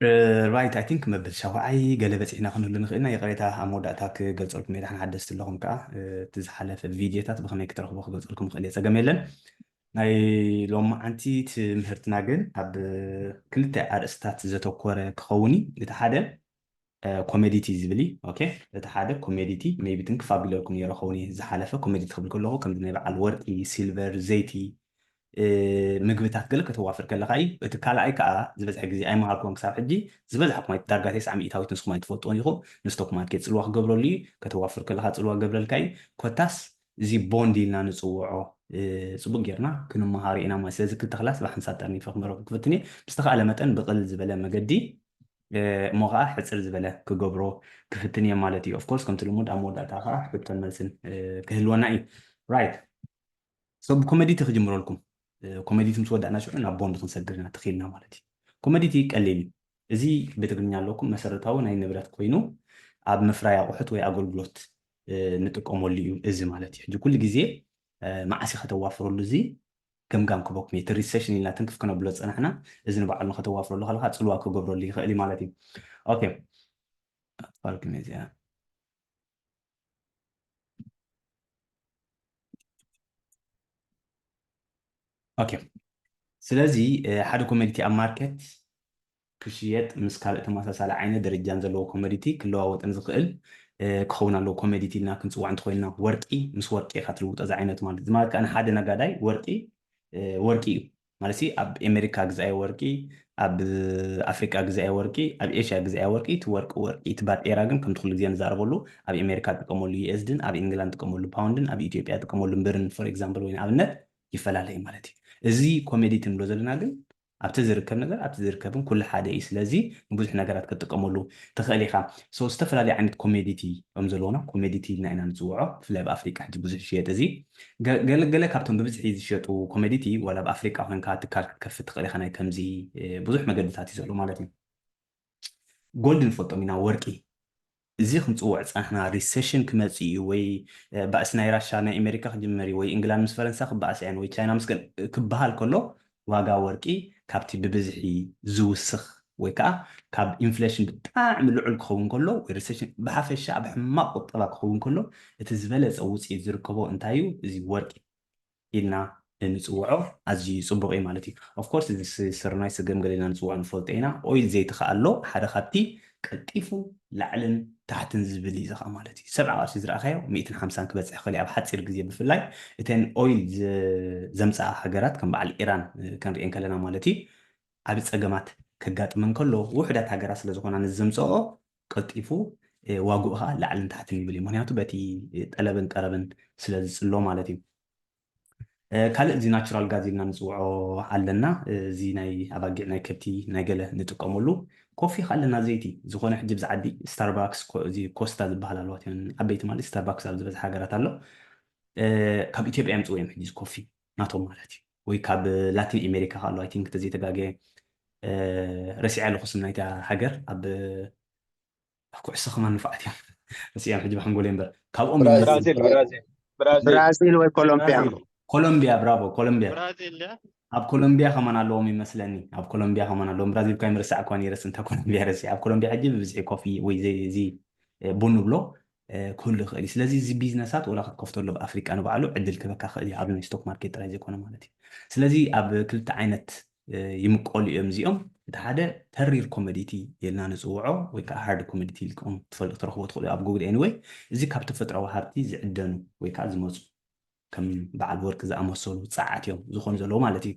Right, I think መበል ሻውዓይ ገለ በፂሕና ክንህሉ ንኽእልና። ይቕሬታ፣ ኣብ መወዳእታ ክገልፀልኩም እየ። ደሓን ሓደስቲ ኣለኹም ከዓ፣ እቲ ዝሓለፈ ቪድዮታት ብኸመይ ክትረኽቦ ክገልፀልኩም እኽእል እየ፣ ፀገም የለን። ናይ ሎማዓንቲ ትምህርትና ግን ኣብ ክልተ ኣርእስታት ዘተኮረ ክኸውን እዩ። እቲ ሓደ ኮሜዲቲ ዝብል እዩ። ኦኬ፣ እቲ ሓደ ኮሜዲቲ ሜቢ ትንክፍ ኣቢለልኩም ነይረ ኸውን እየ። ዝሓለፈ ኮሜዲቲ ክብል ከለኹ ከምዚ ናይ በዓል ወርቂ፣ ሲልቨር፣ ዘይቲ፣ ምግብታት ገለ ከተዋፍር ከለካ እዩ። እቲ ካልኣይ ከዓ ዝበዝሐ ግዜ ኣይመሃርኩዎን ክሳብ ሕጂ። ዝበዝሐኩም ኣይ ዳርጋ ተስዓ ሚእታዊት ንስኩም ኣይትፈልጥዎን ኢኹም። ንስቶክ ማርኬት ፅልዋ ክገብረሉ እዩ። ከተዋፍር ከለካ ፅልዋ ገብረልካ እዩ። ኮታስ እዚ ቦንድ ኢልና ንፅውዖ፣ ፅቡቅ ጌርና ክንመሃሮ ኢና ማለት። ስለዚ ክልተ ክላስ ብሓንሳብ ጠርኒፈ ክመረኩም ክፍትን እየ። ብዝተካእለ መጠን ብቅልል ዝበለ መገዲ እሞ ከዓ ሕፅር ዝበለ ክገብሮ ክፍትን እየ ማለት እዩ። ኦፍኮርስ ከምቲ ልሙድ ኣብ መወዳእታ ከዓ ሕቶን መልስን ክህልወና እዩ። ራይት፣ ሶ ብኮሜዲቲ ክጅምረልኩም። ኮሜዲቲ ምስ ወዳእና ሽዑ ናብ ቦንድ ክንሰግር ኢና ትኽኢልና ማለት እዩ። ኮሜዲቲ ቀሊል እዩ። እዚ ብትግርኛ ኣለኩም መሰረታዊ ናይ ንብረት ኮይኑ ኣብ ምፍራይ ኣቑሑት ወይ ኣገልግሎት ንጥቀመሉ እዩ እዚ ማለት እዩ። ሕጂ ኩሉ ግዜ መዓስ ኢኻ ተዋፍረሉ? እዚ ገምጋም ክበኩም እዩ። እቲ ሪሴሽን ኢልና ትንክፍ ክነብሎ ዝፀናሕና እዚ ንባዕሉ ንከተዋፍረሉ ከለካ ፅልዋ ክገብረሉ ይኽእል እዩ ማለት እዩ። ኦኬ፣ ኣጥፋልኩም እዚኣ። ኦኬ፣ ስለዚ ሓደ ኮሜዲቲ ኣብ ማርኬት ክሽየጥ ምስ ካልእ ተመሳሳሊ ዓይነት ደረጃን ዘለዎ ኮሞዲቲ ክለዋወጥን ዝኽእል ክኸውን ኣለዎ። ኮሞዲቲ ኢልና ክንፅዋዕ እንተኮይንና ወርቂ ምስ ወርቂ ኢካ ትልውጦ እዚ ዓይነት ማለት እዚ ማለት ከዓ ንሓደ ነጋዳይ ወርቂ ወርቂ እዩ ማለት ኣብ ኤሜሪካ ግዛኤ ወርቂ ኣብ ኣፍሪቃ ግዛኤ ወርቂ ኣብ ኤሽያ ግዛኤ ወርቂ እቲ ወርቂ ወርቂ እቲ ባጤራ ግን ከምቲ ኩሉ ግዜ ንዛረበሉ ኣብ ኤሜሪካ ጥቀመሉ ዩኤስድን ኣብ ኢንግላንድ ጥቀመሉ ፓውንድን ኣብ ኢትዮጵያ ጥቀመሉ ብርን ፎር ኤግዛምፕል ወይ ንኣብነት ይፈላለ እዩ ማለት እዩ። እዚ ኮሜዲቲ ንብሎ ዘለና ግን ኣብቲ ዝርከብ ነገር ኣብቲ ዝርከብን ኩሉ ሓደ እዩ። ስለዚ ንብዙሕ ነገራት ክትጥቀመሉ ትኽእል ኢኻ። So ዝተፈላለዩ ዓይነት ኮሜዲቲ እዮም ዘለውና። ኮሜዲቲ ኢልና ኢና ንፅውዖ። ብፍላይ ኣብ ኣፍሪቃ ሕጂ ብዙሕ ይሽየጥ እዚ። ገ- ገለ ገለ ካብቶም ብብዝሒ ዝሸጡ ኮሜዲቲ ዋላ ኣብ ኣፍሪቃ ኮንካ ትካል ክትከፍት ትኽእል ኢኻ። ናይ ከምዚ እ፣ ብዙሕ መገድታት እዩ ዘሎ ማለት እዩ። ጎልድ ንፈልጦም ኢና፣ ወርቂ እዚ ክንፅውዕ ዝፀናሕና ሪሴሽን ክመፅእ እዩ ወይ ባእሲ ናይ ራሻ ናይ ኣሜሪካ ክጅመር እዩ ወይ እንግላንድ ምስ ፈረንሳ ክበኣስ እየን ወይ ቻይና ምስ ገለ ክበሃል ከሎ ዋጋ ወርቂ ካብቲ ብብዝሒ ዝውስኽ ወይ ከዓ ካብ ኢንፍሌሽን ብጣዕሚ ልዑል ክኸውን ከሎ ወይ ሪሴሽን ብሓፈሻ ኣብ ሕማቕ ቁጠባ ክኸውን ከሎ እቲ ዝበለፀ ውፅኢት ዝርከቦ እንታይ እዩ? እዚ ወርቂ ኢልና እንፅውዖ ኣዝዩ ፅቡቕ እዩ ማለት እዩ። ኦፍኮርስ እዚ ስርናይ ስገም ገለ ኢና ንፅውዖ ንፈልጦ ኢና። ኦይል ዘይቲ ከዓ ኣሎ ሓደ ካብቲ ቀልጢፉ ላዕልን ታሕትን ዝብል እዩ ዝኸዓ ማለት እዩ። ሰብዓ ቅርሺ ዝረኣኻዮ ሚእትን ሓምሳን ክበፅሕ ይኽእል እዩ ኣብ ሓፂር ግዜ ብፍላይ እተን ኦይል ዘምፀኣ ሃገራት ከም በዓል ኢራን ክንሪኤን ከለና ማለት እዩ። ዓብ ፀገማት ከጋጥመን ከሎ ውሑዳት ሃገራት ስለዝኾና ንዘምፀኦ ቀልጢፉ ዋግኡ ከዓ ላዕልን ታሕትን ይብል እዩ። ምክንያቱ በቲ ጠለብን ቀረብን ስለዝፅሎ ማለት እዩ። ካልእ እዚ ናቹራል ጋዝ ኢልና ንፅውዖ ኣለና። እዚ ናይ ኣባጊዕ ናይ ከብቲ ናይ ገለ ንጥቀመሉ ኮፊ ከዓ ኣለና ዘይቲ ዝኾነ ሕጂ ብዚ ዓዲ ስታርባክስ እዚ ኮስታ ዝበሃል ኣለዋት እየን ዓበይቲ ማለት ስታርባክስ ኣብ ዝበዝሓ ሃገራት ኣሎ። ካብ ኢትዮጵያ የምፅኡ እዮም ሕጂ ኮፊ ናቶም ማለት እዩ። ወይ ካብ ላቲን ኣሜሪካ ከዓ ኣሎ ኣይ ቲንክ ተዘይተጋገየ ረሲዐ ኣለኹ ስም ናይታ ሃገር ኣብ ኩዕሶ ከማን ንፉዓት እዮም። ርእሲኦም ሕጂ ብሓንጎለይ እምበር ካብኦም ብራዚል፣ ይመጽእ። ብራዚል፣ ብራዚል። ብራዚል ወይ ኮሎምቢያ። ብራዚል። ኮሎምቢያ፣ ብራቮ፣ ኮሎምቢያ። ብራዚል ድያ? ኣብ ኮሎምቢያ ከማን ኣለዎም ይመስለኒ። ኣብ ኮሎምቢያ ከማን ኣለዎም። ብራዚል እኳ ይምርሳዕ እኳ ነይረስ እንተ ኮሎምቢያ ረሲ። ኣብ ኮሎምቢያ ሕጂ ብብዝሒ ኮፊ ወይ ዘይ-፣ እዚ፣ እ፣ ቡን ንብሎ፣ እ፣ ክህሉ ይኽእል እዩ። ስለዚ እዚ ቢዝነሳት ወላ ክትከፍተሉ ኣብ ኣፍሪቃ ንባዕሉ ዕድል ክህበካ ክእል እዩ። ኣብ ናይ ስቶክ ማርኬት ጥራይ ዘይኮነ ማለት እዩ። ስለዚ ኣብ ክልተ ዓይነት እ፣ ይምቀሉ እዮም እዚኦም። እቲ ሓደ ተሪር ኮሞዲቲ ኢልና ንፅውዖ ወይ ከዓ ሃርድ ኮሞዲቲ ኢልኩም ትፈልጡ ክትረኽቦ ትኽእሉ ኣብ ጉግል ኤኒወይ። እዚ ካብ ተፈጥራዊ ሃብቲ ዝዕደኑ ወይ ከዓ ዝመፁ ከም በዓል ወርቂ ዝኣመሰሉ ፀዓት እዮም ዝኾኑ ዘለዉ ማለት እዩ።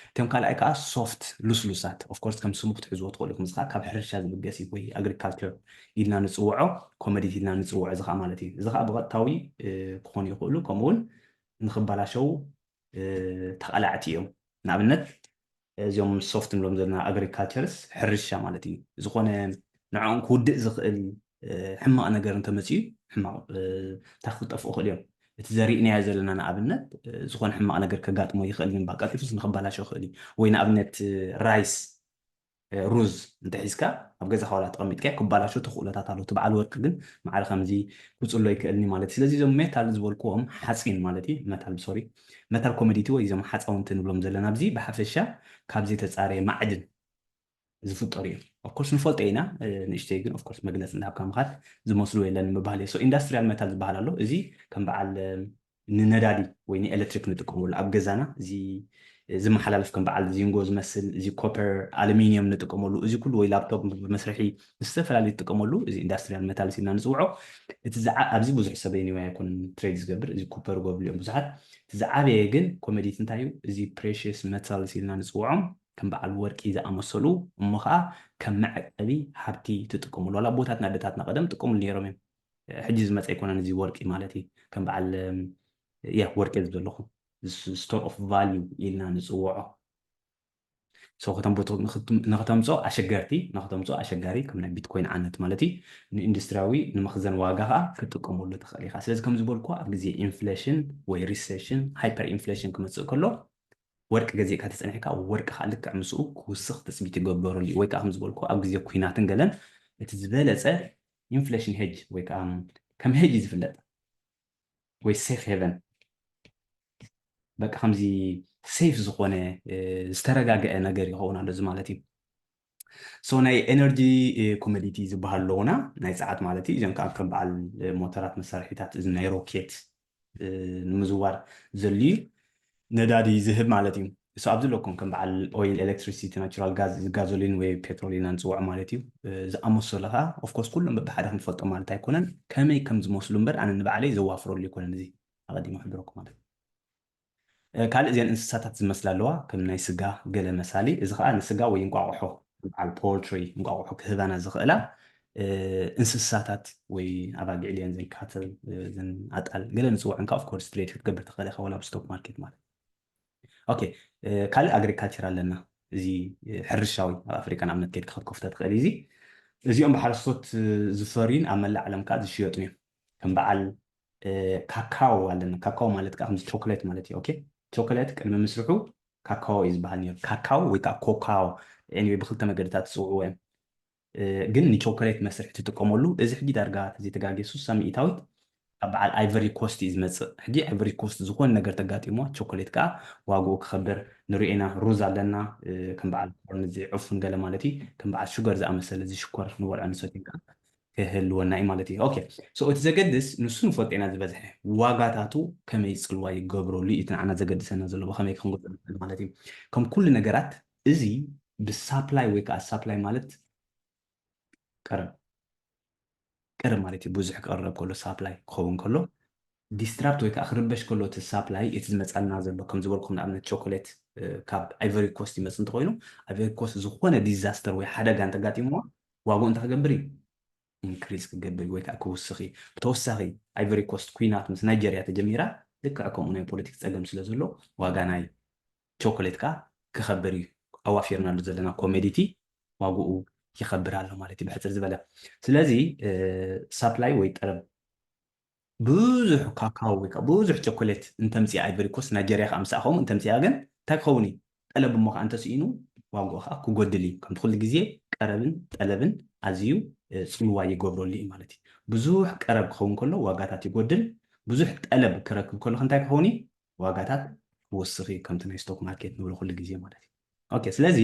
እቶም ካልኣይ ከዓ ሶፍት ልስሉሳት ኦፍኮርስ ከም ስሙ ክትሕዝዎ ትኽእሉ ኢኹም። እዚ ከዓ ካብ ሕርሻ ዝብገስ እዩ ወይ ኣግሪካልቸር ኢልና ንፅውዖ ኮሞዲቲ ኢልና ንፅውዖ እዚ ከዓ ማለት እዩ። እዚ ከዓ ብቐጥታዊ እ፣ ክኾኑ ይኽእሉ ከምኡውን ንኽበላሸው እ፣ ተቓላዕቲ እዮም። ንኣብነት እዚኦም ሶፍት ንብሎም ዘለና ኣግሪካልቸርስ ሕርሻ ማለት እዩ። ዝኾነ ንዕኦም ክውድእ ዝኽእል እ፣ ሕማቕ ነገር እንተመፅኡ ሕማቕ እ፣ እንታይ ክጠፍኡ ይኽእሉ እዮም። እቲ ዘሪእናዮ ዘለና ንኣብነት እ፣ ዝኾነ ሕማቕ ነገር ከጋጥሞ ይኽእል እዩ። እምባ ቀልጢፉስ ንክበላሾ ይኽእል እዩ። ወይ ንኣብነት እ፣ ራይስ እ፣ ሩዝ እንተሒዝካ ኣብ ገዛኻ ዋላ ተቐሚጥካዮ ክበላሾ ተኽእሎታት ኣሎ። እቲ በዓል ወርቂ ግን ማዕረ ከምዚ ክውፅሎ ኣይክእልን እዩ ማለት እዩ። ስለዚ እዞም ሜታል ዝበልክዎም ሓፂን ማለት እዩ፣ መታል ሶሪ፣ መታል ኮሞዲቲ ወይ እዞም ሓፃውንቲ ንብሎም ዘለና ኣብዚ ብሓፈሻ ካብ ዘይተፃረየ ማዕድን ዝፍጠሩ እዮም። ኦፍኮርስ ንፈልጦ ኢና ንእሽተይ፣ ግን ኦፍኮርስ መግለፂ እንዳሃብካ ምኻድ ዝመስሉ የለን ምባል እየ። ኢንዳስትሪያል መታል ዝበሃል ኣሎ። እዚ ከም በዓል ንነዳዲ ወይ ንኤሌክትሪክ ንጥቀመሉ ኣብ ገዛና እዚ ዝመሓላለፍ ከም በዓል ዚንጎ ዝመስል፣ እዚ ኮፐር፣ ኣሉሚኒየም ንጥቀመሉ፣ እዚ ኩሉ ወይ ላፕቶፕ መስርሒ ዝተፈላለዩ ትጥቀመሉ፣ እዚ ኢንዳስትሪያል መታልስ ኢልና ንፅውዖ። እቲ ኣብዚ ብዙሕ ሰብ ኒዋይ ኣይኮን ትሬድ ዝገብር፣ እዚ ኮፐር ጎብሉ እዮም ብዙሓት። እቲ ዝዓበየ ግን ኮመዲቲ እንታይ እዩ? እዚ ፕሬሽስ መታልስ ኢልና ንፅውዖም ከም በዓል ወርቂ ዝኣመሰሉ፣ እሞ ከዓ ከም መዕቀቢ ሃብቲ ትጥቀምሉ። ዋላ ኣቦታትና ኣደታትና ቀደም ጥቀምሉ ነይሮም እዮም። ሕጂ ዝመፀ ኣይኮነን እዚ ወርቂ ማለት እዩ። ከም በዓል ያ ወርቂ ዘለኹ ስቶር ኦፍ ቫሊዩ ኢልና ንፅውዖ። ንክተምፆ ኣሸገርቲ ንክተምፆ ኣሸጋሪ፣ ከም ናይ ቢትኮይን ዓይነት ማለት እዩ። ንኢንዱስትሪያዊ ንመኽዘን ዋጋ ከዓ ክትጥቀመሉ ትኽእል ኢኻ። ስለዚ ከም ዝበልኩ ኣብ ግዜ ኢንፍሌሽን ወይ ሪሴሽን፣ ሃይፐር ኢንፍሌሽን ክመፅእ ከሎ ወርቂ ገዚእካ ተፀኒሕካ ወርቂ ከዓ ልክዕ ምስኡ ክውስኽ ትፅቢት ይገብረሉ እዩ። ወይ ከዓ ከም ዝበልኩ ኣብ ግዜ ኩናትን ገለን እቲ ዝበለፀ ኢንፍሌሽን ሄጅ ወይ ከዓ ከም ሄጅ ዝፍለጥ ወይ ሴፍ ሄቨን በቃ ከምዚ ሴፍ ዝኾነ ዝተረጋገአ ነገር ይኸውን ኣሎ እዚ ማለት እዩ። ሶ ናይ ኤነርጂ ኮሞዲቲ ዝበሃል ኣለውና ናይ ፀዓት ማለት እዩ። እዚኦም ከዓ ከም በዓል ሞተራት መሳርሒታት እዚ ናይ ሮኬት ንምዝዋር ዘድልዩ ነዳዲ ዝህብ ማለት እዩ። እሱ ኣብዚ ኣለኩም ከም በዓል ኦይል፣ ኤሌክትሪሲቲ፣ ናቹራል ጋዝ፣ ጋዞሊን ወይ ፔትሮል ኢና ንፅውዖ ማለት እዩ። ዝኣመሰሉ ከዓ ኦፍኮርስ ኩሎም በብሓደ ክንፈልጦ ማለት ኣይኮነን፣ ከመይ ከም ዝመስሉ እምበር ኣነ ንባዕለይ ዘዋፍረሉ ኣይኮነን። እዚ ኣቐዲመ ክሕብረኩም ማለት ካልእ እዚን እንስሳታት ዝመስላ ኣለዋ ከም ናይ ስጋ ገለ መሳሊ። እዚ ከዓ ንስጋ ወይ እንቋቑሖ በዓል ፖልትሪ እንቋቑሖ ክህባና ዝኽእላ እንስሳታት ወይ ኣባጊዕ ድየን ዘን ካትል ዘን ኣጣል ገለ ንፅውዐን ከዓ ኦፍኮርስ ትሬድ ክትገብር ትኽእል ኢኻ ወላ ኣብ ስቶክ ማርኬት ማለት። ኦኬ፣ ካልእ ኣግሪካልቸር ኣለና። እዚ ሕርሻዊ ኣብ ኣፍሪካ ንኣብነት ከይድካ ክትከፍቶ ትኽእል። እዚ እዚኦም ብሓረስቶት ዝፈርዩን ኣብ መላእ ዓለም ከዓ ዝሽየጡ እዮም። ከም በዓል ካካዎ ኣለና። ካካዎ ማለት ከዓ ከምዚ ቾኮሌት ማለት እዩ። ኦኬ፣ ቾኮሌት ቅድሚ ምስርሑ ካካዎ እዩ ዝበሃል ነይሩ። ካካዎ ወይ ከዓ ኮካዎ፣ ኤኒወይ ብክልተ መገድታት ዝፅውዕዎ እዮም። ግን ንቾኮሌት መስርሒ ትጥቀመሉ። እዚ ሕጂ ዳርጋ ተዘይተጋግየ ሱሳ ሚእታዊት ኣብ በዓል ኣይቨሪ ኮስት እዩ ዝመፅእ። ሕጂ ኣይቨሪ ኮስት ዝኾነ ነገር ተጋጢሞ ቾኮሌት ከዓ ዋግኡ ክኸብር ንሪኦ ኢና። ሩዝ ኣለና ከም በዓል ኮርን እዚ ዕፉን ገለ ማለት እዩ። ከም በዓል ሹገር ዝኣመሰለ እዚ ሽኮር ንበልዖ ንሰትዮ ከዓ ክህልወና እዩ ማለት እዩ። ኦኬ፣ ሶ እቲ ዘገድስ ንሱ ንፈልጦ ኢና ዝበዝሐ ዋጋታቱ ከመይ ፅልዋ ይገብረሉ እዩ እቲ ንዓና ዘገድሰና ዘሎ ብኸመይ ክንገዝኦ ንኽእል ማለት እዩ። ከም ኩሉ ነገራት እዚ ብሳፕላይ ወይ ከዓ ሳፕላይ ማለት ቀረብ ቀረብ ማለት እዩ። ብዙሕ ክቀረብ ከሎ ሳፕላይ ክኸውን ከሎ ዲስትራፕት ወይ ከዓ ክርበሽ ከሎ እቲ ሳፕላይ እቲ ዝመፃልና ዘሎ ከም ዝበልኩም ንኣብነት ቾኮሌት ካብ ኣይቨሪ ኮስት ይመፅ እንተኮይኑ ኣይቨሪ ኮስት ዝኾነ ዲዛስተር ወይ ሓደጋ እንተጋጢምዋ ዋግኡ እንታይ ክገብር እዩ? ኢንክሪዝ ክገብር ወይ ከዓ ክውስኽ እዩ። ብተወሳኺ ኣይቨሪ ኮስት ኩናት ምስ ናይጀርያ ተጀሚራ ልክዕ ከምኡ ናይ ፖለቲክ ፀገም ስለ ዘሎ ዋጋ ናይ ቾኮሌት ከዓ ክኸብር እዩ። ኣዋፊርናሉ ዘለና ኮሞዲቲ ዋግኡ ይኸብር ኣሎ ማለት እዩ ብሕፅር ዝበለ። ስለዚ ሳፕላይ ወይ ጠረብ ብዙሕ ካካዎ ወይ ከዓ ብዙሕ ቸኮሌት እንተምፅኣ ኣይቨሪ ኮስት ናይጀርያ ከዓ ምሳእ ከምኡ እንተምፅኣ ግን እንታይ ክኸውን እዩ? ጠለብ እሞ ከዓ እንተስኢኑ ዋግኡ ከዓ ክጎድል እዩ። ከምቲ ኩሉ ግዜ ቀረብን ጠለብን ኣዝዩ ፅልዋ ይገብረሉ እዩ ማለት እዩ። ብዙሕ ቀረብ ክኸውን ከሎ ዋጋታት ይጎድል። ብዙሕ ጠለብ ክረክብ ከሎ እንታይ ክኸውን እዩ? ዋጋታት ክወስኽ እዩ ከምቲ ናይ ስቶክ ማርኬት ንብሎ ኩሉ ግዜ ማለት እዩ። ኦኬ፣ ስለዚ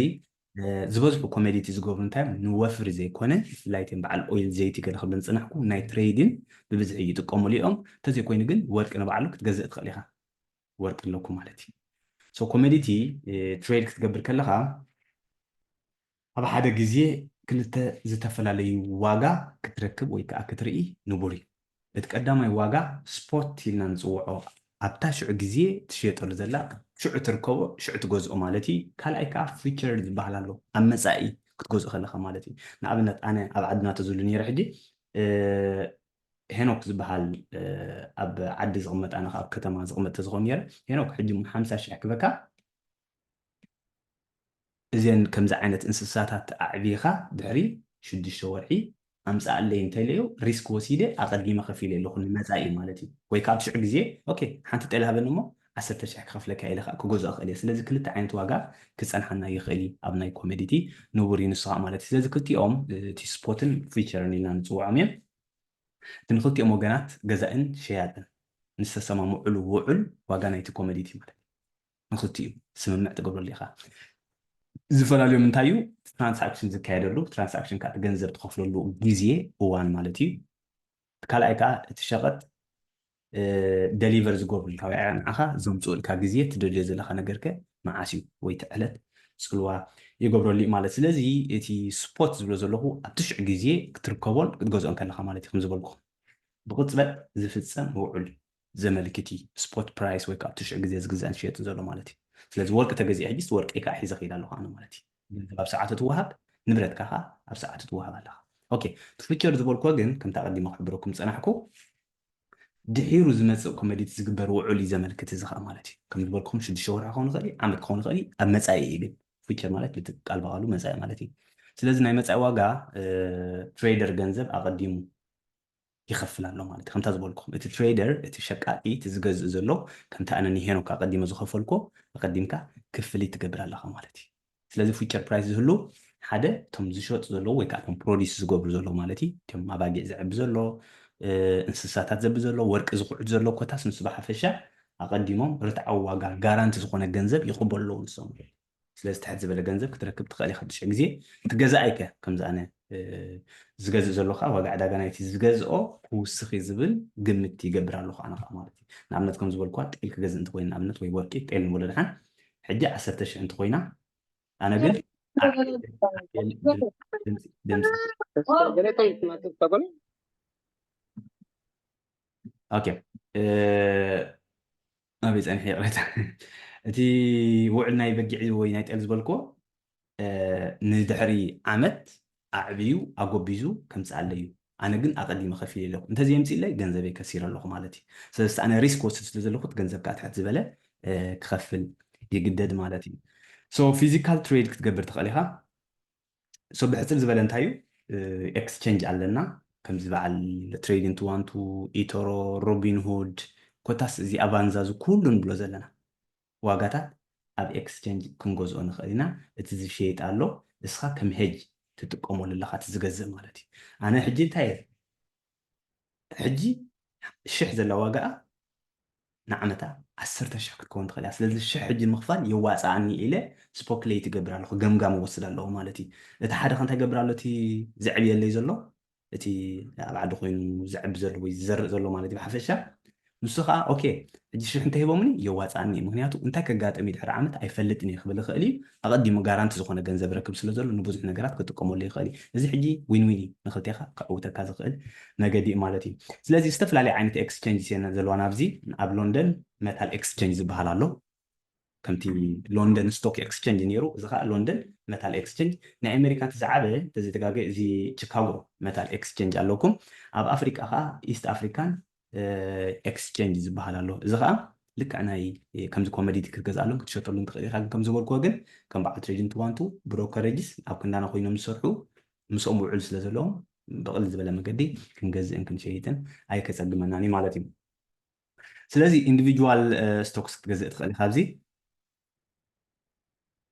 ዝበዝሑ ኮሞዲቲ ዝገብሩ እንታይ እዮም? ንወፍሪ ዘይኮነ ብፍላይ እቶም በዓል ኦይል ዘይቲ ገለ ክብል ዝፅናሕኩ ናይ ትሬድን ብብዝሒ ይጥቀሙሉ እዮም። እንተዘይኮይኑ ግን ወርቂ ንባዕሉ ክትገዝእ ትኽእል ኢኻ። ወርቂ ኣለኩም ማለት እዩ። ሶ ኮሞዲቲ ትሬድ ክትገብር ከለኻ ኣብ ሓደ ግዜ ክልተ ዝተፈላለዩ ዋጋ ክትረክብ ወይ ከዓ ክትርኢ ንቡር እዩ። እቲ ቀዳማይ ዋጋ ስፖት ኢልና ንፅውዖ ኣብታ ሽዑ ግዜ ትሸየጠሉ ዘላ ሽዑ ትርከቦ ሽዑ ትገዝኦ ማለት እዩ። ካልኣይ ከዓ ፊቸር ዝበሃል ኣሎ ኣብ መፃኢ ክትገዝኦ ከለካ ማለት እዩ። ንኣብነት ኣነ ኣብ ዓድና ተዝህሉ ነይረ ሕጂ ሄኖክ ዝበሃል ኣብ ዓዲ ዝቕመጥ ኣነ ኣብ ከተማ ዝቕመጥ ተዝኸውን ነይረ ሄኖክ ሕጂ ሓምሳ ሽሕ ክበካ እዘን ከምዚ ዓይነት እንስሳታት ኣዕቢኻ ድሕሪ ሽዱሽተ ወርሒ ኣምፅኣለይ እንተኢለዮ ሪስክ ወሲደ ኣቐዲመ ከፊለ ኣለኹ ንመፃኢ ማለት እዩ። ወይ ካብ ሽዑ ግዜ ኦኬ ሓንቲ ጤል ሃበኒ እሞ ዓሰርተ ሽሕ ክኸፍለካ ኢለ ከዓ ክገዝኦ እኽእል እየ። ስለዚ ክልተ ዓይነት ዋጋ ክፀንሓና ይኽእል እዩ ኣብ ናይ ኮሞዲቲ ንቡር እዩ ንስኻ ማለት እዩ። ስለዚ ክልቲኦም እቲ ስፖትን ፊቸርን ኢልና ንፅውዖም እዮም። እቲ ንክልቲኦም ወገናት ገዛእን ሸያጥን ንዝተሰማምዑሉ ውዑል ዋጋ ናይቲ ኮሞዲቲ ማለት እዩ። ንክልቲኡ ስምምዕ ትገብረሉ ኢኻ። ዝፈላለዮም እንታይ እዩ? ትራንሳክሽን ዝካየደሉ፣ ትራንሳክሽን ከዓ እቲ ገንዘብ ትኸፍለሉ ግዜ፣ እዋን ማለት እዩ። ካልኣይ ከዓ እቲ ሸቐጥ ደሊቨር ዝገብሩልካ ወይ ንዓኻ ዘምፅኡልካ ግዜ፣ ትደልዮ ዘለካ ነገርከ መዓስ እዩ ወይ እቲ ዕለት ፅልዋ ይገብረሉ እዩ ማለት። ስለዚ እቲ ስፖት ዝብሎ ዘለኹ ኣብቲ ሽዑ ግዜ ክትርከቦን ክትገዝኦን ከለካ ማለት እዩ። ከምዝበልኩ ብቅፅበት ዝፍፀም ውዑል ዘመልክት እዩ። ስፖት ፕራይስ ወይ ከዓ ኣብቲ ሽዑ ግዜ ዝግዛእን ዝሸየጥን ዘሎ ማለት እዩ። ስለዚ ወርቂ ተገዚአ ሕጂ ወርቂ ከዓ ሒዘ ከይድ ኣለኹ ኣነ ማለት እዩ። ገንዘብ ኣብ ሰዓቱ ትወሃብ፣ ንብረትካ ከዓ ኣብ ሰዓቱ ትወሃብ ኣለካ። ኦኬ፣ ፊቸር ዝበልኩዎ ግን ከምቲ ኣቐዲመ ክሕብረኩም ዝፀናሕኩ ድሒሩ ዝመፅእ ኮመዲቲ ዝግበር ውዑል እዩ ዘመልክት። እዚ ከዓ ማለት እዩ ከም ዝበልኩም ሽዱሽተ ወርሒ ክኸውን ይኽእል እዩ፣ ዓመት ክኸውን ይኽእል እዩ፣ ኣብ መፃኢ እዩ ግን ፊቸር ማለት እቲ ቃል ብቃሉ መፃኢ ማለት እዩ። ስለዚ ናይ መፃኢ ዋጋ ትሬደር ገንዘብ ኣቐዲሙ ይኸፍል ኣሎ ማለት እዩ። ከምታ ዝበልኩም እቲ ትሬደር እቲ ሸቃጢ እቲ ዝገዝእ ዘሎ ከምቲ ኣነ ንሄኖክ ኣቐዲመ ዝኸፈልኮ ኣቐዲምካ ክፍሊት ትገብር ኣለኻ ማለት እዩ። ስለዚ ፊውቸር ፕራይስ ዝህሉ ሓደ እቶም ዝሸጡ ዘለዉ ወይ ከዓ እቶም ፕሮዲስ ዝገብሩ ዘለዉ ማለት እዩ። እቶም ኣባጊዕ ዘዕቢ ዘሎ፣ እንስሳታት ዘቢ ዘሎ፣ ወርቂ ዝኩዕት ዘሎ ኮታስ ንሱ ብሓፈሻ ኣቐዲሞም ርትዓዊ ዋጋ ጋራንቲ ዝኾነ ገንዘብ ይቕበሉ ኣለዉ ንሶም። ስለዚ ትሕት ዝበለ ገንዘብ ክትረክብ ትኽእል ኢኻ። ብትሽዕ ግዜ እቲ ገዛኣይ ከ ከምዚ ኣነ ዝገዝእ ዘሎ ከዓ ዋጋ ዕዳጋ ናይቲ ዝገዝኦ ክውስኽ እዩ ዝብል ግምት ይገብር ኣለኹ ኣነ ከዓ ማለት እዩ። ንኣብነት ከም ዝበልኩዋ ጤል ክገዝእ እንተኮይነ ንኣብነት ወይ ወርቂ ጤል ንበሎ ድሓን ሕጂ ዓሰርተ ሽሕ እንተኮይና ኣነ ግን ኦኬ ኣበይ ፀኒሐ ይቕሬታ እቲ ውዕል ናይ በጊዕ ወይ ናይ ጤል ዝበልክዎ ንድሕሪ ዓመት ኣዕብዩ ኣጎቢዙ ከምፅኣለይ እዩ። ኣነ ግን ኣቐዲመ ከፊለ ኣለኹ። እንተዘየምፅእለይ ገንዘበይ ከሲረ ኣለኹ ማለት እዩ። ስለዚ ኣነ ሪስክ ወስድ ስለ ዘለኹ ገንዘብ ከዓ ትሕት ዝበለ ክኸፍል ይግደድ ማለት እዩ። ሶ ፊዚካል ትሬድ ክትገብር ትኽእል ኢኻ። ሶ ብሕፅር ዝበለ እንታይ እዩ ኤክስቼንጅ ኣለና ከምዚ በዓል ትሬዲንግ ትዋንቱ፣ ኢቶሮ፣ ሮቢንሁድ ኮታስ እዚ ኣቫንዛ እዚ ኩሉ ንብሎ ዘለና ዋጋታት ኣብ ኤክስቼንጅ ክንገዝኦ ንኽእል ኢና። እቲ ዝሸይጥ ኣሎ እስኻ ከም ሄጅ ትጥቀመሉ ኣለኻ እቲ ዝገዝእ ማለት እዩ። ኣነ ሕጂ እንታይ እየ ሕጂ ሽሕ ዘላ ዋጋኣ ንዓመታ ዓሰርተ ሽሕ ክትከውን ትኽእል እያ። ስለዚ ሽሕ ሕጂ ምኽፋል የዋፅኣኒ ኢለ ስፖክሌት ይገብር ኣለኹ፣ ገምጋም ወስድ ኣለኹ ማለት እዩ። እቲ ሓደ ከ እንታይ ገብር ኣሎ? እቲ ዘዕብየለይ ዘሎ እቲ ኣብ ዓዲ ኮይኑ ዘዕቢ ዘሎ ወይ ዝዘርእ ዘሎ ማለት እዩ ብሓፈሻ ንሱ ከዓ ኦኬ ሕጂ ሽሕ እንተሂቦምኒ የዋፅኣኒ እዩ። ምክንያቱ እንታይ ከጋጥም እዩ ድሕሪ ዓመት ኣይፈልጥን እየ ክብል ይኽእል እዩ። ኣቐዲሙ ጋራንቲ ዝኾነ ገንዘብ ረክብ ስለ ዘሎ ንብዙሕ ነገራት ክጥቀመሉ ይኽእል እዩ። እዚ ሕጂ ዊን ዊን እዩ፣ ንክልቴኻ ከዕውተካ ዝኽእል መገዲ እዩ ማለት እዩ። ስለዚ ዝተፈላለዩ ዓይነት ኤክስቼንጅ እየን ዘለዋና ኣብዚ ኣብ ሎንደን መታል ኤክስቼንጅ ዝበሃል ኣሎ። ከምቲ ሎንደን ስቶክ ኤክስቼንጅ ነይሩ፣ እዚ ከዓ ሎንደን መታል ኤክስቼንጅ። ናይ ኣሜሪካ እቲ ዝዓበ እንተዘይተጋገ እዚ ቺካጎ መታል ኤክስቼንጅ ኣለኩም። ኣብ ኣፍሪቃ ከዓ ኢስት ኣፍሪካን ኤክስቼንጅ ዝበሃል ኣሎ። እዚ ከዓ ልክዕ ናይ ከምዚ ኮመዲቲ ክትገዝኣሎም ክትሸጠሉን ትኽእል ኢኻ። ግን ከም ዝበልክዎ ግን ከም በዓል ትሬዲንግ ትዋንቱ ብሮከሬጅስ ኣብ ክንዳና ኮይኖም ዝሰርሑ ምስኦም ውዕል ስለ ዘለዎም ብቕል ዝበለ መገዲ ክንገዝእን ክንሸይጥን ኣይከፀግመናን እዩ ማለት እዩ። ስለዚ ኢንዲቪጁዋል ስቶክስ ክትገዝእ ትኽእል ኢኻ። ኣብዚ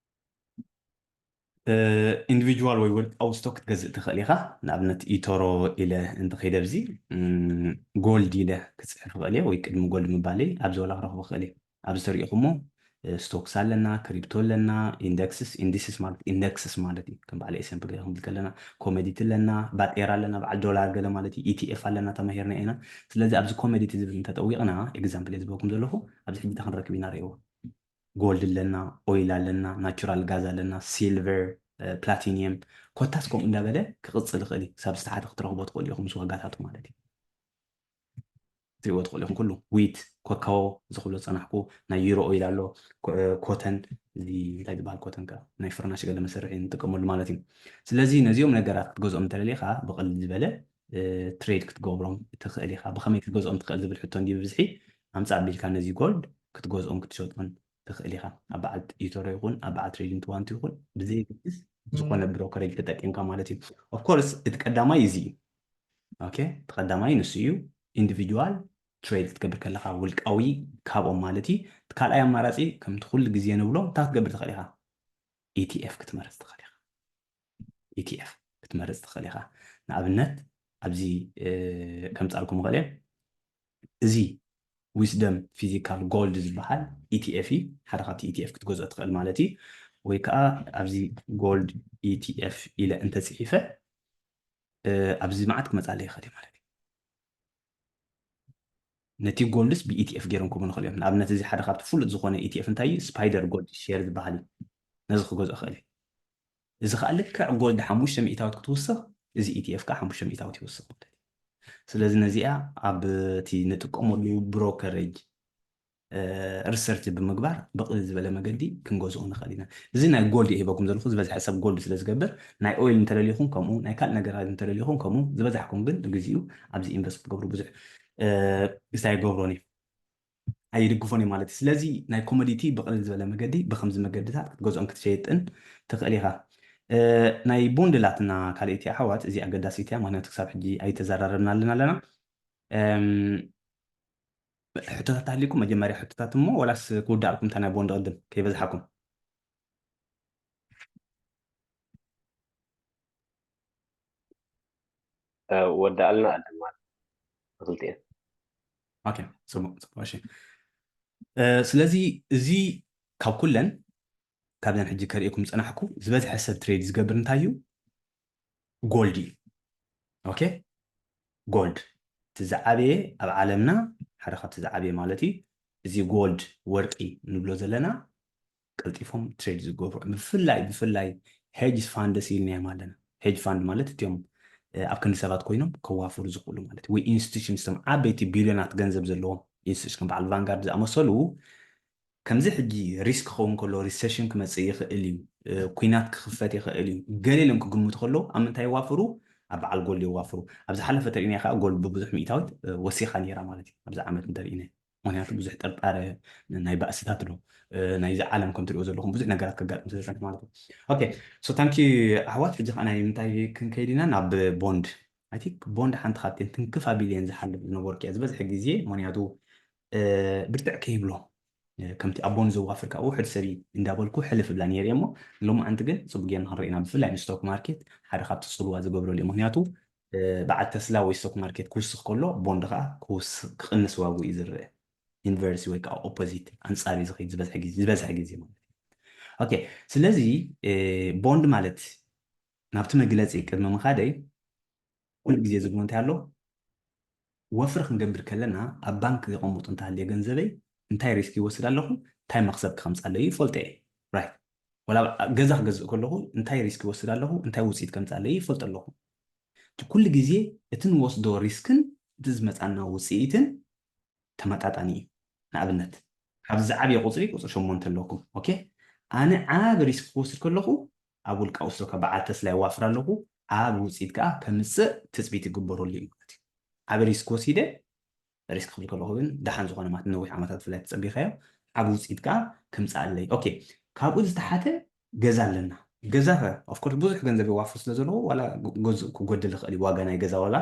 ኢንዲቪጁዋል ወይ ውልቃዊ ስቶክ ክትገዝእ ትኽእል ኢኻ። ንኣብነት ኢቶሮ ኢለ እንተኸይደ ኣብዚ ጎልድ ኢለ ክፅሕፍ ይኽእል እየ ወይ ቅድሚ ጎልድ ምባለይ ኣብዚ ዋላ ክረኽቦ ይኽእል እየ። ኣብዚ ተሪእኹሞ ስቶክስ ኣለና፣ ክሪፕቶ ኣለና፣ ኢንደክስስ ኢንዲስስ ማለት ኢንደክስስ ማለት እዩ። ከም በዓል ኤስንፕ ገለ ክንብል ከለና ኮመዲቲ ኣለና፣ ባጤራ ኣለና፣ በዓል ዶላር ገለ ማለት እዩ። ኢቲኤፍ ኣለና ተማሂርና ኢና። ስለዚ ኣብዚ ኮመዲቲ ዝብል እንተጠዊቕና ኤግዛምፕል እየ ዝበልኩም ዘለኹ ኣብዚ ሕጂ ክንረክብ ኢና ርእይዎ። ጎልድ ኣለና፣ ኦይል ኣለና፣ ናቹራል ጋዝ ኣለና፣ ሲልቨር፣ ፕላቲኒየም ኮታስ ከምኡ እንዳበለ ክቕፅል ይኽእል እዩ። ክሳብ ዝተሓተ ክትረኽቦ ትኽእሉ ኢኹም ምስ ዋጋታቱ ማለት እዩ። ትሪእዎ ትኽእሉ ኢኹም ኩሉ ዊት ኮካዎ ዝኽብሎ ዝፀናሕኩ ናይ ዩሮ ኦይል ኣሎ። ኮተን እዚ እንታይ ዝበሃል ኮተን ከ ናይ ፍርናሽ ገለ መሰርሒ ንጥቀመሉ ማለት እዩ። ስለዚ ነዚኦም ነገራት ክትገዝኦም እንተደሊኻ ብቐልል ዝበለ ትሬድ ክትገብሮም ትኽእል ኢኻ። ብኸመይ ክትገዝኦም ትኽእል ዝብል ሕቶ እንዲ ብብዝሒ ኣምፃእ ኣቢልካ ነዚ ጎልድ ክትገዝኦም ክትሸጦን ትኽእል ኢኻ። ኣብ በዓል ኢቶሮ ይኹን ኣብ በዓል ትሬዲንግ ትዋንቱ ይኹን ብዘየገድስ ዝኾነ ብሮከሬጅ ተጠቂምካ ማለት እዩ። ኦፍኮርስ እቲ ቀዳማይ እዚ እዩ። ኦኬ እቲ ቀዳማይ ንሱ እዩ። ኢንዲቪጁዋል ትሬድ ክትገብር ከለካ ውልቃዊ ካብኦም ማለት እዩ። እቲ ካልኣይ ኣማራፂ ከምቲ ኩሉ ግዜ ንብሎ እንታይ ክትገብር ትኽእል ኢኻ? ኢቲኤፍ ክትመርፅ ትኽእል ኢኻ። ኢቲኤፍ ክትመርፅ ትኽእል ኢኻ። ንኣብነት ኣብዚ ከምፃልኩም ኽእል እዚ ዊስደም ፊዚካል ጎልድ ዝበሃል ኢቲኤፍ እዩ። ሓደ ካብቲ ኢቲኤፍ ክትገዝኦ ትኽእል ማለት እዩ። ወይ ከዓ ኣብዚ gold E T F ኢለ እንተፅሒፈ ኣብዚ መዓት ክመፃለ ይኽእል እዩ ማለት እዩ። ነቲ ጎልድስ ብ E T F ገይሮም ክህቡኒ ይኽእሉ እዮም። ንኣብነት እዚ ሓደ ካብቲ ፍሉጥ ዝኾነ E T F እንታይ እዩ? Spider Gold Share ዝበሃል እዩ። ነዚ ክገዝኦ ይኽእል እየ። እዚ ከዓ ልክዕ ጎልድ ሓሙሽተ ሚእታዊት ክትውስኽ፣ እዚ E T F ከዓ ሓሙሽተ ሚእታዊት ይውስኽ ማለት እዩ። ስለዚ ነዚኣ ኣብ እቲ ንጥቀመሉ ብሮከሬጅ ሪሰርች ብምግባር ብቕልል ዝበለ መገዲ ክንገዝኦ ንኽእል ኢና። እዚ ናይ ጎልድ እየ ሂበኩም ዘለኹ፣ ዝበዝሐ ሰብ ጎልድ ስለ ዝገብር፣ ናይ ኦይል እንተደሊኹም ከምኡ፣ ናይ ካልእ ነገራት እንተደሊኹም ከምኡ፣ ዝበዛሕኩም ግን ንግዚኡ ኣብዚ ኢንቨስት ክትገብሩ ብዙሕ እንታይ ኣይገብሮን እዩ ኣይድግፎን እዩ ማለት እዩ። ስለዚ ናይ ኮሞዲቲ ብቕልል ዝበለ መገዲ ብከምዚ መገድታት ክትገዝኦን ክትሸይጥን ትኽእል ኢኻ። ናይ ቦንድ ላትና ካልኣይቲ ኣሕዋት እዚ ኣገዳሲት እያ፣ ምክንያቱ ክሳብ ሕጂ ኣይተዘራረብናልን ኣለና። ሕቶታት ተሃልዩኩም መጀመርያ ሕቶታት እሞ ዋላስ ክውዳእልኩም እታ ናይ ቦንድ ቅድም ከይበዝሓኩም? ወዳኣልና ኣድማ ክልቲኤን። ኦኬ፣ ጽቡቕ፣ ጽቡቕ። እሺ፣ ስለዚ እዚ ካብ ኩለን ካብዘን ሕጂ ከርእየኩም ዝጸናሕኩ ዝበዝሐ ሰብ ትሬድ ዝገብር እንታይ እዩ? ጎልድ እዩ። ኦኬ፣ ጎልድ እቲ ዝዓበየ ኣብ ዓለምና ሓደ ካብቲ ዝዓበየ ማለት እዩ። እዚ ጎልድ ወርቂ ንብሎ ዘለና ቀልጢፎም ትሬድ ዝገብሩ ብፍላይ ብፍላይ ሄጅ ፋንድስ ኢልናዮም ኣለና። ሄጅ ፋንድ ማለት እቲኦም ኣብ ክንዲ ሰባት ኮይኖም ከዋፍሩ ዝኽእሉ ማለት ወይ ኢንስቲቱሽን ስቶም ዓበይቲ ቢልዮናት ገንዘብ ዘለዎም ኢንስቲቱሽን ከም በዓል ቫንጋርድ ዝኣመሰሉ ከምዚ ሕጂ ሪስክ ክኸውን ከሎ ሪሰሽን ክመፅእ ይኽእል እዩ፣ ኩናት ክኽፈት ይኽእል እዩ፣ ገለ ኢሎም ክግምቱ ከለዉ ኣብ ምንታይ ይዋፍሩ? ኣብ በዓል ጎልድ ይዋፍሩ። ኣብ ዝሓለፈ ተሪእናዮ ከዓ ጎልድ ብብዙሕ ሚእታዊት ወሲኻ ነይራ ማለት እዩ። ኣብዚ ዓመት እንተሪእናዮ ምክንያቱ ብዙሕ ጥርጣረ ናይ ባእስታት ኣሎ። ናይዚ ዓለም ከም ትሪኦ ዘለኹም ብዙሕ ነገራት ከጋጥም ስለ ዝፀንሕ ማለት እዩ። ኦኬ ሶ ታንኪ ኣሕዋት፣ ሕጂ ከዓ ናይ ምንታይ ክንከይድ ኢና ናብ ቦንድ። ኣይ ቲንክ ቦንድ ሓንቲ ካብተን ትንክፋ ቢልየን ዝሓልፍ ዝነበርኩ እያ ዝበዝሐ ግዜ፣ ምክንያቱ ብርትዕ ከይብሎ ከምቲ ኣብ ቦንድ ዘዋፍር ከዓ ውሕድ ሰብ እንዳበልኩ ሕልፍ ብላ ነይረ እሞ ሎማዓንቲ ግን ፅቡቅ ጌርና ክንርኢ ኢና። ብፍላይ ንስቶክ ማርኬት ሓደ ካብቲ ፅልዋ ዝገብረሉ እዩ። ምክንያቱ በዓል ተስላ ወይ ስቶክ ማርኬት ክውስኽ ከሎ ቦንድ ከዓ ክውስ- ክቕንስ ዋግኡ እዩ ዝረአ። ኢንቨርስ ወይ ከዓ ኦፖዚት ኣንፃር እዩ ዝኸይድ ዝበዝሐ ግዜ ዝበዝሐ ግዜ ማለት እዩ። ኦኬ ስለዚ ቦንድ ማለት ናብቲ መግለፂ ቅድሚ ምኻደይ ኩሉ ግዜ ዝብሎ እንታይ ኣሎ ወፍሪ ክንገብር ከለና ኣብ ባንክ ዘቐምጡ እንተሃልየ ገንዘበይ እንታይ ሪስክ ይወስድ ኣለኹ እንታይ መኽሰብ ከምፃለዩ ይፈልጦ እየ። ራይት ወላ ገዛ ክገዝእ ከለኹ እንታይ ሪስክ ይወስድ ኣለኹ እንታይ ውፅኢት ከምፃለዩ ይፈልጦ ኣለኹ። እቲ ኩሉ ግዜ እቲ ንወስዶ ሪስክን እቲ ዝመፃና ውፅኢትን ተመጣጣኒ እዩ። ንኣብነት ካብዚ ዝዓብየ ቁፅሪ ቁፅሪ ሸሞንተ ኣለኩም። ኦኬ ኣነ ዓብ ሪስክ ክወስድ ከለኹ ኣብ ውልቃዊ ስቶካ በዓል ተስላ ይዋፍር ኣለኹ። ዓብ ውፅኢት ከዓ ከምፅእ ትፅቢት ይግበረሉ እዩ ማለት እዩ። ዓብ ሪስክ ወሲደ ሪስክ ክብል ከለኹ ግን ደሓን ዝኾነ ማለት ነዊሕ ዓመታት ብፍላይ ተፀቢኻዮ ዓብ ውፅኢት ከዓ ከምፅእ ኣለይ። ኦኬ ካብኡ ዝተሓተ ገዛ ኣለና። ገዛ ከ ኦፍኮርስ ብዙሕ ገንዘብ የዋፍር ስለ ዘለዎ ዋላ ገዝኡ ክጎድል ይኽእል እዩ ዋጋ ናይ ገዛ ዋላ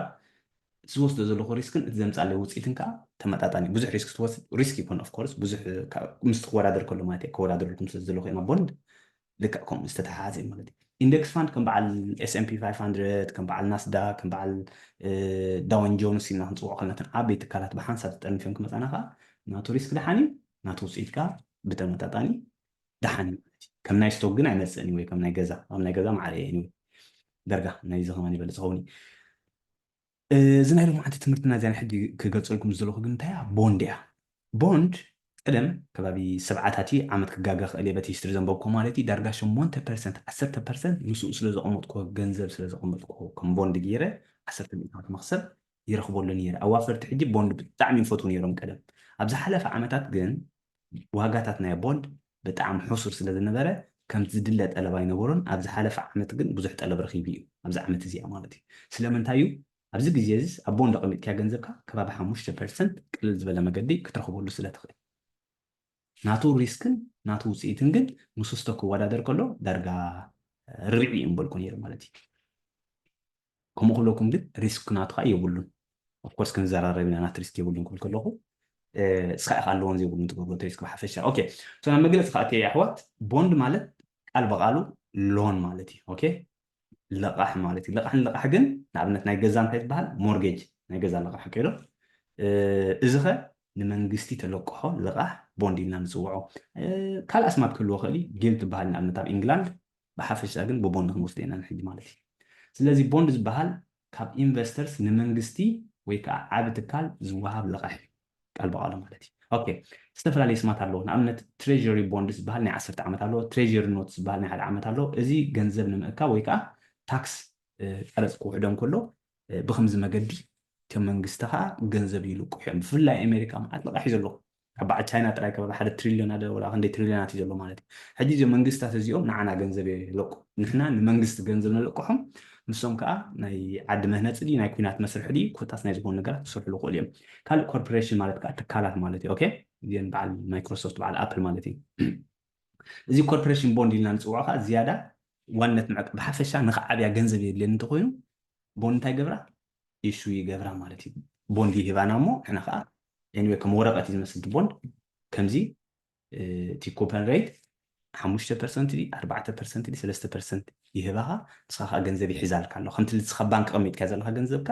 ዝወስዶ ዘለኹ ሪስክን እቲ ዘምፃለይ ውፅኢትን ከዓ ተመጣጣኒ ብዙሕ ሪስክ ትወስድ ሪስክ ይኮን ኦፍኮርስ ብዙሕ ምስቲ ክወዳደር ከሎ ማለት ክወዳደረልኩም ስለ ዘለኹ ኢና ቦንድ ልክዕ ከምኡ ዝተተሓሓዘ እዩ ማለት እዩ። ኢንደክስ ፋንድ ከም በዓል S&P five hundred ከም በዓል ናስዳክ ከም በዓል ዳውን ጆንስ ኢልና ክንፅውዖ ከለና እተን ዓበይቲ ትካላት ብሓንሳብ ተጠርኒፈን ክመፃና ከዓ ናቱ ሪስክ ደሓን እዩ ናቱ ውፅኢት ከዓ ብተመጣጣኒ ደሓን እዩ ማለት እዩ። ከም ናይ ስቶክ ግን ኣይመፅእን እዩ ወይ ከም ናይ ገዛ ከም ናይ ገዛ ማዕረ እዩ ዳርጋ ናይዚ ከማን ይበልፅ ዝኸውን እዩ። እዚ ናይ ሎማዓንቲ ትምህርትና እዚኣ ናይ ሕጂ ክገልፀልኩም ዝደለኹ ግን እንታይ እያ ቦንድ እያ። ቦንድ ቀደም ከባቢ ሰብዓታት ዓመት ክጋጋ ክእል እየ በቲ ሂስትሪ ዘንበብኩ ማለት እዩ ዳርጋ ሸሞንተ ፐርሰንት ዓሰርተ ፐርሰንት ምስኡ ስለ ዘቐመጥኩ ገንዘብ ስለ ዘቐመጥኩ ከም ቦንድ ገይረ ዓሰርተ ሚእታዊት መክሰብ ይረኽበሉ ነይረ። ኣዋፈርቲ ሕጂ ቦንድ ብጣዕሚ ይፈትዉ ነይሮም ቀደም። ኣብ ዝሓለፈ ዓመታት ግን ዋጋታት ናይ ቦንድ ብጣዕሚ ሕሱር ስለ ዝነበረ ከምቲ ዝድለ ጠለብ ኣይነበሮን። ኣብ ዝሓለፈ ዓመት ግን ብዙሕ ጠለብ ረኺቡ እዩ። ኣብዚ ዓመት እዚኣ ማለት እዩ። ስለምንታይ እዩ? ኣብዚ ግዜ እዚ ኣብ ቦንድ ኣቐሚጥካዮ ገንዘብካ ከባቢ ሓሙሽተ ፐርሰንት ቅልል ዝበለ መገዲ ክትረኽበሉ ስለ ትኽእል። ናቱ ሪስክን ናቱ ውፅኢትን ግን ምስ ስቶክ ክወዳደር ከሎ ዳርጋ ርብዒ እዩ ምበልኩ ነይሩ ማለት እዩ። ከምኡ ክብለኩም ግን ሪስክ ናቱ ከዓ የብሉን። ኦፍኮርስ ክንዘራረብ ኢና ናት ሪስክ የብሉን ክብል ከለኹ እስኻ ኢኻ ኣለዎን ዘይብሉን ትገብሮ ሪስክ ብሓፈሻ። ኦኬ ሶ ናብ መግለፂ ከዓ ኣትየ ኣሕዋት ቦንድ ማለት ቃል ብቃሉ ሎን ማለት እዩ። ኦኬ ልቓሕ ማለት እዩ። ልቓሕ ንልቓሕ ግን ንኣብነት ናይ ገዛ እንታይ ዝበሃል ሞርጌጅ ናይ ገዛ ልቓሕ ቀይዶ እዚ ኸ ንመንግስቲ ተለቅሖ ልቓሕ ቦንድ ኢልና ንፅውዖ። ካልእ ኣስማት ክህልዎ ክእል እዩ። ጊልት ዝበሃል ንኣብነት ኣብ ኢንግላንድ፣ ብሓፈሻ ግን ብቦንድ ክንወስዶ ኢና ንሕጂ ማለት እዩ። ስለዚ ቦንድ ዝበሃል ካብ ኢንቨስተርስ ንመንግስቲ ወይ ከዓ ዓቢ ትካል ዝወሃብ ልቓሕ እዩ፣ ቃል ብቃሉ ማለት እዩ። ኦኬ፣ ዝተፈላለዩ ስማት ኣለዎ። ንኣብነት ትሬሪ ቦንድ ዝበሃል ናይ ዓሰርተ ዓመት ኣለዎ፣ ትሬሪ ኖት ዝበሃል ናይ ሓደ ዓመት ኣለዎ። እዚ ገንዘብ ንምእካብ ወይ ከዓ ታክስ ቀረፅ ክውሕዶ እንከሎ ብከምዚ መገዲ ከም መንግስቲ ከዓ ገንዘብ ይልቁሑ እዮም። ብፍላይ ኣሜሪካ መዓት ልቓሕ እዩ ዘለዎ። ካብ በዓል ቻይና ጥራይ ከባቢ ሓደ ትሪልዮን ኣደ ወላ ክንደይ ትሪልዮናት እዩ ዘሎ ማለት እዩ። ሕጂ እዚኦም መንግስታት እዚኦም ንዓና ገንዘብ የለቁ፣ ንሕና ንመንግስቲ ገንዘብ ንልቅሖም፣ ንሶም ከዓ ናይ ዓዲ መህነፂ ድዩ ናይ ኩናት መስርሒ ድዩ ኮታስ ናይ ዝኾኑ ነገራት ክሰርሕሉ ይኽእሉ እዮም። ካልእ ኮርፖሬሽን ማለት ከዓ ትካላት ማለት እዩ። ኦኬ፣ እዚአን በዓል ማይክሮሶፍት በዓል ኣፕል ማለት እዩ። እዚ ኮርፖሬሽን ቦንድ ኢልና ንፅውዖ ከዓ ዝያዳ ዋነት ምዕቅ ብሓፈሻ ንክዓብያ ገንዘብ የድልየን እንተኮይኑ ቦንድ እንታይ ገብራ ኢሹ ይገብራ ማለት እዩ። ቦንድ ይህባና እሞ ንሕና ከዓ ኤኒወይ ከም ወረቀት እዩ ዝመስል እቲ ቦንድ ከምዚ እቲ ኩፐን ሬት ሓሙሽተ ፐርሰንት ድዩ ኣርባዕተ ፐርሰንት ድዩ ሰለስተ ፐርሰንት ይህባኻ። ንስኻ ከዓ ገንዘብ ይሕዛልካ ኣሎ ከምቲ ንስኻ ባንክ ቀሚጥካ ዘለካ ገንዘብካ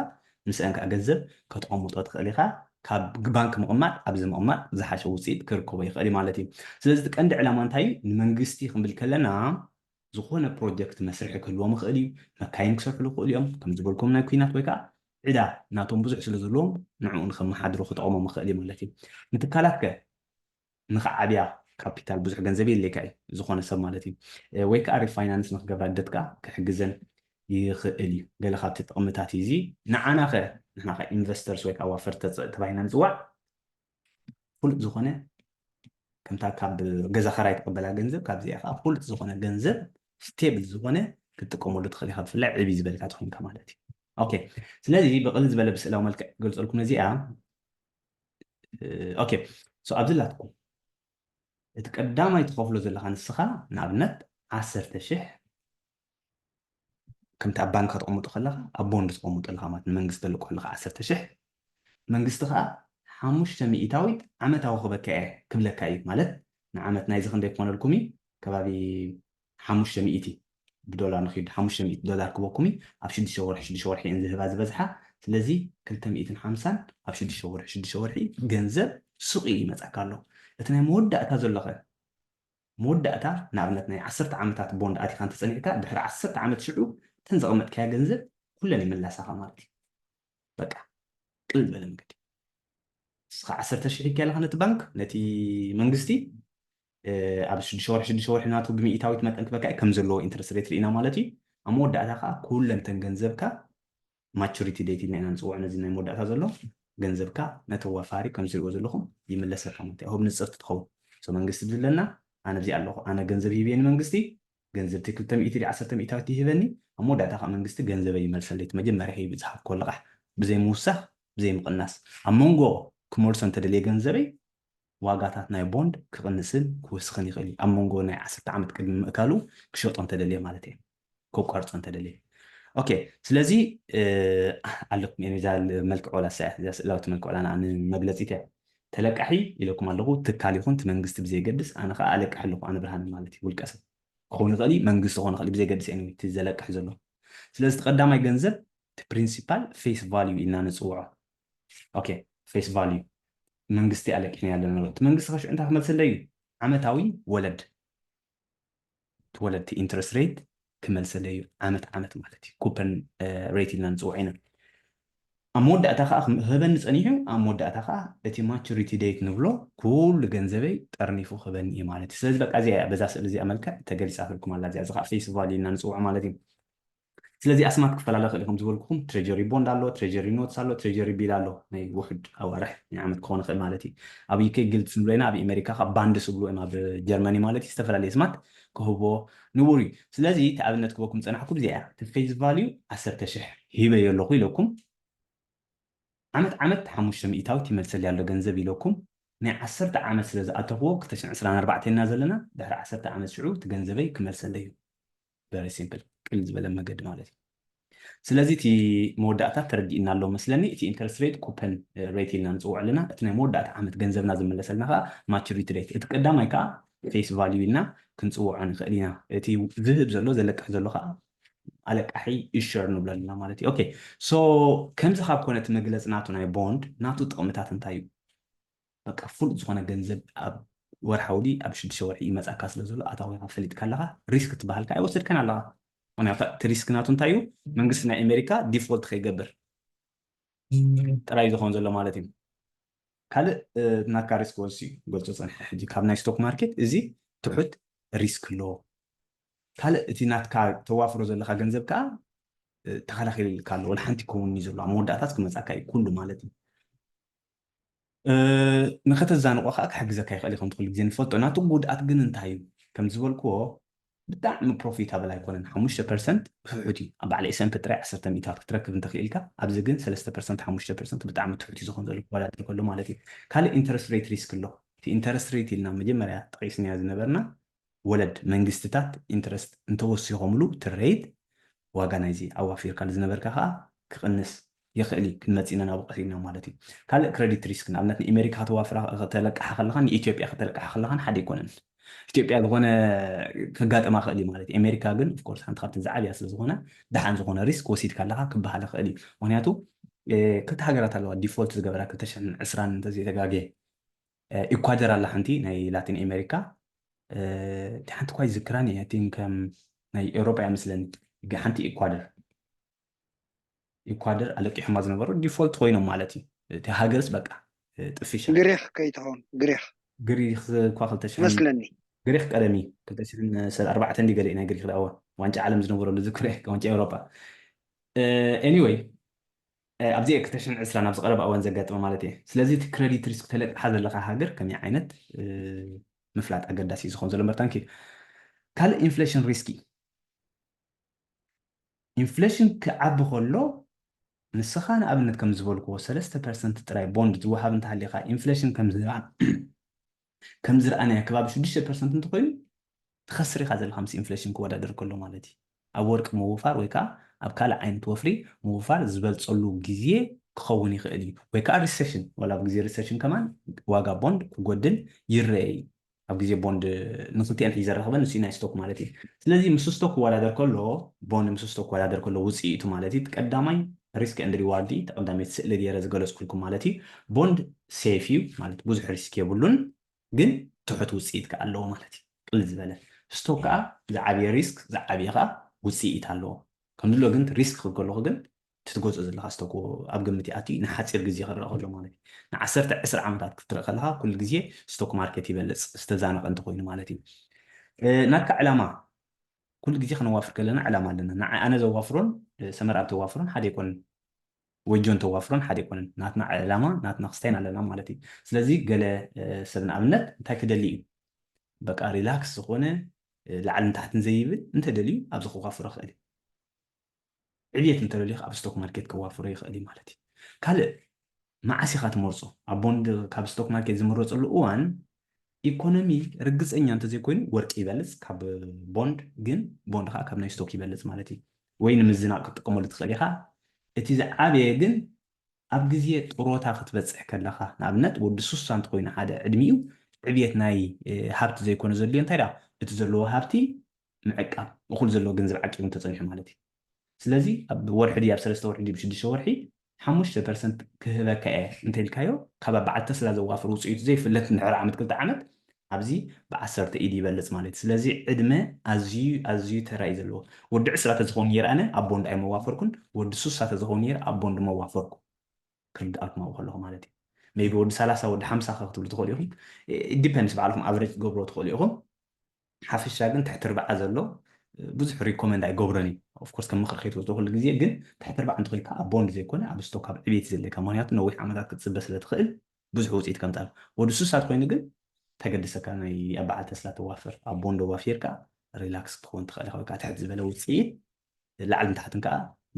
ምስአን ከዓ ገንዘብ ከተቐምጦ ትኽእል ኢኻ። ካብ ባንክ ምቕማጥ ኣብዚ ምቕማጥ ዝሓሸ ውፅኢት ክርከቦ ይኽእል እዩ ማለት እዩ። ስለዚ እቲ ቀንዲ ዕላማ እንታይ እዩ? ንመንግስቲ ክንብል ከለና ዝኾነ ፕሮጀክት መስርሒ ክህልዎም ይኽእል እዩ። መካይን ክሰርሕሉ ይኽእሉ እዮም። ከም ዝበልኩም ናይ ኩናት ወይ ከዓ ዕዳ ናቶም ብዙሕ ስለ ዘለዎም ንዕኡ ንከመሓድሩ ክጠቕሞም ይኽእል እዩ ማለት እዩ። ንትካላት ከ ንኽዓብያ ካፒታል ብዙሕ ገንዘብ የድልየካ እዩ ዝኾነ ሰብ ማለት እዩ። ወይ ከዓ ሪፋይናንስ ንክገብራ ደትካ ክሕግዘን ይኽእል እዩ። ገለ ካብቲ ጥቕምታት እዩ እዚ። ንዓና ከ ንሕና ከ ኢንቨስተርስ ወይ ከዓ ዋፈር ተባሂልና ንፅዋዕ ፍሉጥ ዝኾነ ከምታ ካብ ገዛ ኸራይ ትቕበላ ገንዘብ ካብዚኣ ከዓ ፍሉጥ ዝኾነ ገንዘብ ስቴብል ዝኾነ ክትጥቀመሉ ትኽእል ኢኻ ብፍላይ ዕብይ ዝበልካ ተኮይንካ ማለት እዩ። ኦኬ ስለዚ ብቕልል ዝበለ ብስእላዊ መልክዕ ክገልፀልኩም ነዚኣ ኦኬ ሶ ኣብዚ ላትኩም እቲ ቀዳማይ ትኸፍሎ ዘለካ ንስኻ ንኣብነት ዓሰርተ ሽሕ ከምቲ ኣብ ባንክ ከተቐምጦ ከለካ ኣብ ቦንድ ትቐምጦ ኣለካ ማለት ንመንግስቲ ተልቆ ኣለካ ዓሰርተ ሽሕ መንግስቲ ከዓ ሓሙሽተ ሚእታዊት ዓመታዊ ክበካ እየ ክብለካ እዩ ማለት ንዓመት ናይዚ ክንደይ ክኾነልኩም እዩ ከባቢ ሓሙሽተ ሚእቲ ብዶላር ንክድ ሓሙሽተ ሚእቲ ዶላር ክበኩም እዩ ኣብ ሽዱሽተ ወርሒ ሽዱሽተ ወርሒ እየን ዝህባ ዝበዝሓ ስለዚ ክልተ ሚእትን ሓምሳን ኣብ ሽዱሽተ ወርሒ ሽዱሽተ ወርሒ ገንዘብ ሱቕ ይመፀካ ኣሎ እቲ ናይ መወዳእታ ዘሎኸ መወዳእታ ንኣብነት ናይ ዓሰርተ ዓመታት ቦንድ ኣቲኻ እንተፀኒዕካ ድሕሪ ዓሰርተ ዓመት ሽዑ እተን ዘቐመጥካያ ገንዘብ ኩለን ይምላሳኻ ማለት እዩ በቃ ቅልል ዝበለ መንገዲ እስኻ ዓሰርተ ሽሕ ይከለኻ ነቲ ባንክ ነቲ መንግስቲ ኣብ ሽዱሽተ ወርሒ ሽዱሽተ ወርሒ ናቱ ብሚእታዊት መጠን ክበካ ከም ዘለዎ ኢንትረስት ሬት ርኢና ማለት እዩ ኣብ መወዳእታ ከዓ ኩለን ተን ገንዘብካ ማቹሪቲ ዴት ኢልና ኢና ንፅውዖ ነዚ ናይ መወዳእታ ዘሎ ገንዘብካ ነቲ ወፋሪ ከም ዝሪኦ ዘለኹም ይምለሰካ ማለት እዩ ንፅርቲ ትኸውን መንግስቲ ዝብለና ኣነ እዚ ኣለኹ ኣነ ገንዘብ ሂብየ ንመንግስቲ ገንዘብ እቲ ክልተ ሚእቲ ዓሰርተ ሚእታዊት ይህበኒ ኣብ መወዳእታ ከዓ መንግስቲ ገንዘበ ይመልሰለይ እቲ መጀመርያ ሂቡ ዝሃብኮ ልቓሕ ብዘይ ምውሳኽ ብዘይ ምቕናስ ኣብ መንጎ ክመልሶ እንተደልየ ገንዘበይ ዋጋታት ናይ ቦንድ ክቕንስን ክወስኽን ይኽእል እዩ ኣብ መንጎ ናይ ዓሰርተ ዓመት ቅድሚ ምእካሉ ክሸጦ እንተደልየ ማለት እዩ ከቋርፆ እንተደልየ ኦኬ ስለዚ ኣለኩም እዛ መልክዕ ወላ እዛ ስእላዊት መልክዕ ወላ ንመግለፂት እያ ተለቃሒ ኢለኩም ኣለኹ ትካል ይኹን እቲ መንግስቲ ብዘይገድስ ኣነ ከዓ ኣለቅሕ ኣለኹ ኣነ ብርሃን ማለት እዩ ውልቀ ሰብ ክኸውን ይኽእል መንግስቲ ክኾን ይኽእል ብዘይገድስ እየ እቲ ዘለቅሕ ዘሎ ስለዚ እቲ ቀዳማይ ገንዘብ እቲ ፕሪንሲፓል ፌስ ቫልዩ ኢልና ንፅውዖ ኦኬ ፌስ ቫልዩ መንግስቲ ኣለቂሕና ኣለና እቲ መንግስቲ ከሽዑ እንታይ ክመልሰለይ እዩ ዓመታዊ ወለድ ወለድ ኢንትረስት ሬት ክመልሰለይ እዩ ዓመት ዓመት ማለት እዩ ኩፐን ሬት ኢልና ንፅውዖ ኢና ኣብ መወዳእታ ከዓ ክህበኒ ፀኒሑ ኣብ መወዳእታ ከዓ እቲ ማቹሪቲ ዴት ንብሎ ኩሉ ገንዘበይ ጠርኒፉ ክህበኒ እዩ ማለት እዩ ስለዚ በቃ እዚኣ በዛ ስእሊ እዚኣ መልክዕ ተገሊፃትልኩም ኣላ እዚኣ እዚ ከዓ ፌስ ቫልዩ ኢልና ንፅውዖ ማለት እዩ ስለዚ ኣስማት ክፈላለ ክእል ከም ዝበልኩኹም ትሬጀሪ ቦንድ ኣሎ ትሬጀሪ ኖትስ ኣሎ ትሬጀሪ ቢል ኣሎ ናይ ውሕድ ኣዋርሕ ናይ ዓመት ክኾን ይኽእል ማለት እዩ ኣብ ዩኬ ግልድ ስብሎ ኢና ኣብ ኣሜሪካ ካብ ባንድ ስብሎ እዮም ኣብ ጀርመኒ ማለት እዩ ዝተፈላለየ ስማት ክህቦ ንቡር እዩ ስለዚ እቲ ኣብነት ክበኩም ፀናሕኩም እዚኣ እቲ ፌስ ቫልዩ ዓሰርተ ሽሕ ሂበዮ ኣለኹ ኢለኩም ዓመት ዓመት ሓሙሽተ ሚእታዊት ይመልሰልያ ኣሎ ገንዘብ ኢለኩም ናይ ዓሰርተ ዓመት ስለ ዝኣተኽዎ ክልተ ሽሕን ዕስራን ኣርባዕተን ኢና ዘለና ድሕሪ ዓሰርተ ዓመት ሽዑ እቲ ገንዘበይ ክመልሰለይ እዩ very simple ቅልል ዝበለ መገዲ ማለት እዩ ስለዚ እቲ መወዳእታ ተረዲእና ኣሎ መስለኒ እቲ ኢንተረስት ሬት ኩፐን ሬት ኢልና ንፅውዖ ኣለና እቲ ናይ መወዳእታ ዓመት ገንዘብና ዝመለሰልና ከዓ ማቹሪቲ ሬት እቲ ቀዳማይ ከዓ ፌስ ቫልዩ ኢልና ክንፅውዖ ንኽእል ኢና እቲ ዝህብ ዘሎ ዘለቅሕ ዘሎ ከዓ ኣለቃሒ ኢሸር ንብሎ ኣለና ማለት እዩ ኦኬ ሶ ከምዚ ካብ ኮነ እቲ መግለፂ ናቱ ናይ ቦንድ ናቱ ጥቕምታት እንታይ እዩ በቃ ፍሉጥ ዝኾነ ገንዘብ ኣብ ወርሓዊ ድዩ ኣብ ሽዱሽተ ወርሒ ይመጻካ ስለ ዘሎ ኣታዊኻ ፈሊጥካ ኣለኻ። ሪስክ ትበሃል ከኣ ኣይወሰድካን ኣለኻ። ምክንያቱ እቲ ሪስክ ናቱ እንታይ እዩ? መንግስቲ ናይ ኣሜሪካ ዲፎልት ከይገብር ጥራይ ዝኸውን ዘሎ ማለት እዩ። ካልእ ናትካ ሪስክ ወሲ ገልጾ ጸንሐ። ሕጂ ካብ ናይ ስቶክ ማርኬት እዚ ትሑት ሪስክ ኣለዎ። ካልእ እቲ ናትካ ተዋፍሮ ዘለካ ገንዘብ ከኣ ተኸላኺልካ ኣሎ። ወላ ሓንቲ ክኸውን እዩ ዘሎ ኣብ መወዳእታት ክመጻካ እዩ ኩሉ ማለት እዩ። ንኸተዛንቆ ከዓ ክሕግዘካ ይኽእል እዩ። ከምቲ ኩሉ ግዜ ንፈልጦ ናቱ ጉድኣት ግን እንታይ እዩ? ከም ዝበልክዎ ብጣዕሚ ፕሮፊታብል ኣይኮነን። ሓሙሽተ ፐርሰንት ብፍሑት እዩ። ኣብ በዓል ኤስኤምፒ ጥራይ ዓሰርተ ሚእታታት ክትረክብ እንተኽኢልካ፣ ኣብዚ ግን ሰለስተ ፐርሰንት ሓሙሽተ ፐርሰንት ብጣዕሚ ትሑት እዩ ዝኾን ዘሎ ክወዳደር ከሎ ማለት እዩ። ካልእ ኢንተረስት ሬት ሪስክ ኣሎ። እቲ ኢንተረስት ሬት ኢልና መጀመርያ ጠቒስናዮ ዝነበርና ወለድ መንግስትታት ኢንተረስት እንተወሲኾምሉ እቲ ሬት ዋጋ ናይዚ ኣዋፊርካሉ ዝነበርካ ከዓ ክቕንስ ይኽእል እዩ። ክንመጽእ ኢና ናብኡ ቀስ ኢልና ማለት እዩ። ካልእ ክረዲት ሪስክ ንኣብነት ንኣሜሪካ ከተዋፍራ ከተለቅሓ ከለኻ ንኢትዮጵያ ከተለቅሓ ከለኻን ሓደ ኣይኮነን። ኢትዮጵያ ዝኾነ ከጋጥማ ክእል እዩ ማለት እዩ። ኣሜሪካ ግን ኦፍኮርስ ሓንቲ ካብተን ዝዓብያ ስለ ዝኾነ ደሓን ዝኾነ ሪስክ ወሲድካ ኣለኻ ክበሃል ይኽእል እዩ። ምክንያቱ ክልተ ሃገራት ኣለዋ ዲፎልት ዝገበራ ክልተ ሽሕን ዕስራን እንተዘይተጋግየ ኢኳደር ኣላ ሓንቲ ናይ ላቲን ኣሜሪካ። እቲ ሓንቲ ኳ ይዝክራን እየ ቲን ከም ናይ ኤውሮጳ እያ መስለኒ። ሓንቲ ኢኳደር ኢኳደር ኣለቂሖማ ዝነበሩ ዲፎልት ኮይኖም ማለት እዩ። እቲ ሃገርስ በቃ ጥፊሻ ግሪክ ከይትኸውን ግሪክ ግሪክ እኳ ክልተ ሽሕን መስለኒ። ግሪክ ቀደሚ ክልተ ሽሕን ኣርባዕተን ድዩ ገለ ናይ ግሪክ ዳዋ ዋንጫ ዓለም ዝነበረሉ ዝክረ ዋንጫ ኤውሮጳ። ኤኒወይ ኣብዚ ክልተ ሽሕን ዕስራን ኣብዚ ቀረባ እዋን ዘጋጥመ ማለት እየ። ስለዚ እቲ ክረዲት ሪስክ ተለቅሓ ዘለካ ሃገር ከመይ ዓይነት ምፍላጥ ኣገዳሲ እዩ ዝኸውን ዘሎ እምበር ታንኪ ካልእ ኢንፍሌሽን ሪስክ እዩ። ኢንፍሌሽን ክዓቢ ከሎ ንስኻ ንኣብነት ከም ዝበልክዎ ሰለስተ ፐርሰንት ጥራይ ቦንድ ዝወሃብ እንተሃሊኻ ኢንፍሌሽን ከም ዝረኣ ከም ዝረኣናዮ ከባቢ ሽዱሽተ ፐርሰንት እንተኮይኑ ትኸስር ኢኻ ዘለካ ምስ ኢንፍሌሽን ክወዳደር ከሎ ማለት እዩ። ኣብ ወርቂ ምውፋር ወይ ከዓ ኣብ ካልእ ዓይነት ወፍሪ ምውፋር ዝበልፀሉ ግዜ ክኸውን ይኽእል እዩ። ወይ ከዓ ሪሴሽን ዋላ ኣብ ግዜ ሪሴሽን ከማን ዋጋ ቦንድ ክጎድል ይረአ እዩ። ኣብ ግዜ ቦንድ ንክልቲአን ሒዘ ረኽበን ንሱ ናይ ስቶክ ማለት እዩ። ስለዚ ምስ ስቶክ ክወዳደር ከሎ ቦንድ ምስ ስቶክ ክወዳደር ከሎ ውፅኢቱ ማለት እዩ። ቀዳማይ ሪስክ ኤንድ ሪዋርድ እዩ። ተቀዳሚት ስእሊ ገይረ ዝገለፅኩልኩም ማለት እዩ። ቦንድ ሴፍ እዩ ማለት ብዙሕ ሪስክ የብሉን፣ ግን ትሑት ውፅኢት ከዓ ኣለዎ ማለት እዩ። ቅል ዝበለ ስቶክ ከዓ ዝዓብየ ሪስክ ዝዓብየ ከዓ ውፅኢት ኣለዎ። ከምድሎ ግን ሪስክ ክብል ከለኹ ግን ትትገዝኦ ዘለካ ስቶክ ኣብ ግምት ይኣትዩ ንሓፂር ግዜ ክረአ ከሎ ማለት እዩ። ንዓሰርተ ዕስራ ዓመታት ክትረአ ከለካ ኩሉ ግዜ ስቶክ ማርኬት ይበልፅ ዝተዛነቀ እንተኮይኑ ማለት እዩ። ናትካ ዕላማ ኩሉ ግዜ ክነዋፍር ከለና ዕላማ ኣለና። ንዓ ኣነ ዘዋፍሮን ሰመር ኣብ ተዋፍሮን ሓደ ይኮንን፣ ወጆን ተዋፍሮን ሓደ ይኮንን። ናትና ዕላማ ናትና ክስታይን ኣለና ማለት እዩ። ስለዚ ገለ ሰብ ንኣብነት እንታይ ክደሊ እዩ? በቃ ሪላክስ ዝኾነ ላዕልን ታሕትን ዘይብል እንተደልዩ ኣብዚ ክዋፍሮ ይኽእል እዩ። ዕብየት እንተደልዩ ኣብ ስቶክ ማርኬት ከዋፍሮ ይኽእል እዩ ማለት እዩ። ካልእ መዓስ ኢኻ ትመርጾ? ኣብ ቦንድ ካብ ስቶክ ማርኬት ዝምረጸሉ እዋን ኢኮኖሚ ርግጸኛ እንተዘይኮይኑ ወርቂ ይበልጽ ካብ ቦንድ፣ ግን ቦንድ ከዓ ካብ ናይ ስቶክ ይበልጽ ማለት እዩ። ወይ ንምዝናቕ ክትጥቀመሉ ትኽእል ኢኻ። እቲ ዝዓበየ ግን ኣብ ግዜ ጥሮታ ክትበጽሕ ከለኻ፣ ንኣብነት ወዲ ሱሳ እንተኾይኑ ሓደ ዕድሚኡ ዕብየት ናይ ሃብቲ ዘይኮነ ዘድልዮ እንታይ ደኣ እቲ ዘለዎ ሃብቲ ምዕቃብ እኹል ዘለዎ ገንዘብ ዓቂቡ እንተጸኒሑ ማለት እዩ። ስለዚ ኣብ ወርሒ ድዩ ኣብ ሰለስተ ወርሒ ድዩ ብሽዱሽተ ወርሒ ሓሙሽተ ፐርሰንት ክህበካ እየ እንተኢልካዮ ካብ ኣብ በዓል ተስላ ዘዋፍር ውፅኢቱ ዘይፍለጥ እንድሕር ዓመት ክልተ ዓመት ኣብዚ ብዓሰርተ ኢድ ይበልፅ ማለት እዩ። ስለዚ ዕድመ ኣዝዩ ኣዝዩ ተራ እዩ ዘለዎ። ወዲ ዕስራ ተዝኸውን ነይረ ኣነ ኣብ ቦንድ ኣይመዋፈርኩን፣ ወዲ ሱሳ ተዝኸውን ነይረ ኣብ ቦንድ መዋፈርኩ። ክርድኣኩም ኣብኡ ከለኹ ማለት እዩ። ሜቢ ወዲ ሰላሳ ወዲ ሓምሳ ከ ክትብሉ ትኽእሉ ኢኹም። ዲፐንድስ ባዕልኹም ኣቨሬጅ ትገብሮ ትኽእሉ ኢኹም። ሓፈሻ ግን ትሕቲ ርብዓ ዘሎ ብዙሕ ሪኮመንድ ኣይገብሮን እዩ። ኦፍኮርስ ከም ምኽሪ ከይትወስዶ ኩሉ ግዜ ግን ትሕቲ ርብዓ እንተኮይንካ ኣብ ቦንድ ዘይኮነ ኣብ ስቶክ ኣብ ዕቤት ዘለካ ምክንያቱ ነዊሕ ዓመታት ክትፅበ ስለ ትኽእል ብዙሕ ውፅኢት ከምፃል ወዲ ሱሳት ኮይኑ ግን ተገድሰካ ናይ ኣብ በዓል ተስላ ተዋፍር ኣብ ቦንድ ዋፊርካ ሪላክስ ክትኸውን ትኽእል ኢኻ ወይ ከዓ ትሕት ዝበለ ውፅኢት ላዕልን ታሕትን ከዓ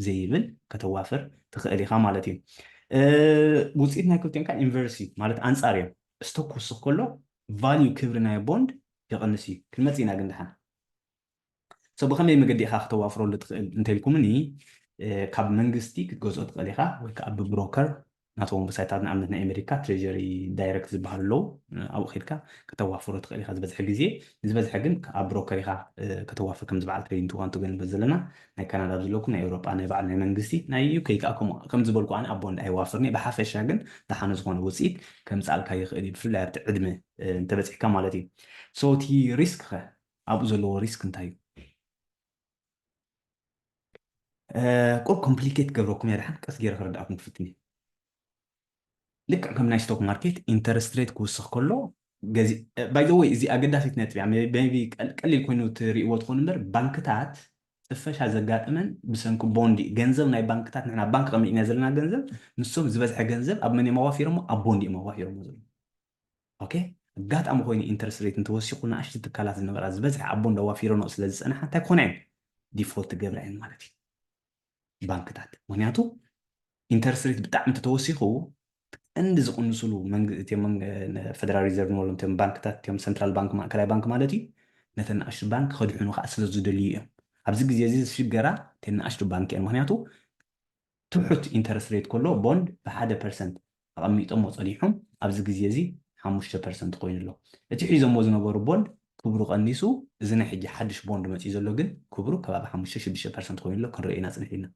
ዘይብል ከተዋፍር ትኽእል ኢኻ ማለት እዩ። ውፅኢት ናይ ክልቲኦም ከዓ ኢንቨርስ እዩ ማለት ኣንፃር እዮም። ስቶክ ክውስኽ ከሎ ቫልዩ ክብሪ ናይ ቦንድ ይቕንስ እዩ። ክንመፅ ኢና ግን ደሓን ሰብ ብኸመይ መገዲ ኢኻ ክተዋፍረሉ ትኽእል እንተልኩምኒ ካብ መንግስቲ ክትገዝኦ ትኽእል ኢኻ ወይ ከዓ ብብሮከር ናቶም ወብሳይታት ንኣብነት ናይ ኣሜሪካ ትሬጀሪ ዳይረክት ዝበሃሉ ኣለዉ። ኣብኡ ከድካ ከተዋፍሮ ትኽእል ኢኻ ዝበዝሐ ግዜ። ዝበዝሐ ግን ኣብ ብሮከር ኢኻ ከተዋፍር፣ ከምዚ በዓል ትሬዲንግ ቱ ዋን ቱ ግን ዘለና ናይ ካናዳ ኣብ ዘለኩም ናይ ኤውሮጳ ናይ በዓል ናይ መንግስቲ ናይ ዩ ኬ ከዓ ከምኡ ከም ዝበልኩ ኣነ ኣብ ቦንድ ኣይዋፍርኒ። ብሓፈሻ ግን ደሓነ ዝኾነ ውፅኢት ከምፅኣልካ ይኽእል እዩ፣ ብፍላይ ኣብቲ ዕድመ እንተበፂሕካ ማለት እዩ። ሶ እቲ ሪስክ ከ ኣብኡ ዘለዎ ሪስክ እንታይ እዩ? ቁር ኮምፕሊኬት ገብረኩም እያ፣ ደሓን ቀስ ገይረ ክረዳእኩም ክፍትን እየ። ልክዕ ከም ናይ ስቶክ ማርኬት ኢንተረስት ሬት ክውስኽ ከሎ፣ ባይ ዘ ወይ እዚ ኣገዳሲት ነጥቢ እያ። ሜቢ ቀሊል ኮይኑ ትርእይዎ ትኾኑ እምበር ባንክታት ጥፈሻ ዘጋጥመን ብሰንኪ ቦንድ እዩ። ገንዘብ ናይ ባንክታት ንሕና ባንክ ቀሚጥና ዘለና ገንዘብ ንሶም ዝበዝሐ ገንዘብ ኣብ መን እዮም ኣዋፊሮሞ? ኣብ ቦንድ እዮም ኣዋፊሮሞ ዘለዉ። ኦኬ ኣጋጣሚ ኮይኑ ኢንተረስት ሬት እንተወሲኹ ንኣሽቱ ትካላት ዝነበራ ዝበዝሐ ኣብ ቦንድ ኣዋፊረኖ ስለ ዝፀንሓ እንታይ ክኾና እየን? ዲፎልት ክገብራ እየን ማለት እዩ ባንክታት። ምክንያቱ ኢንተረስት ሬት ብጣዕሚ እንተተወሲኹ ቀንዲ ዝቕንስሉ መንግ- እቲኦም መንግ- ነ- ፌደራል ሪዘርቭ ንበሎም እቲኦም ባንክታት እቲኦም ሰንትራል ባንክ ማእከላይ ባንክ ማለት እዩ ነተን ንኣሽቱ ባንክ ከድሕኑ ከዓ ስለ ዝደልዩ እዮም። ኣብዚ ግዜ እዚ ዝሽገራ እተን ንኣሽቱ ባንክ እየን። ምክንያቱ ትሑት ኢንተረስት ሬት ከሎ ቦንድ ብሓደ ፐርሰንት ኣቐሚጦሞ ፀኒሖም ኣብዚ ግዜ እዚ ሓሙሽተ ፐርሰንት ኮይኑ ኣሎ። እቲ ሒዞሞ ዝነበሩ ቦንድ ክብሩ ቀኒሱ፣ እዚ ናይ ሕጂ ሓድሽ ቦንድ መፅዩ ዘሎ ግን ክብሩ ከባቢ ሓሙሽተ ሽዱሽተ ፐርሰንት ኮይኑ ኣሎ። ክንርኢ ኢና ፅንሕ ኢልና።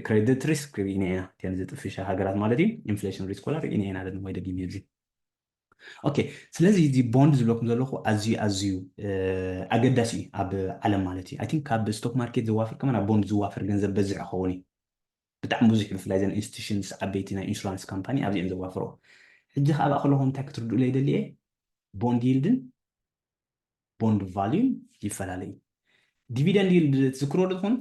ክሬዲት ሪስክ ርኢና ኢና፣ እተን ዝጥፍሻ ሃገራት ማለት እዩ። ኢንፍሌሽን ሪስክ ወላ ርኢና ኢና ደሞ ወይ ደጊም እዚ ኦኬ ስለዚ እዚ ቦንድ ዝብለኩም ዘለኹ ኣዝዩ ኣዝዩ ኣገዳሲ እዩ ኣብ ዓለም ማለት እዩ። ኣይ ቲንክ ካብ ስቶክ ማርኬት ዘዋፍር ከማን ኣብ ቦንድ ዝዋፈር ገንዘብ በዝሕ ክኸውን እዩ። ብጣዕሚ ብዙሕ ብፍላይ ዘን ኢንስቲቱሽንስ ዓበይቲ ናይ ኢንሹራንስ ካምፓኒ ኣብዚኦም ዘዋፍሮ። ሕጂ ከዓ ብኣ ከለኹም እንታይ ክትርድኡለይ ደልየ ቦንድ ይልድን ቦንድ ቫልዩን ይፈላለ እዩ። ዲቪደንድ ይልድ ትዝክርዎ ዶ ትኾኑ?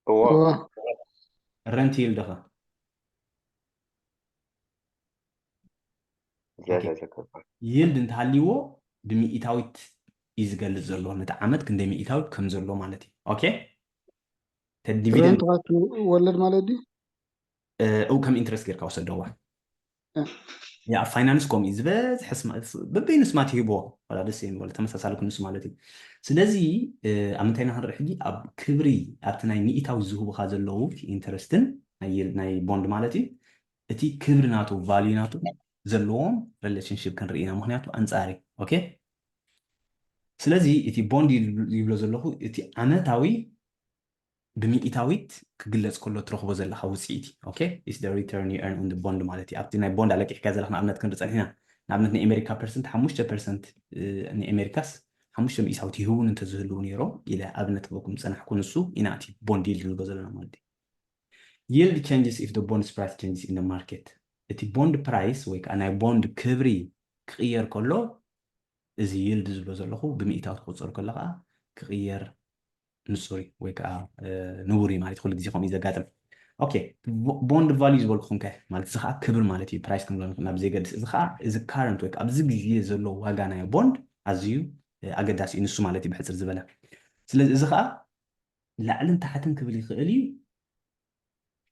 እዎ ረንት ይልድ ኸ? ዝያዳ ዘከባ ይልድ እንተሃልይዎ ብሚኢታዊት እዩ ዝገልፅ ዘሎ ነቲ ዓመት ክንደይ ሚኢታዊት ከም ዘሎ ማለት እዩ። ኦኬ ተ- ዲቪደንድ ረንት ዋት ወለድ ማለት ድዩ? እ፣ እው ከም ኢንትረስት ጌርካ ወሰደዋ እ። ያ ኣብ ፋይናንስ ከምኡ እዩ ዝበዝሐ ስማ- በበይኑ ስማት ይህብዎ ዋላ ደስ ይብል ተመሳሳሊ ክንሱ ማለት እዩ። ስለዚ እ፣ ኣብ ምንታይ ኢና ክንርኢ ሕጂ ኣብ ክብሪ ኣብቲ ናይ ሚኢታዊ ዝህቡካ ዘለዉ ኢንትረስትን ናይ ይል- ናይ ቦንድ ማለት እዩ እቲ ክብሪ ናቱ ቫልዩ ናቱ ዘለዎም ሪሌሽንሽፕ ክንርኢ ኢና ምክንያቱ ኣንፃሪ ኦኬ ስለዚ እቲ ቦንድ ይብሎ ዘለኹ እቲ ዓመታዊ ብሚኢታዊት ክግለፅ ከሎ ትረኽቦ ዘለካ ውፅኢት okay is the return you earn on the bond ማለት እዩ ኣብቲ ናይ ቦንድ ኣለቂሕካ ዘለካ ንኣብነት ክንሪ ፀኒሕና ንኣብነት ናይ ኣሜሪካ ፐርሰንት ሓሙሽተ ፐርሰንት ንኣሜሪካስ ሓሙሽተ ሚእታዊት ይህቡን እንተዝህልው ነይሮም ኢለ ኣብነት ክበኩም ዝፀናሕኩ ንሱ ኢና እቲ ቦንድ ይልድ ንብሎ ዘለና ማለት እዩ yield changes if the bond price changes in the market እቲ ቦንድ ፕራይስ ወይ ከዓ ናይ ቦንድ ክብሪ ክቅየር ከሎ እዚ ይልድ ዝብሎ ዘለኹ ብሚእታዊ ትቆፀሩ ከሎ ከዓ ክቅየር ንፁር እዩ ወይ ከዓ ንቡር እዩ ማለት ኩሉ ግዜ ከምኡ እዩ ዘጋጥም okay bond value ዝበልኩኹም ከ ማለት እዚ ከዓ ክብር ማለት እዩ ፕራይስ ክንብሎ ናብ ዘይገድስ እዚ ከዓ እዚ ካረንት ወይ ከዓ ኣብዚ ግዜ ዘሎ ዋጋ ናይ ቦንድ ኣዝዩ ኣገዳሲ እዩ ንሱ ማለት እዩ ብሕፅር ዝበለ ስለዚ እዚ ከዓ ላዕልን ታሕትን ክብል ይኽእል እዩ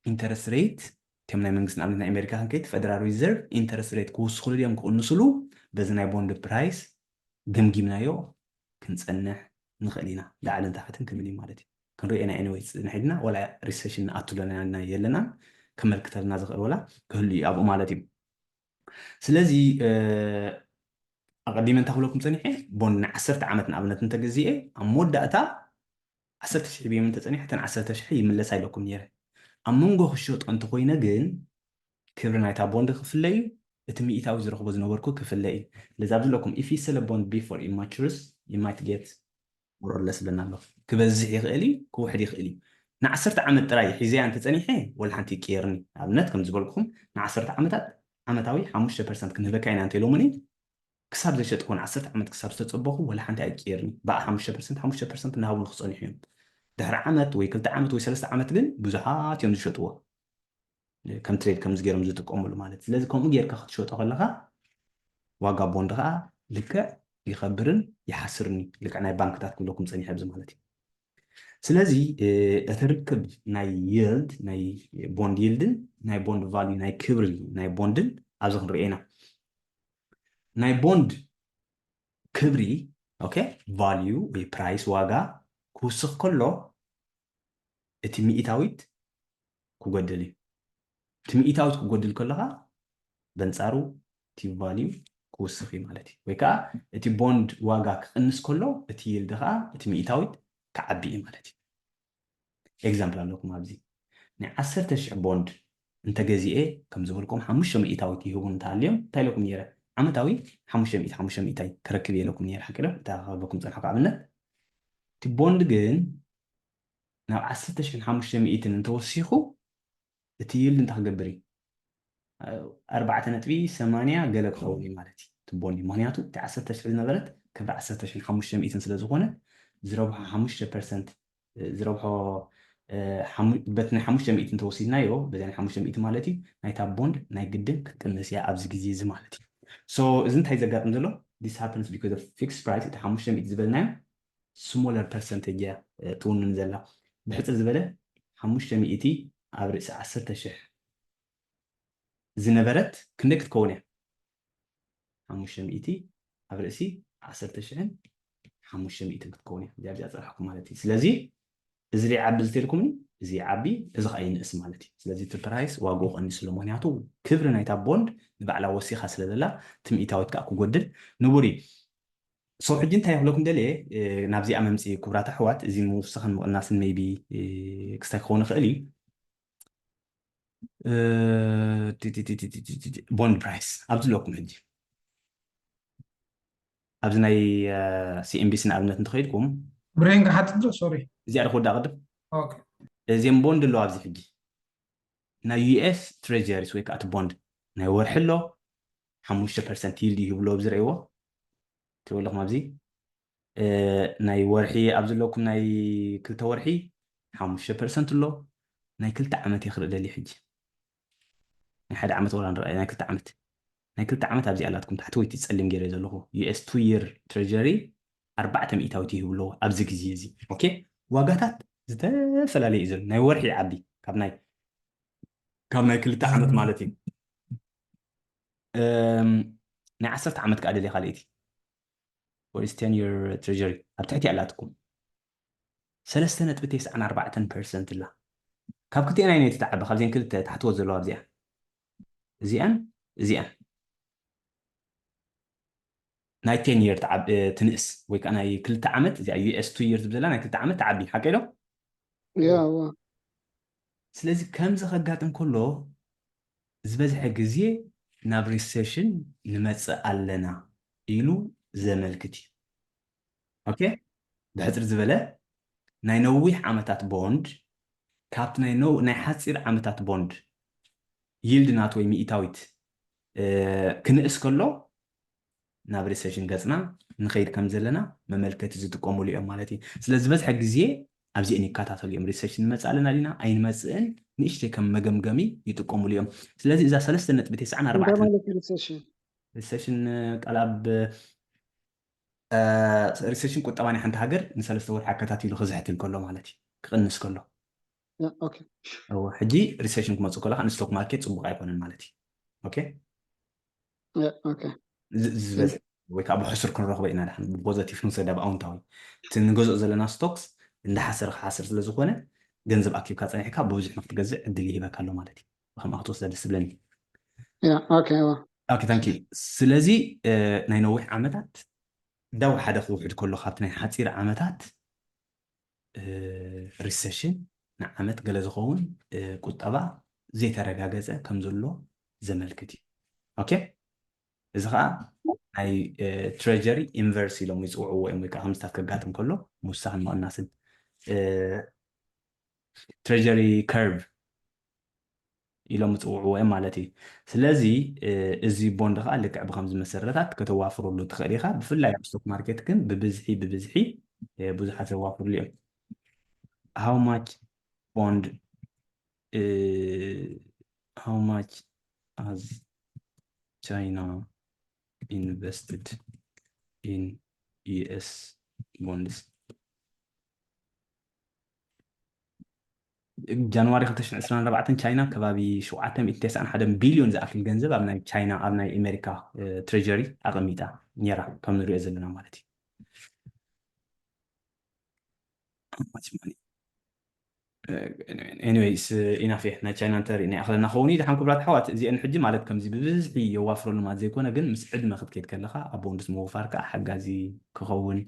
interest rate ከም ናይ መንግስቲ ንኣብነት ናይ ኣሜሪካ ክንከይድ federal reserve interest rate ክውስኽሉ ድዮም ክቕንስሉ በዚ ናይ ቦንድ ፕራይስ ገምጊምናዮ ክንፀንሕ ንኽእል ኢና ላዕልን ታሕትን ክብል እዩ ማለት እዩ ክንሪኦ ኢና anyway ፅንሕ ኢልና ወላ recession ንኣቱ ኣለና የለናን ከመልክተልና ዝኽእል ወላ ክህሉ እዩ ኣብኡ ማለት እዩ ስለዚ ኣቐዲመ እንታይ ክብለኩም ፀኒሐ ቦንድ ንዓሰርተ ዓመት ንኣብነት እንተገዚኤ ኣብ መወዳእታ ዓሰርተ ሽሕ ብዮም እንተፀኒሐ እተን ዓሰርተ ሽሕ ይምለሳ ኢለኩም ነይረ ኣብ መንጎ ክሸጦ እንተኮይነ ግን ክብሪ ናይታ ቦንድ ክፍለ እዩ እቲ ሚእታዊ ዝረኽቦ ዝነበርኩ ክፍለ እዩ ስለዚ ኣብዚ ለኩም if you sell a bond before it matures you might get more or less ብለና ኣሎ ክበዝሕ ይኽእል እዩ ክውሕድ ይኽእል እዩ ንዓሰርተ ዓመት ጥራይ ሒዘያ እንተፀኒሐ ወላ ሓንቲ ይቀየርኒ ኣብነት ከም ዝበልኩኹም ንዓሰርተ ዓመታት ዓመታዊ ሓሙሽተ ፐርሰንት ክንህበካ ኢና እንተ ኢሎሙኒ ክሳብ ዘሸጥኩ ንዓሰርተ ዓመት ክሳብ ዝተፀበኹ ወላ ሓንቲ ኣይቀየርኒ ብኣ ሓሙሽተ ፐርሰንት ሓሙሽተ ፐርሰንት እናሃቡ ንክፀንሑ እዮም ድሕሪ ዓመት ወይ ክልተ ዓመት ወይ ሰለስተ ዓመት ግን ብዙሓት እዮም ዝሸጥዎ ከም ትሬድ ከምዚ ገይሮም ዝጥቀምሉ ማለት ስለዚ ከምኡ ጌርካ ክትሸጦ ከለካ ዋጋ ቦንድ ከዓ ልክዕ ይኸብርን ይሓስርን እዩ ልክዕ ናይ ባንክታት ክብለኩም ፀኒሐ ኣብዚ ማለት እዩ ስለዚ እቲ ርክብ ናይ ይልድ ናይ ቦንድ ይልድን ናይ ቦንድ ቫልዩ ናይ ክብሪ ናይ ቦንድን ኣብዚ ክንሪኦ ኢና ናይ ቦንድ ክብሪ ኦኬ ቫልዩ ወይ ፕራይስ ዋጋ ክውስኽ ከሎ እቲ ሚእታዊት ክጎድል እዩ። እቲ ሚእታዊት ክጎድል ከለኻ በንጻሩ እቲ ቫልዩ ክውስኽ እዩ ማለት እዩ። ወይ ከዓ እቲ ቦንድ ዋጋ ክቕንስ ከሎ እቲ ይልድ ከዓ እቲ ሚእታዊት ክዓቢ እዩ ማለት እዩ። ኤግዛምፕል ኣለኩም ኣብዚ ናይ ዓሰርተ ሽሕ ቦንድ እንተገዚኤ ከም ዝበልኩም ሓሙሽተ ሚእታዊት ይህቡ እንተሃልዮም እንታይ ኢለኩም ነይረ? ዓመታዊ ሓሙሽተ ሚእቲ ሓሙሽተ ሚእታይ ክረክብ እየ ኢለኩም ነይረ። ሓቂ ዶ? እታ ክህበኩም ፀንሐኩ ኣብነት እቲ ቦንድ ግን ናብ ዓሰርተ ሽሕን ሓሙሽተ ሚእትን እንተወሲኹ እቲ ይልድ እንታይ ክገብር እዩ? ኣርባዕተ ነጥቢ ሰማንያ ገለ ክኸውን እዩ ማለት እዩ ትቦኒ። ምክንያቱ እቲ ዓሰርተ ሽሕ ዝነበረት ክብሪ ዓሰርተ ሽሕን ሓሙሽተ ሚእትን ስለ ዝኾነ ዝረብሖ ሓሙሽተ ፐርሰንት ዝረብሖ በቲ ናይ ሓሙሽተ ሚእቲ እንተወሲድናዮ በዚ ናይ ሓሙሽተ ሚእቲ ማለት እዩ ናይታ ቦንድ ናይ ግድን ክትቅንስ እያ ኣብዚ ግዜ እዚ ማለት እዩ። So እዚ እንታይ ዘጋጥም ዘሎ? This happens because of fixed price። እቲ ሓሙሽተ ሚእቲ ዝበልናዮ smaller percentage እያ ትውንን ዘላ። ብሕፅር ዝበለ ሓሙሽተ ሚእቲ ኣብ ርእሲ ዓሰርተ ሽሕ ዝነበረት ክንደይ ክትከውን እያ? ሓሙሽተ ሚእቲ ኣብ ርእሲ ዓሰርተ ሽሕን ሓሙሽተ ሚእትን ክትከውን እያ። እዚኣ ኣብዚኣ ፀርሕኩም ማለት እዩ። ስለዚ እዚ ዘይዓቢ ዝተልኩምኒ እዚ ይዓቢ፣ እዚ ከዓ ይንእስ ማለት እዩ። ስለዚ እቲ ፕራይስ ዋግኡ ቀንስ ኣሎ። ምክንያቱ ክብሪ ናይታ ቦንድ ንባዕላ ወሲኻ ስለ ዘላ እቲ ሚእታዊት ከዓ ክጎድል ንቡር እዩ። So ሕጂ እንታይ ክብለኩም ደልየ ናብዚኣ መምፅኢ ክቡራት ኣሕዋት፣ እዚ ምውሳኽን ምቕናስን maybe ክስታይ ክኸውን ይኽእል እዩ። ቦንድ ፕራይስ ኣብዚ ኣለኩም ሕጂ ኣብዚ ናይ ሲኤንቢሲ ንኣብነት እንተኸይድኩም ብሬን ክሓትት ዶ ሶሪ እዚኣ ዶ ክወዳእ ቅድም እዚም ቦንድ ኣለዋ ኣብዚ ሕጂ ናይ ዩኤስ ትሬጀሪስ ወይ ከዓ እቲ ቦንድ ናይ ወርሒ ኣሎ ሓሙሽተ ፐርሰንት ይልድ ይህብሎ ኣብዚ ረእይዎ ትብለኹም ኣብዚ ናይ ወርሒ ኣብ ዘለኩም ናይ ክልተ ወርሒ ሓሙሽተ ፐርሰንት ኣሎ ናይ ክልተ ዓመት ይኽርኢ ደሊ ሕጂ ናይ ሓደ ዓመት ወላ ንረኣይ ናይ ክልተ ዓመት ናይ ክልተ ዓመት ኣብዚ ኣላትኩም ታሕቲ ወይቲ ፀሊም ገይረ ዘለኹ ዩኤስ ቱ ይር ትሬጀሪ ኣርባዕተ ሚእታዊት ይህብሎ ኣብዚ ግዜ እዚ ኦኬ ዋጋታት ዝተፈላለየ እዩ ዘሎ ናይ ወርሒ ዓቢ ካብ ናይ ካብ ናይ ክልተ ዓመት ማለት እዩ ናይ ዓሰርተ ዓመት ከዓ ደልየ ካልእቲ ወይስ ten year treasury ኣብ ትሕቲ ኣላትኩም ሰለስተ ነጥቢ ተስዓን ኣርባዕተን ፐርሰንት እላ ካብ ክልቲኤን ኣይነይቲ ትዓቢ ካብዚን ክልተ ታሕትዎ ዘለዋ ኣብዚኣ እዚኣን እዚኣን ናይ ten year ትንእስ ወይ ከዓ ናይ ክልተ ዓመት እዚኣ ዩኤስ ቱ ይር ዝብዘላ ናይ ክልተ ዓመት ትዓቢ ሓቀ ዶ ያ ዋ ስለዚ ከምዚ ከጋጥም ከሎ ዝበዝሐ ግዜ ናብ ሪሴሽን ንመፅእ ኣለና ኢሉ ዘመልክት እዩ ኦኬ ብሕፅር ዝበለ ናይ ነዊሕ ዓመታት ቦንድ ካብቲ ናይ ሓፂር ዓመታት ቦንድ ይልድ ናት ወይ ሚእታዊት ክንእስ ከሎ ናብ ሪሴሽን ገፅና ንኸይድ ከም ዘለና መመልከቲ ዝጥቀሙሉ እዮም ማለት እዩ ስለዚ ዝበዝሐ ግዜ ኣብዚአን ይከታተሉ እዮም ሪሰርች ንመፅእ ኣለና ዲና ኣይንመፅእን ንእሽተይ ከም መገምገሚ ይጥቀሙሉ እዮም ስለዚ እዛ ሰለስተ ነጥቢ ተስዓን ኣርባዕተን ማለት ሪሴሽን ሪሴሽን ቃል ኣብ ሪሴሽን ቁጠባ ናይ ሓንቲ ሃገር ንሰለስተ ወርሒ ኣከታቲሉ ክዝሕት እንከሎ ማለት እዩ ክቕንስ ከሎ ኦኬ ሕጂ ሪሴሽን ክመፅእ ከለካ ንስቶክ ማርኬት ፅቡቅ ኣይኮነን ማለት እዩ ኦኬ ኦኬ ዝበዝሕ ወይ ከዓ ብሕሱር ክንረኽቦ ኢና ድሓን ብፖዘቲቭ ክንወስዳ ብኣውንታዊ እቲ ንገዝኦ ዘለና ስቶክስ እንዳሓሰረ ክሓስር ስለ ዝኾነ ገንዘብ ኣኪብካ ፀኒሕካ ብብዙሕ ንክትገዝእ ዕድል ይህበካ ኣሎ ማለት እዩ ከምኣ ክትወስዳ ደስ ዝብለኒ ኦኬ ኦኬ ታንኪ ስለዚ ናይ ነዊሕ ዓመታት ዳው ሓደ ክውሕድ ከሎ ካብቲ ናይ ሓፂር ዓመታት ሪሰሽን ንዓመት ገለ ዝኸውን ቁጠባ ዘይተረጋገፀ ከም ዘሎ ዘመልክት እዩ ኦኬ እዚ ከዓ ናይ ትሬጀሪ ኢንቨርስ ኢሎም ይፅውዕዎ እዮም ወይ ከዓ ከምስታት ከጋጥም ከሎ ምውሳኽን ምቕናስን ትሬጀሪ ከርቭ ኢሎም ዝፅውዕዎ እዮም ማለት እዩ ስለዚ እዚ ቦንድ ከዓ ልክዕ ብከምዚ መሰረታት ከተዋፍረሉ ትኽእል ኢኻ ብፍላይ ኣብ ስቶክ ማርኬት ግን ብብዝሒ ብብዝሒ ብዙሓት ዘዋፍርሉ እዮም how much bond uh, how much has China invested in U S bonds? ጃንዋሪ ክልተ ሽሕን ዕስራን ኣርባዕተን ቻይና ከባቢ ሸውዓተ ሚእትን ተስዓን ሓደን ቢልዮን ዝኣክል ገንዘብ ኣብ ናይ ቻይና ኣብ ናይ ኣሜሪካ ትሬጀሪ ኣቐሚጣ ነራ ከም ንሪኦ ዘለና ማለት እዩ Anyways, ኢናፍ እየ። ናይ ቻይና እንተሪእና ይኣኽለና ክኸውን እዩ። ደሓን ክቡራት ኣሕዋት፣ እዚአን ሕጂ ማለት ከምዚ ብብዝሒ የዋፍረሉ ማለት ዘይኮነ፣ ግን ምስ ዕድመ ክትከይድ ከለኻ ኣብ ቦንድስ ምውፋር ከዓ ሓጋዚ ክኸውን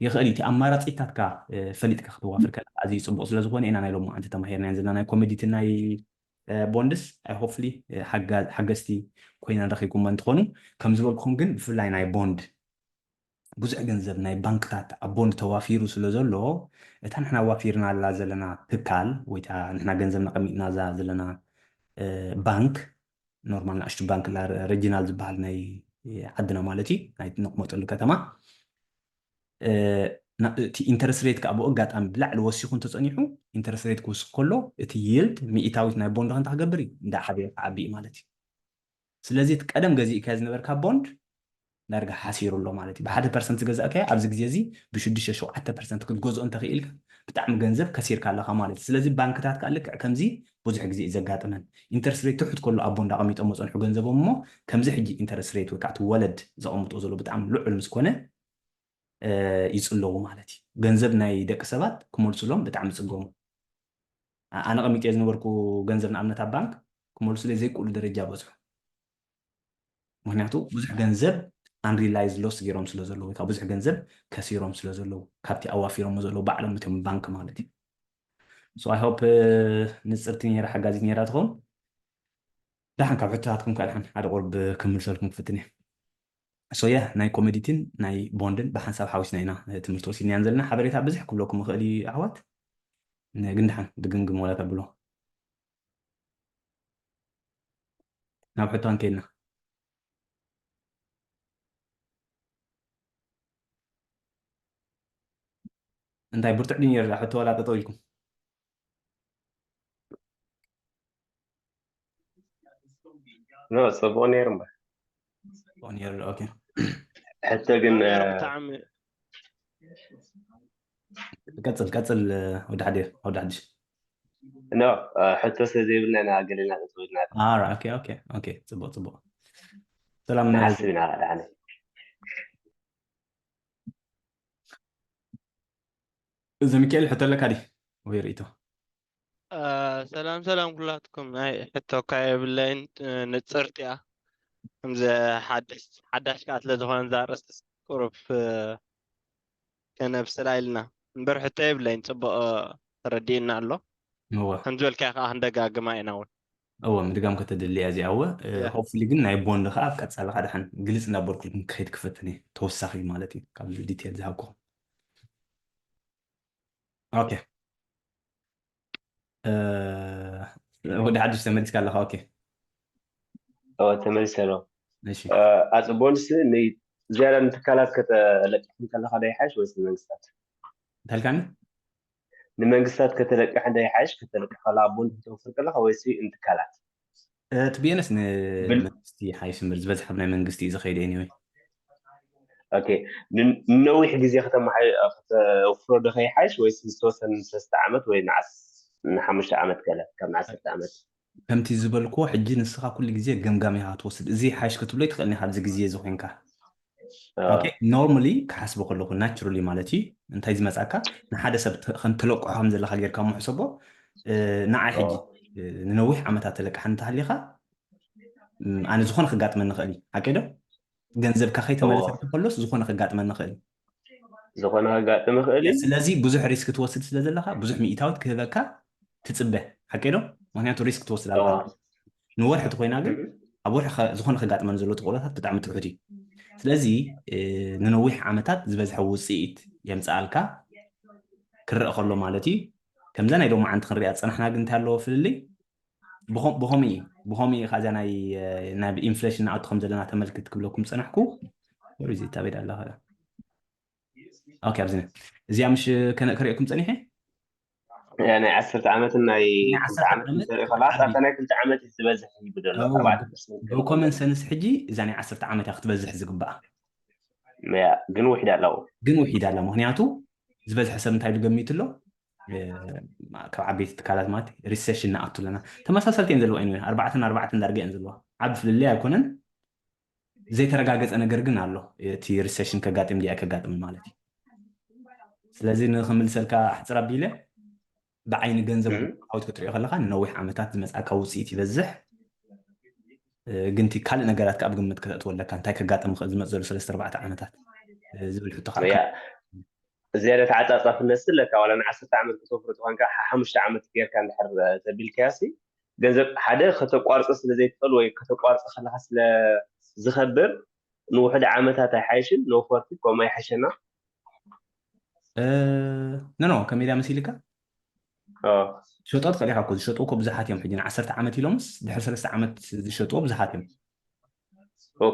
ይኽእል እዩ። እቲ ኣማራፂታትካ ፈሊጥካ ክትዋፍር ከለኻ ኣዝዩ ፅቡቕ ስለ ዝኾነ ኢና ናይ ሎማዓንቲ ተማሂርናየን ዘለና ናይ ኮሞዲቲ ናይ ቦንድስ። Hopefully ሓገዝቲ ኮይና ረኺብኩሞ እንትኾኑ፣ ከም ዝበልኩኹም ግን ብፍላይ ናይ ቦንድ ብዙሕ ገንዘብ ናይ ባንክታት ኣብ ቦንድ ተዋፊሩ ስለ ዘሎ፣ እታ ንሕና ዋፊርናላ ዘለና ትካል ወይ ከዓ ንሕና ገንዘብ ነቐሚጥናዛ ዘለና ባንክ፣ ኖርማል ንኣሽቱ ባንክ ላ ረጂናል ዝበሃል ናይ ዓድና ማለት እዩ፣ ናይ ነቕመጠሉ ከተማ፣ እቲ ኢንተረስት ሬት ከዓ ብኡ ኣጋጣሚ ብላዕሊ ወሲኹ እንተፀኒሑ፣ ኢንተረስት ሬት ክውስኽ ከሎ እቲ ይልድ ሚእታዊት ናይ ቦንድ ከንታ ክገብር እዩ፣ እንዳዓበየ ክዓቢ እዩ ማለት እዩ። ስለዚ እቲ ቀደም ገዚእካዮ ዝነበርካ ቦንድ ዳርጋ ሓሲሩ ኣሎ ማለት እዩ። ብሓደ ፐርሰንት ዝገዛእካዮ ኣብዚ ግዜ እዚ ብሽዱሽተ ሸውዓተ ፐርሰንት ክትገዝኦ እንተኽኢልካ ብጣዕሚ ገንዘብ ከሲርካ ኣለኻ ማለት እዩ። ስለዚ ባንክታት ከዓ ልክዕ ከምዚ ብዙሕ ግዜ እዩ ዘጋጥመን። ኢንተረስት ሬት ትሑት ከሎ ኣብ ቦንድ ኣቐሚጦም ዝፀንሑ ገንዘቦም እሞ ከምዚ ሕጂ ኢንተረስት ሬት ወይ ከዓ እቲ ወለድ ዘቐምጦ ዘሎ ብጣዕሚ ልዑል ምስ ኮነ ይፅለዉ ማለት እዩ። ገንዘብ ናይ ደቂ ሰባት ክመልሱሎም ብጣዕሚ ይፅገሙ። ኣነ ቀሚጠ ዝነበርኩ ገንዘብ ንኣብነት ኣብ ባንክ ክመልሱለይ ዘይክእሉ ደረጃ በፅሑ። ምክንያቱ ብዙሕ ገንዘብ unrealized loss ገይሮም ስለ ዘለዉ ወይ ከዓ ብዙሕ ገንዘብ ከሲሮም ስለ ዘለዉ ካብቲ ኣዋፊሮሞ ዘለዉ ባዕሎም እቶም ባንክ ማለት እዩ። So I hope ንፅርቲ ነይራ ሓጋዚት ነይራ ትኸውን። ደሓን ካብ ሕቶታትኩም ከዓ ደሓን ሓደ ቁርብ ክምልሰልኩም ክፍትን እየ። So yeah ናይ ኮሞዲቲን ናይ ቦንድን ብሓንሳብ ሓዊስና ኢና ትምህርቲ ወሲድናያን ዘለና። ሓበሬታ ብዙሕ ክብለኩም ይኽእል እዩ ኣሕዋት፣ ግን ደሓን ድግምግም ዋላ ተብሎ ናብ ሕቶ እንከይድና እንታይ ብርቱዕ ድዩ ነይሩ ሕቶ ዋላ ጠጠው ኢልኩም? ኖ ጽቡቕ ነይሩ እምበር ጽቡቕ ነይሩ። ኦኬ ሕቶ ግን ብጣዕሚ ቀጽል ቀጽል። ወዲ ሓዲር ወዲ ሓድሽ ኖ ሕቶ ስለ ዘይብልና ኢና ገለና ጠጠው ኢልና። ኣራ ኦኬ ኦኬ ኦኬ ጽቡቕ ጽቡቕ። ሰላም ንሓስብ ኢና። ደሓነ እዚ ሚካኤል ሕቶ ኣለካ ዲ ወይ ርእይቶ? ሰላም ሰላም ኩላትኩም። ናይ ሕቶ እኳ የብለይን፣ ንጽርቲ እያ። ከምዚ ሓድሽ ሓዳሽ ከኣ ስለ ዝኾነ እዛ ኣርእስቲ ቁሩብ ከነብስላ ኢልና እምበር ሕቶ የብለይን። ጽቡቕ ተረዲእና ኣሎ። እወ ከም ዝበልካዮ ከኣ ክንደጋግማ ኢና እውን። እወ ምድጋም ከተድሊ እያ እዚኣ። እወ Yeah. ሆፕፉሊ ግን ናይ ቦንድ ከዓ ኣብ ቀጻሊ ከዓ ደሓን ግልጽ እንዳበልኩልኩም ክኸይድ ክፈትን እየ ተወሳኺ ማለት እዩ ካብ ዲቴል ዝሃብኩኹም። ኦኬ ወዲ ሓድሽ ተመሊስካ ኣለካ። ኦኬ ተመሊሰ ኣሎ። እሺ ኣጽቦንስ ዝያዳ ንትካላት ከተለቅሕ ከለካ ዶ ይሓይሽ ወይስ ንመንግስታት? እንተልካኒ ንመንግስታት ከተለቅሕ ዶ ይሓይሽ? ከተለቅሕ ከለካ ቦንድ ከተወፍር ከለካ ወይስ ንትካላት? ትብየነስ ንመንግስቲ ሓይሽ እምበር ዝበዝሐ ናይ መንግስቲ እዩ ዝኸይድ። Anyway ኦኬ ንነዊሕ ግዜ ከተወፍሮ ዶ ከይሓይሽ ወይስ ዝተወሰነ ንሰለስተ ዓመት ወይ ንሓሙሽተ ዓመት ገለ ካብ ንዓሰርተ ዓመት? ከምቲ ዝበልክዎ ሕጂ ንስኻ ኩሉ ግዜ ገምጋም ኢኻ ትወስድ። እዚ ሓይሽ ክትብሎ ይትኽእል ኢኻ ኣብዚ ግዜ እዚ ኮይንካ። ኖርማሊ ክሓስቦ ከለኹ ናቹራሊ ማለት እዩ እንታይ ዝመፃካ ንሓደ ሰብ ከም ትለቅሖ ከም ዘለካ ጌርካ እሞ ሕሰቦ። ንዓይ ሕጂ ንነዊሕ ዓመታት ተለቅሓ እንተሃሊኻ ኣነ ዝኾነ ክጋጥመኒ ይኽእል እዩ። ሓቂ ዶ? ገንዘብካ ከይተመለሰ ከሎስ ዝኾነ ክጋጥመኒ ይኽእል እዩ። ዝኾነ ከጋጥም ይኽእል እዩ። ስለዚ ብዙሕ ሪስክ ትወስድ ስለ ዘለካ ብዙሕ ሚእታዊት ክህበካ ትፅበ። ሓቂ ዶ? ምክንያቱ ሪስክ ትወስድ ኣለካ። ንወርሒ ተኮይና ግን ኣብ ወርሒ ዝኾነ ከጋጥመን ዘሎ ተኽእሎታት ብጣዕሚ ትሑት እዩ። ስለዚ ንነዊሕ ዓመታት ዝበዝሐ ውፅኢት የምፅኣልካ ክረአ ከሎ ማለት እዩ። ከምዛ ናይ ሎማዓንቲ ክንሪኣ ዝፀናሕና ግን እንታይ ኣለዎ ፍልልይ? ብኸም- ብኸምኡ እዩ ብኸምኡ እዩ። ካብዚኣ ናይ ናብ ኢንፍሌሽን ንኣቱ ከም ዘለና ተመልክት ክብለኩም ፀናሕኩ። ወደ ዚ ታበይ ኣላ ከ? ኦኬ ኣብዚ እዚኣ ምሽ ከነ- ከርእየኩም ፀኒሐ። ያ ናይ ዓሰርተ ዓመትን ናይ ናይ ክልተ ዓሰርተ ዓመት ዓመት ተርኢ ከላ እታ ናይ ክልተ ዓመት እዩ ዝበዝሕ ይብደሎ ኦ፣ ኣርባዕተ ፐርሰንት ብኮመን ሰንስ ሕጂ እዛ ናይ ዓሰርተ ዓመት እያ ክትበዝሕ ዝግባኣ። ያ ግን ውሒድ ኣለዎ። ግን ውሒድ ኣላ። ምክንያቱ ዝበዝሐ ሰብ እንታይ ኢሉ ገሚቱ ኣሎ? ካብ ዓበይቲ ትካላት ማለት ሪሴሽን ንኣቱ ኣለና። ተመሳሰልቲ እየን ዘለዋ። Anyway ኣርባዕተን ኣርባዕተን ዳርጋ እየን ዘለዋ። ዓቢ ፍልልይ ኣይኮነን። ዘይተረጋገፀ ነገር ግን ኣሎ። እቲ ሪሴሽን ከጋጥም ድያ ከጋጥም ማለት እዩ። ስለዚ ንክምልሰልካ ኣሕፅር ኣቢለ ብዓይኒ ገንዘብ ዓወት ክትሪኦ ከለካ ንነዊሕ ዓመታት ዝመፅኣካ ውፅኢት ይበዝሕ። ግን እቲ ካልእ ነገራት ኣብ ግምት ከተእትዎ ኣለካ። እንታይ ከጋጥም ክእል ዝመፅ ዘሎ ሰለስተ ኣርባዕተ ዓመታት ዝብል ሕቶ ዝያዳ ተዓፃፃፍነት ኣለካ። ዋላ ንዓሰርተ ዓመት ከተፍርጥ ኮንካ ሓሙሽተ ዓመት ጌርካ እንድሕር ተቢልካያሲ ገንዘብ ሓደ ከተቋርፀ ስለ ዘይትኽእል ወይ ከተቋርፀ ከለካ ስለ ዝኸብር ንውሕድ ዓመታት ኣይሓይሽን? ነውፈርቲ ከምኡ ኣይሓሸና? ኖ ኖ ከመይ ኢላ መሲልካ ሸጦ ትኽእል ኢኻ እኮ። ዝሸጡ እኮ ብዙሓት እዮም። ሕጂ ንዓሰርተ ዓመት ኢሎምስ ድሕሪ ሰለስተ ዓመት ዝሸጥዎ ብዙሓት እዮም።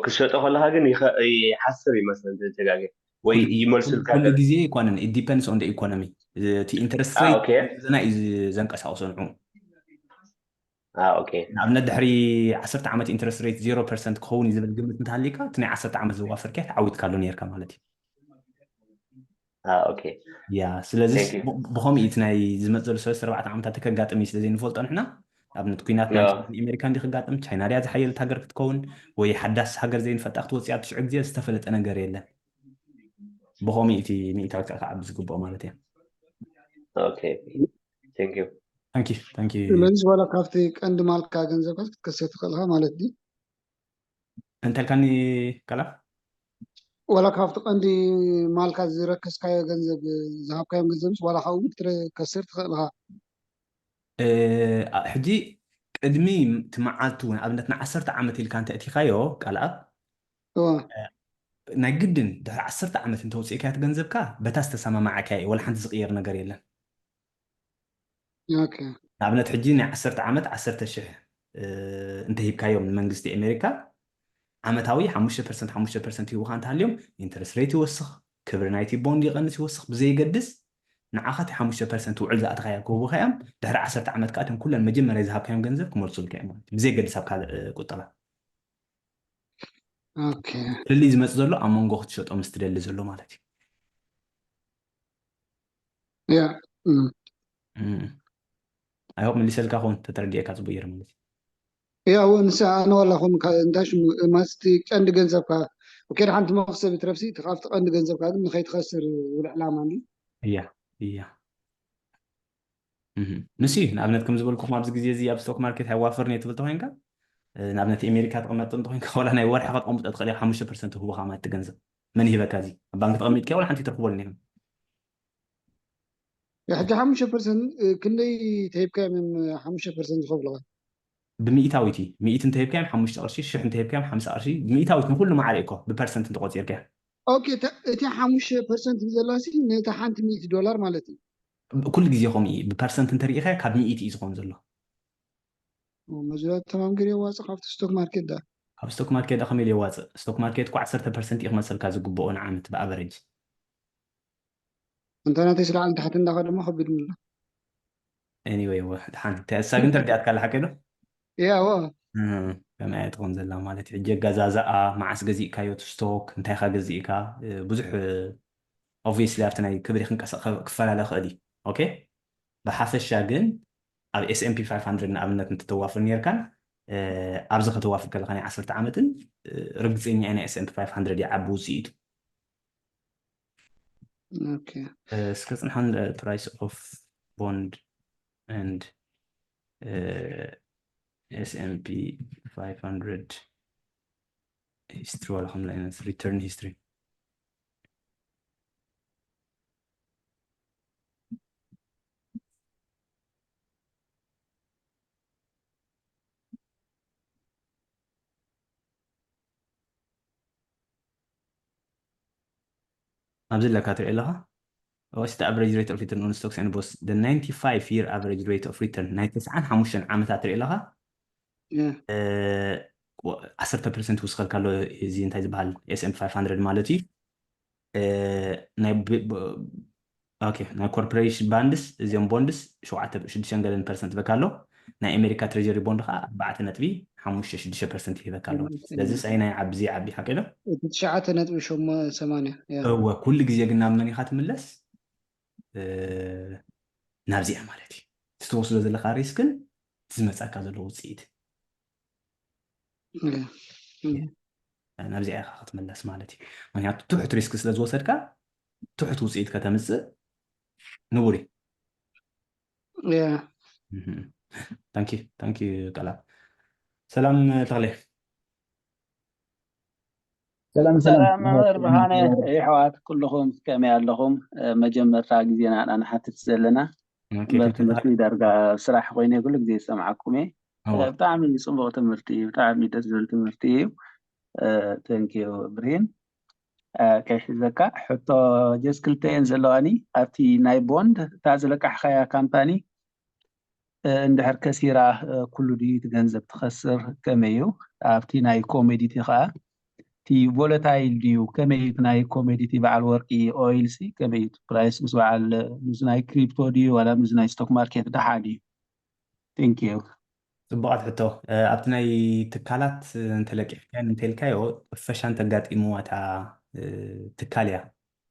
ክሸጦ ከለካ ግን ይሓስር ይመስል ተጋገ ወይ ይመልሱልካ። ኩሉ ግዜ ኣይኮነን። It depends on the economy። እቲ interest rate ዘና እዩ ዘንቀሳቅሶ ንዑ። ንኣብነት ድሕሪ ዓሰርተ ዓመት interest rate zero percent ክኸውን እዩ ዝብል ግምት እንተሃሊካ እቲ ናይ ዓሰርተ ዓመት ዘዋፈርካዮ ተዓዊትካሉ ነርካ ማለት እዩ። ያ ስለዚ ብኸምኡ እቲ ናይ ዝመፅ ዘሎ ሰለስተ ኣርባዕተ ዓመታት ከጋጥም እዩ ስለ ዘይንፈልጦ ንሕና ኣብነት ኩናት ናይ ኣሜሪካ እንዲ ክጋጥም ቻይና ድያ ዝሓየለት ሃገር ክትከውን ወይ ሓዳስ ሃገር ዘይንፈልጣ ክትወፅእ ኣብ ትሽዑ ግዜ ዝተፈለጠ ነገር የለን። ብኸምኡ እቲ ሚእታዊ ክዓ ክዓቢ ዝግብኦ ማለት እያ። Thank you። Thank you thank you። ስለዚ ዋላ ካብቲ ቀንዲ ማልካ ገንዘብካ ክትከስር ትኽእል ኢኻ ማለት ድዩ? እንተልካኒ ቀላ ዋላ ካብቲ ቀንዲ ማልካ ዝረከስካዮ ገንዘብ ዝሃብካዮም ገንዘብስ ዋላ ካብኡ ክትከስር ትኽእል ኢኻ። ሕጂ ቅድሚ እቲ መዓልቲ እውን ኣብነት ንዓሰርተ ዓመት ኢልካ እንተ እቲኻዮ ቃልኣብ ናይ ግድን ድሕሪ ዓሰርተ ዓመት እንተውፅእካዮ እቲ ገንዘብካ በታ ዝተሰማማዕካዮ እዩ። ዋላ ሓንቲ ዝቕየር ነገር የለን። ንኣብነት ሕጂ ናይ ዓሰርተ ዓመት ዓሰርተ ሽሕ እንተሂብካዮም ንመንግስቲ ኣሜሪካ ዓመታዊ ሓሙሽተ ፐርሰንት ሓሙሽተ ፐርሰንት ይህቡኻ እንተሃልዮም interest rate ይወስኽ፣ ክብሪ ናይቲ ቦንድ ይቐንስ ይወስኽ ብዘይገድስ ንዓኻ እቲ ሓሙሽተ ፐርሰንት ውዕል ዝኣተኻያ ክህቡኻ እዮም። ድሕሪ ዓሰርተ ዓመት ከዓ እቶም ኩለን መጀመርያ ዝሃብካዮም ገንዘብ ክመልሱልካ እዮም ማለት እዩ። ብዘይገድስ ኣብ ካልእ ቁጠባ ፍልልይ ዝመፅ ዘሎ ኣብ መንጎ ክትሸጦ ምስ ትደሊ ዘሎ ማለት እዩ። ያ ኣይሆፕ መሊሰልካ ኸውን ተተረዲኤካ ፅቡቅ ገይረ ማለት እዩ። ያ እወ ንሳ ኣነ ዋላ ኹም እንታይ ሽሙ ማስቲ ቀንዲ ገንዘብካ ኦኬ ሓንቲ መክሰብ ትረፍሲ እቲ ካብቲ ቀንዲ ገንዘብካ ግን ንኸይትኸስር ዝብል ዕላማ እንዲ እያ እያ ንሱ እዩ ንኣብነት ከም ዝበልኩኹም ኣብዚ ግዜ እዚ ኣብ ስቶክ ማርኬት ኣይዋፈርን እየ ትብል ተኮይንካ ንኣብነት ኣሜሪካ ትቕመጥ እንተኮይንካ ዋላ ናይ ወርሒ ከተቐምጦ ትኽእል ኢኻ ሓሙሽተ ፐርሰንት ህቡኻ ማለት እቲ ገንዘብ መን ይህበካ እዚ ኣብ ባንክ ተቐሚጥካ ዋላ ሓንቲ ትረኽቦ ኣለኒ ሕጂ ሓሙሽተ ፐርሰንት ክንደይ ተሂብካዮም እዮም ሓሙሽተ ፐርሰንት ዝኸፍልኻ ብሚእታዊት እዩ ሚእቲ እንተሂብካዮም ሓሙሽተ ቅርሺ ሽሕ እንተሂብካዮም ሓምሳ ቅርሺ ሚእታዊት ንኩሉ ማዕረ እኮ ብፐርሰንት እንተቆፂርካዮ ኦኬ እቲ ሓሙሽተ ፐርሰንት ብዘላሲ ነታ ሓንቲ ሚእቲ ዶላር ማለት እዩ ኩሉ ግዜ ከምኡ እዩ ብፐርሰንት እንተሪኢኻዮ ካብ ሚእቲ እዩ ዝኸውን ዘሎ መዙራት ተማም ገር የዋፅእ ካብቲ ስቶክ ማርኬት ዳ ካብ ስቶክ ማርኬት ዳ ከመይ የዋፅእ ስቶክ ማርኬት እኮ ዓሰርተ ፐርሰንት እዩ ክመሰልካ ዝግብኦ ንዓመት ብኣቨረጅ እንተ ናተይ ስለ ዓል ታሕቲ እንዳኸ ድማ ከቢድ ምሎ anyway ወ ድሓን ተሳ ግን ተርዲኣትካ ኣላ ሓቂ ዶ ያዎ ከመይ ትኾን ዘላ ማለት እዩ ሕጂ ኣገዛዝኣ መዓስ ገዚእካዮ እቲ ስቶክ እንታይ ካ ገዚእካ ብዙሕ obviously ኣብቲ ናይ ክብሪ ክንቀሳቀ ክፈላለ ክእል እዩ okay ብሓፈሻ ግን ኣብ S&P five hundred ንኣብነት እንትተዋፍር ነርካን ኣብዚ ከተዋፍር ከለካ ናይ ዓሰርተ ዓመትን ርግፀኛ ናይ S&P five hundred ይዓቢ ውፅኢቱ okay እስከ ፅንሓን price of bond and S&P five hundred history ዋላ ከምዚ ዓይነት return history ኣብዚ ኣለካ ትርኢ ኣለኻ What's the average rate of return on stocks and bonds? The ninety-five year average rate of return ናይ ተስዓን ሓሙሽተን ዓመታት ትርኢ ኣለኻ ዓሰርተ ፐርሰንት ይውስኸልካ ኣሎ እዚ እንታይ ዝበሃል S&P five hundred ማለት እዩ ናይ ናይ corporation bonds እዚኦም bonds ሸውዓተ ሽዱሽተ ገለን ፐርሰንት በካ ኣሎ ናይ ኣሜሪካ treasury bond ከዓ ኣርባዕተ ነጥቢ ሓሙሽተ ሽዱሽተ ፐርሰንት ይህበካ ኣሎ ስለዚ ሳይ ናይ ዓብዚ ዓቢ ሓቂ ዶ እቲ ትሽዓተ ነጥቢ ሸሞ ሰማንያ እወ ኩሉ ግዜ ግን ናብ መን ኢኻ ትምለስ ናብዚኣ ማለት እዩ ትወስዶ ዘለካ risk ን ዝመፀካ ዘሎ ውፅኢት ናብዚኣ ኢኻ ክትምለስ ማለት እዩ ምክንያቱ ትሑት risk ስለ ዝወሰድካ ትሑት ውፅኢት ከተምፅእ ንቡር እዩ Yeah. Thank you, thank you ቃላ። ሰላም ተኽሌ። ሰላም ሰላም መምህር ብርሃነ፣ የሕዋት ኩልኹም ከመይ ኣለኹም? መጀመርታ ግዜና ኢና ንሓትት ዘለና። እምበር ትምህርቲ ዳርጋ ኣብ ስራሕ ኮይነ ኩሉ ግዜ ዝሰምዓኩም እየ። ብጣዕሚ ፅቡቕ ትምህርቲ እዩ፣ ብጣዕሚ ደስ ዝብል ትምህርቲ እዩ። Thank you ብርሂን። ከይሕዘካ ሕቶ ጀስ ክልተ እየን ዘለዋኒ። ኣብቲ ናይ ቦንድ እታ ዝለቃሕካያ ካምፓኒ እንድሕር ከሲራ ኩሉ ድዩ እቲ ገንዘብ ትኸስር? ከመይ እዩ ኣብቲ ናይ ኮሞዲቲ ከዓ እቲ ቮለታይል ድዩ? ከመይ እዩ እቲ ናይ ኮሞዲቲ በዓል ወርቂ ኦይል ሲ ከመይ እዩ ፕራይስ ምስ በዓል ምስ ናይ ክሪፕቶ ድዩ ዋላ ምስ ናይ ስቶክ ማርኬት ደሓ ድዩ? Thank you። ፅቡቓት ሕቶ። ኣብቲ ናይ ትካላት እንተለቂሕካዮ እንተልካዮ ጥፈሻ እንተጋጢምዋ እታ ትካል እያ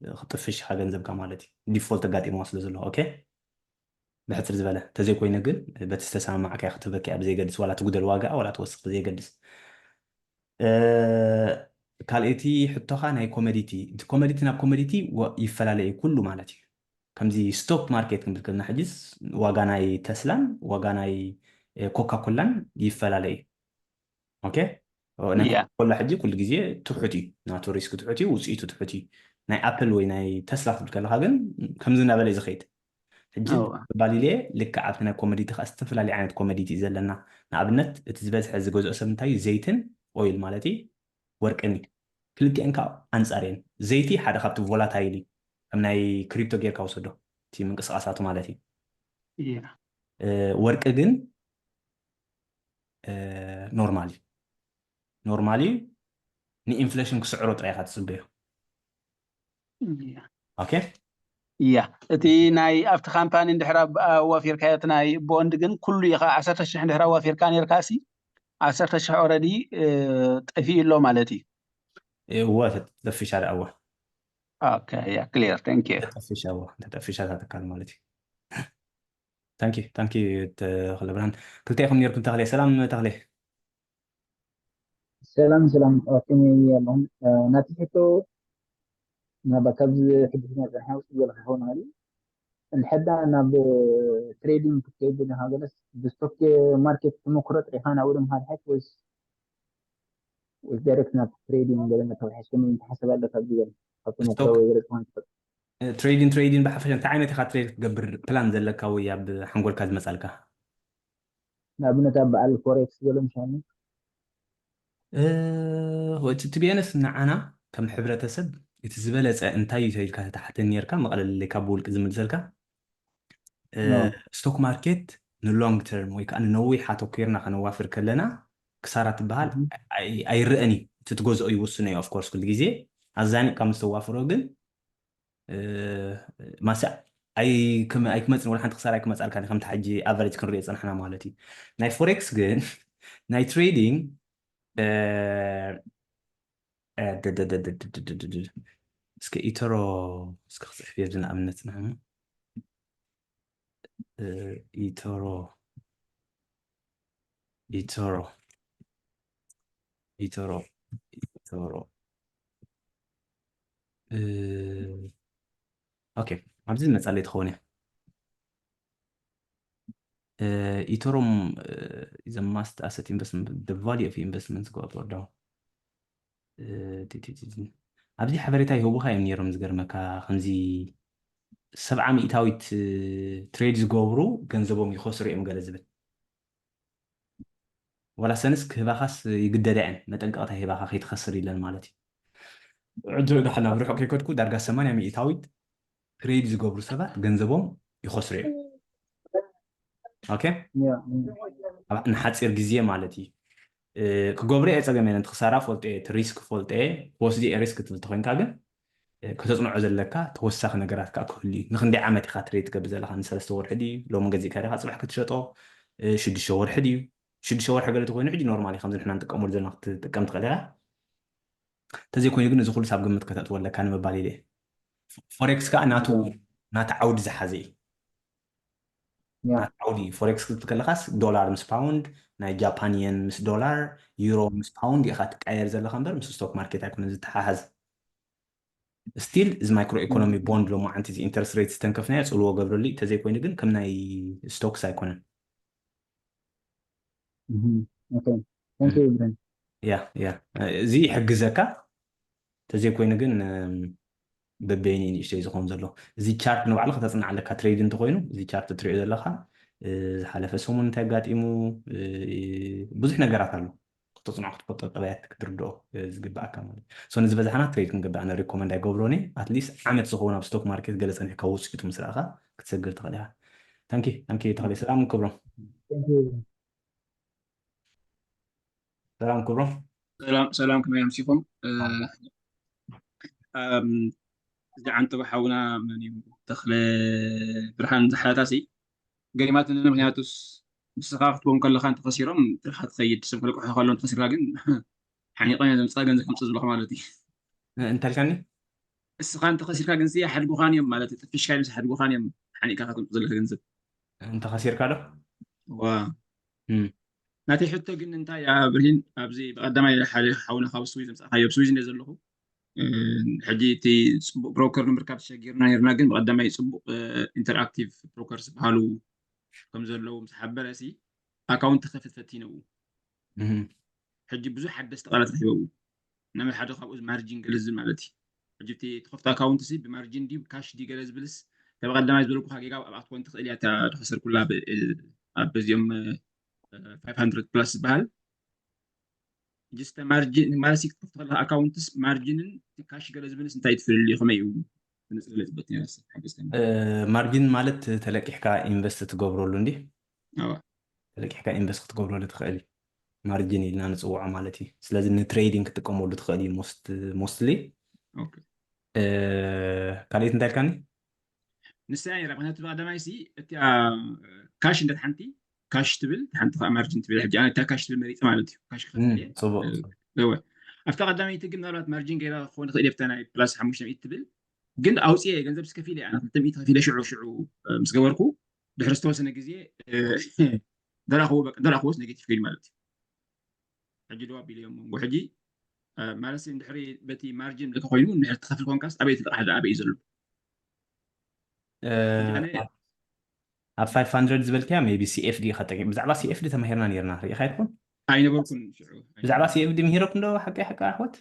ክጥፍሽካ ገንዘብካ ማለት እዩ። ዲፎልት ኣጋጢምዋ ስለ ዘሎ ኦኬ። ብሕፅር ዝበለ እንተዘይኮይነ ግን በቲ ዝተሰማማዕካዮ ክትህበካ እያ ብዘየገድስ ዋላ ትጉደል ዋጋኣ ዋላ ትወስኽ ብዘየገድስ። ካልኣይቲ ሕቶኻ ናይ ኮመዲቲ ኮመዲቲ ናብ ኮመዲቲ ይፈላለ እዩ ኩሉ ማለት እዩ። ከምዚ ስቶክ ማርኬት ክንብል ከለና ሕጂስ ዋጋ ናይ ተስላን ዋጋ ናይ ኮካ ኮላን ይፈላለ እዩ። ኦኬ ናይ ኮካ ኮላ ሕጂ ኩሉ ግዜ ትሑት እዩ ናቱ ሪስክ ትሑት እዩ ውፅኢቱ ትሑት እዩ። ናይ ኣፕል ወይ ናይ ተስላ ክትብል ከለካ ግን ከምዚ እናበለ እዩ ዝኸይድ። ሕጂ ባሊለ ልክዕ ኣብቲ ናይ ኮመዲቲ ከዓ ዝተፈላለዩ ዓይነት ኮመዲቲ እዩ ዘለና። ንኣብነት እቲ ዝበዝሐ ዝገዝኦ ሰብ እንታይ እዩ ዘይትን ኦይል ማለት እዩ ወርቅን እዩ። ክልቲኤን ከዓ ኣንፃር እየን። ዘይቲ ሓደ ካብቲ ቮላታይል እዩ ከም ናይ ክሪፕቶ ጌርካ ወሰዶ እቲ ምንቅስቃሳቱ ማለት እዩ። ወርቂ ግን ኖርማል እዩ ኖርማል እዩ። ንኢንፍሌሽን ክስዕሮ ጥራይ ኢካ ትፅበዮ። ኦኬ እያ እቲ ናይ ኣብቲ ካምፓኒ እንድሕር ኣዋፊርካዮ እቲ ናይ ቦንድ ግን ኩሉ ኢኻ ዓሰርተ ሽሕ እንድሕር ኣዋፊርካ ነርካ ሲ ዓሰርተ ሽሕ ኦረዲ ጠፊኡ ኣሎ ማለት እዩ። እወ ተጠፊሻ ደኣ እወ ኦኬ እያ ክሊር ታንክ ዩ ተጠፊሻ እወ ተጠፊሻ እታ ትካል ማለት እዩ። ታንኪ ታንኪ ተኽለ ብርሃን ክልተ ኢኹም ነርኩም ተኽለ ሰላም ተኽለ ሰላም ሰላም ከመይ ኣለኹም? ናቲ ሕቶ ናብ ካብዚ ሕድሕና ዝፀንሐ ውፅእ ዝበለ ክኸውን ይኽእል እዩ። እንድሕር ዳ ናብ ትሬዲንግ ክትከይድ ደሊኻ ገለስ ብስቶክ ማርኬት ተመክሮ ጥሪኻ ናብኡ ዶ ምኻድ ሓሽ ወይስ ወይስ ዳይሬክት ናብ ትሬዲንግ ገለ መተውሓሽ ከመይ እንታይ ሓሳብ ኣለካ ኣብዚ ገለ ካብ ተመክሮ ወይ ገለ ዝኾነ ትፈልጥ? ትሬዲን ትሬዲን ብሓፈሻ እንታይ ዓይነት ኢኻ ትሬድ ክትገብር ፕላን ዘለካ ወይ ኣብ ሓንጎልካ ዝመፃልካ? ንኣብነት ኣብ በዓል ፎሬክስ ገለ ምሻኒ እቲ ቢያነስ ንዓና ከም ሕብረተሰብ እቲ ዝበለፀ እንታይ እዩ ተልካ ተታሕተ ነርካ መቐለለይ ካብ ብውልቂ ዝምልሰልካ ስቶክ ማርኬት ንሎንግ ተርም ወይ ከዓ ንነዊሕ ኣተኪርና ከነዋፍር ከለና ክሳራ ትበሃል ኣይረአን እዩ እቲ ትገዝኦ ይውስኖ እዩ ኦፍኮርስ ኩሉ ግዜ ኣዛኒቕካ ምስ ተዋፍሮ ግን ማስ ኣይክመፅን ወላ ሓንቲ ክሳራ ኣይክመፃልካ ከምቲ ሕጂ ኣቨሬጅ ክንሪኦ ፀናሕና ማለት እዩ ናይ ፎሬክስ ግን ናይ ትሬዲንግ እስከ ኢተሮ እስከ ክፅሕፍ እየ ንኣብነት ንሕና ኢተሮ ኢተሮ ኢተሮ ኢተሮ ኦኬ ኣብዚ ዝመፃለይ ትኸውን እያ ኢተሮም is a must asset investment the value of investments go up or down ኣብዚ ሓበሬታ ይህቡኻ እዮም ነይሮም ዝገርመካ ከምዚ ሰብዓ ሚእታዊት ትሬድ ዝገብሩ ገንዘቦም ይኸስሩ እዮም ገለ ዝብል ዋላ ሰንስ ክህባኻስ ይግደዳ እየን መጠንቀቕታ ሂባኻ ከይትኸስር ኢለን ማለት እዩ ዕድል ዳሕላ ብርሑቕ ከይከድኩ ዳርጋ ሰማንያ ሚእታዊት ትሬድ ዝገብሩ ሰባት ገንዘቦም ይኸስሩ እዮም ኦኬ ንሓፂር ግዜ ማለት እዩ ክገብሩ እየ ፀገም የለን ክሳራ ፈልጦ እየ ሪስክ ፈልጦ እየ ክወስድ እየ ሪስክ ትብል ተኮይንካ ግን ከተፅንዖ ዘለካ ተወሳኺ ነገራት ከዓ ክህሉ እዩ ንክንደይ ዓመት ኢካ ትሬድ ትገብር ዘለካ ንሰለስተ ወርሒ ድዩ ሎሚ ገዚእካ ዲካ ፅባሕ ክትሸጦ ሽዱሽተ ወርሒ ድዩ ሽዱሽተ ወርሒ ገለ ተኮይኑ ሕጂ ኖርማል እዩ ከምዚ ንሕና ንጥቀመሉ ዘለና ክትጥቀም ትኽእል ኢካ እንተዘይኮይኑ ግን እዚ ኩሉ ሳብ ግምት ከተእትዎ ኣለካ ንምባል ኢለ ፎሬክስ ከዓ ናቱ ናቲ ዓውዲ ዝሓዘ እዩ ናቲ ዓውዲ እዩ ፎሬክስ ክትብል ከለካስ ዶላር ምስ ፓውንድ ናይ ጃፓን የን ምስ ዶላር ዩሮ ምስ ፓውንድ ኢካ ትቀያየር ዘለካ እምበር ምስ ስቶክ ማርኬት ኣይኮነ ዝተሓሓዝ still እዚ micro economy bond ሎማዓንቲ እዚ interest rate ዝተንከፍናዮ ፅልዎ ገብረሉ እዩ። ተዘይኮይኑ ግን ከም ናይ stocks ኣይኮነን። Mhm. Okay. Thank you, Ibrahim. ያ ያ እዚ ይሕግዘካ። ተዘይኮይኑ ግን እም፣ በበይኑ እዩ ንእሽተይ ዝኸውን ዘሎ። እዚ ቻርት ንባዕሉ ከተፅንዕ ኣለካ። ትሬድ እንተኮይኑ እዚ ቻርት ትሪኦ ዘለካ እ፣ ዝሓለፈ ሰሙን እንታይ ኣጋጢሙ እ፣ ብዙሕ ነገራት ኣሎ። ከተፅንዖ ክትፈልጦ ጠባያት ክትርድኦ እ፣ ዝግብኣካ ማለት እዩ። So ንዝበዛሕና ትሬድ ክንገብር ኣነ ሪኮመንድ ኣይገብሮን እየ። ኣትሊስት ዓመት ዝኸውን ኣብ ስቶክ ማርኬት ገለ ፀኒሕካ ውፅኢቱ ምስ ረኣኻ ክትሰግር ትኽእል ኢኻ። ታንኪ ታንኪ ተኽለ ሰላም ክብሮም። Thank you, Ibrahim. ሰላም ክብሮም። ሰላም ሰላም፣ ከመይ ኣምሲኹም? እ፣ ኣም፣ እዚ ዓንተቦ ሓውና መን እዩ? ተኽለ ብርሃን ዝሓታሲ ገሪማትኒ። ምክንያቱስ ንስኻ ክትቦም ከለኻ እንተኸሲሮም ጥርሓ ትኸይድ፣ ሰብ ክልቅሖ ከሎ እንተኸሲርካ ግን ሓኒቐ ዘምፅኣ ገንዘብ ከምፅእ ዝብለኹ ማለት እዩ። እ፣ እንታይ ኢልካኒ? እስኻ እንተኸሲርካ ግን ሲ ሓድጉኻን እዮም ማለት እዩ። ጥፍሽካ እዮም ሓድጉኻን እዮም ሓኒቕካ ክትምፅእ ዘለካ ገንዘብ። እንተኸሲርካ ዶ? ዋ እም፣ ናተይ ሕቶ ግን እንታይ እያ ብርሂን፣ ኣብዚ ብቐዳማይ ሓደ ሓውና ካብ ስዊዝ ዘምፃእካዮ፣ ኣብ ስዊዝ እንደ ዘለኹ እ፣ ሕጂ እቲ ፅቡቅ ብሮከር ንምርካብ ተሸጊርና ነርና፣ ግን ብቐዳማይ ፅቡቅ ኢንተርኣክቲቭ ብሮከር ዝበሃሉ ከም ዘለዉ ምስ ሓበረ ሲ ኣካውንት ክኸፍት ፈቲነ። እም፣ ሕጂ ብዙሕ ሓደስቲ ቃላት ረኪበ። ነመ ሓደ ካብኡ ማርጂን ገለ ዝብል ማለት እዩ። ሕጂ እቲ ትኸፍቶ ኣካውንት ሲ ብማርጂን ድዩ ካሽ ድዩ ገለ ዝብልስ፣ ተበቐዳማይ ዝበልኩካ ጌጋ ኣብኣ ክትኮን ትኽእል እያ። እታ ዝኸሰርኩላ ብ- እ፣ ኣብ በዚኦም ፋይቭ ሃንድረድ ፕላስ ዝበሃል ጅስተ ማርጂን ማለት ሲ ክትከፍቶ ከለካ ኣካውንትስ ማርጂንን ካሽ ገለ ዝብልስ እንታይ ትፍልልዩ ከመይ እዩ? ብንጽር ገለ ጽበት ነርስ ሓገዝከኒ። እ፣ ማርጂን ማለት ተለቂሕካ ኢንቨስት ትገብረሉ እንዲ ኣዋ ተለቂሕካ ኢንቨስት ክትገብረሉ ትኽእል እዩ። ማርጂን ኢልና ንፅውዖ ማለት እዩ። ስለዚ ንትሬዲንግ ክትጥቀመሉ ትኽእል እዩ። ሞስት ሞስትሊ ኦኬ ካልኦት እንታይ ኢልካኒ? ንሳ እያ ነራ። ምክንያቱ ብቐዳማይ ሲ እቲኣ ካሽ እንደት ሓንቲ ካሽ ትብል ሓንቲ ከዓ ማርጂን ትብል። ሕጂ ኣነ እታ ካሽ ትብል መሪፀ ማለት እዩ። ካሽ ክኸፍል እም፣ እየ። ፅቡቅ እ፣ እወ ኣብታ ቀዳመይቲ ግን ምናልባት ማርጂን ገይራ ክኸውን ትኽእል እየ ብታ ናይ ፕላስ ሓሙሽተ ሚእቲ ትብል። ግን ኣውፅኤ ገንዘብ ስከፊለ ኣነ ክልተ ሚእቲ ከፊለ ሽዑ ሽዑ እ፣ ምስ ገበርኩ ድሕሪ ዝተወሰነ ግዜ እ፣ ደራኽዎ በቃ ደራኽዎስ ኔጌቲቭ ኮይኑ ማለት እዩ። ሕጂ ደዋ ቢልዮም መንጎ ሕጂ እ፣ ማለት ሲ እንድሕሪ በቲ ማርጂን ልክ ኮይኑ እንድሕሪ ትኸፍል ኮንካስ ኣበይ ትልቃሕ ኣበይ እዩ ዘሎ? እ፣ ሕጂ ኣነ ኣብ ፋይቭ ሃንድረድ ዝበልክያ ሜቢ ሲኤፍዲ ኢኻ ጠቂም። ብዛዕባ ሲኤፍዲ ተማሂርና ነርና ርኢኻ ይትኹን? ኣይነበርኩን ሽዑ። ብዛዕባ ሲኤፍዲ ምሂረኩም ዶ ሓቂ ሓቂ ኣሕዋት?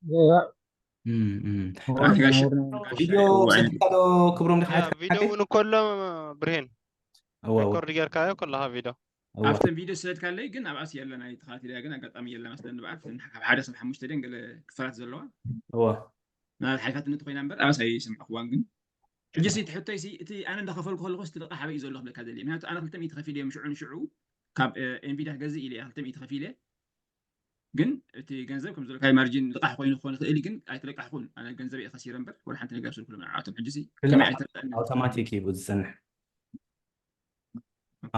Yeah, yeah. እም፣ እም። Well, ኣነ ጋሽ more than ጋሽ ቪድዮ ሽዑ ሰቲካ ዶ ክብሮም ዲኻ ያ ሓቂ? ቪድዮ እውን ከሎ ብርሄን እወ እወ ሪኮርድ ጌርካዮ ከለኻ ቪድዮ እወ ኣብተን ቪድዮ ሰደድካለይ ግን ኣብኣስ የለን ኣይተኻትልያ ግን ኣጋጣሚ የለን ኣስለን ብኣት ካብ ሓደ ሰብ ሓሙሽተ ደን ገለ ክፋላት ዘለዋ እወ ምናልባት ሓሊፋትኒ እንተኮይና እምበር ኣብኣስ ኣይሰማዕኩዋን ግን ሕጂ ሲ ትሕቶይ ሲ እቲ ኣነ እንዳኸፈልኩ ከለኹ ስ ትልቃሕ ኣበይ እዩ ዘሎ ክብለካ ደልየ ምክንያቱ ኣነ ክልተ ሚእቲ ከፊለ እዮም ሽዑ ንሽዑ ካብ ኤንቪዳ ክገዝእ ኢለ ክልተ ሚእቲ ከፊለ ግን እቲ ገንዘብ ከም ዘለካ ማርጂን ልቃሕ ኮይኑ ክኾን ይኽእል እዩ ግን ኣይተለቃሕኩን ኣነ ገንዘብ እየ ከሲረ እምበር ወላ ሓንቲ ነገር ስልኩ ንዓቶም ሕጂ ሲ ክልእ ከመይ ኣይተረዳእኒ ኣውቶማቲክ እዩ ዝፀንሕ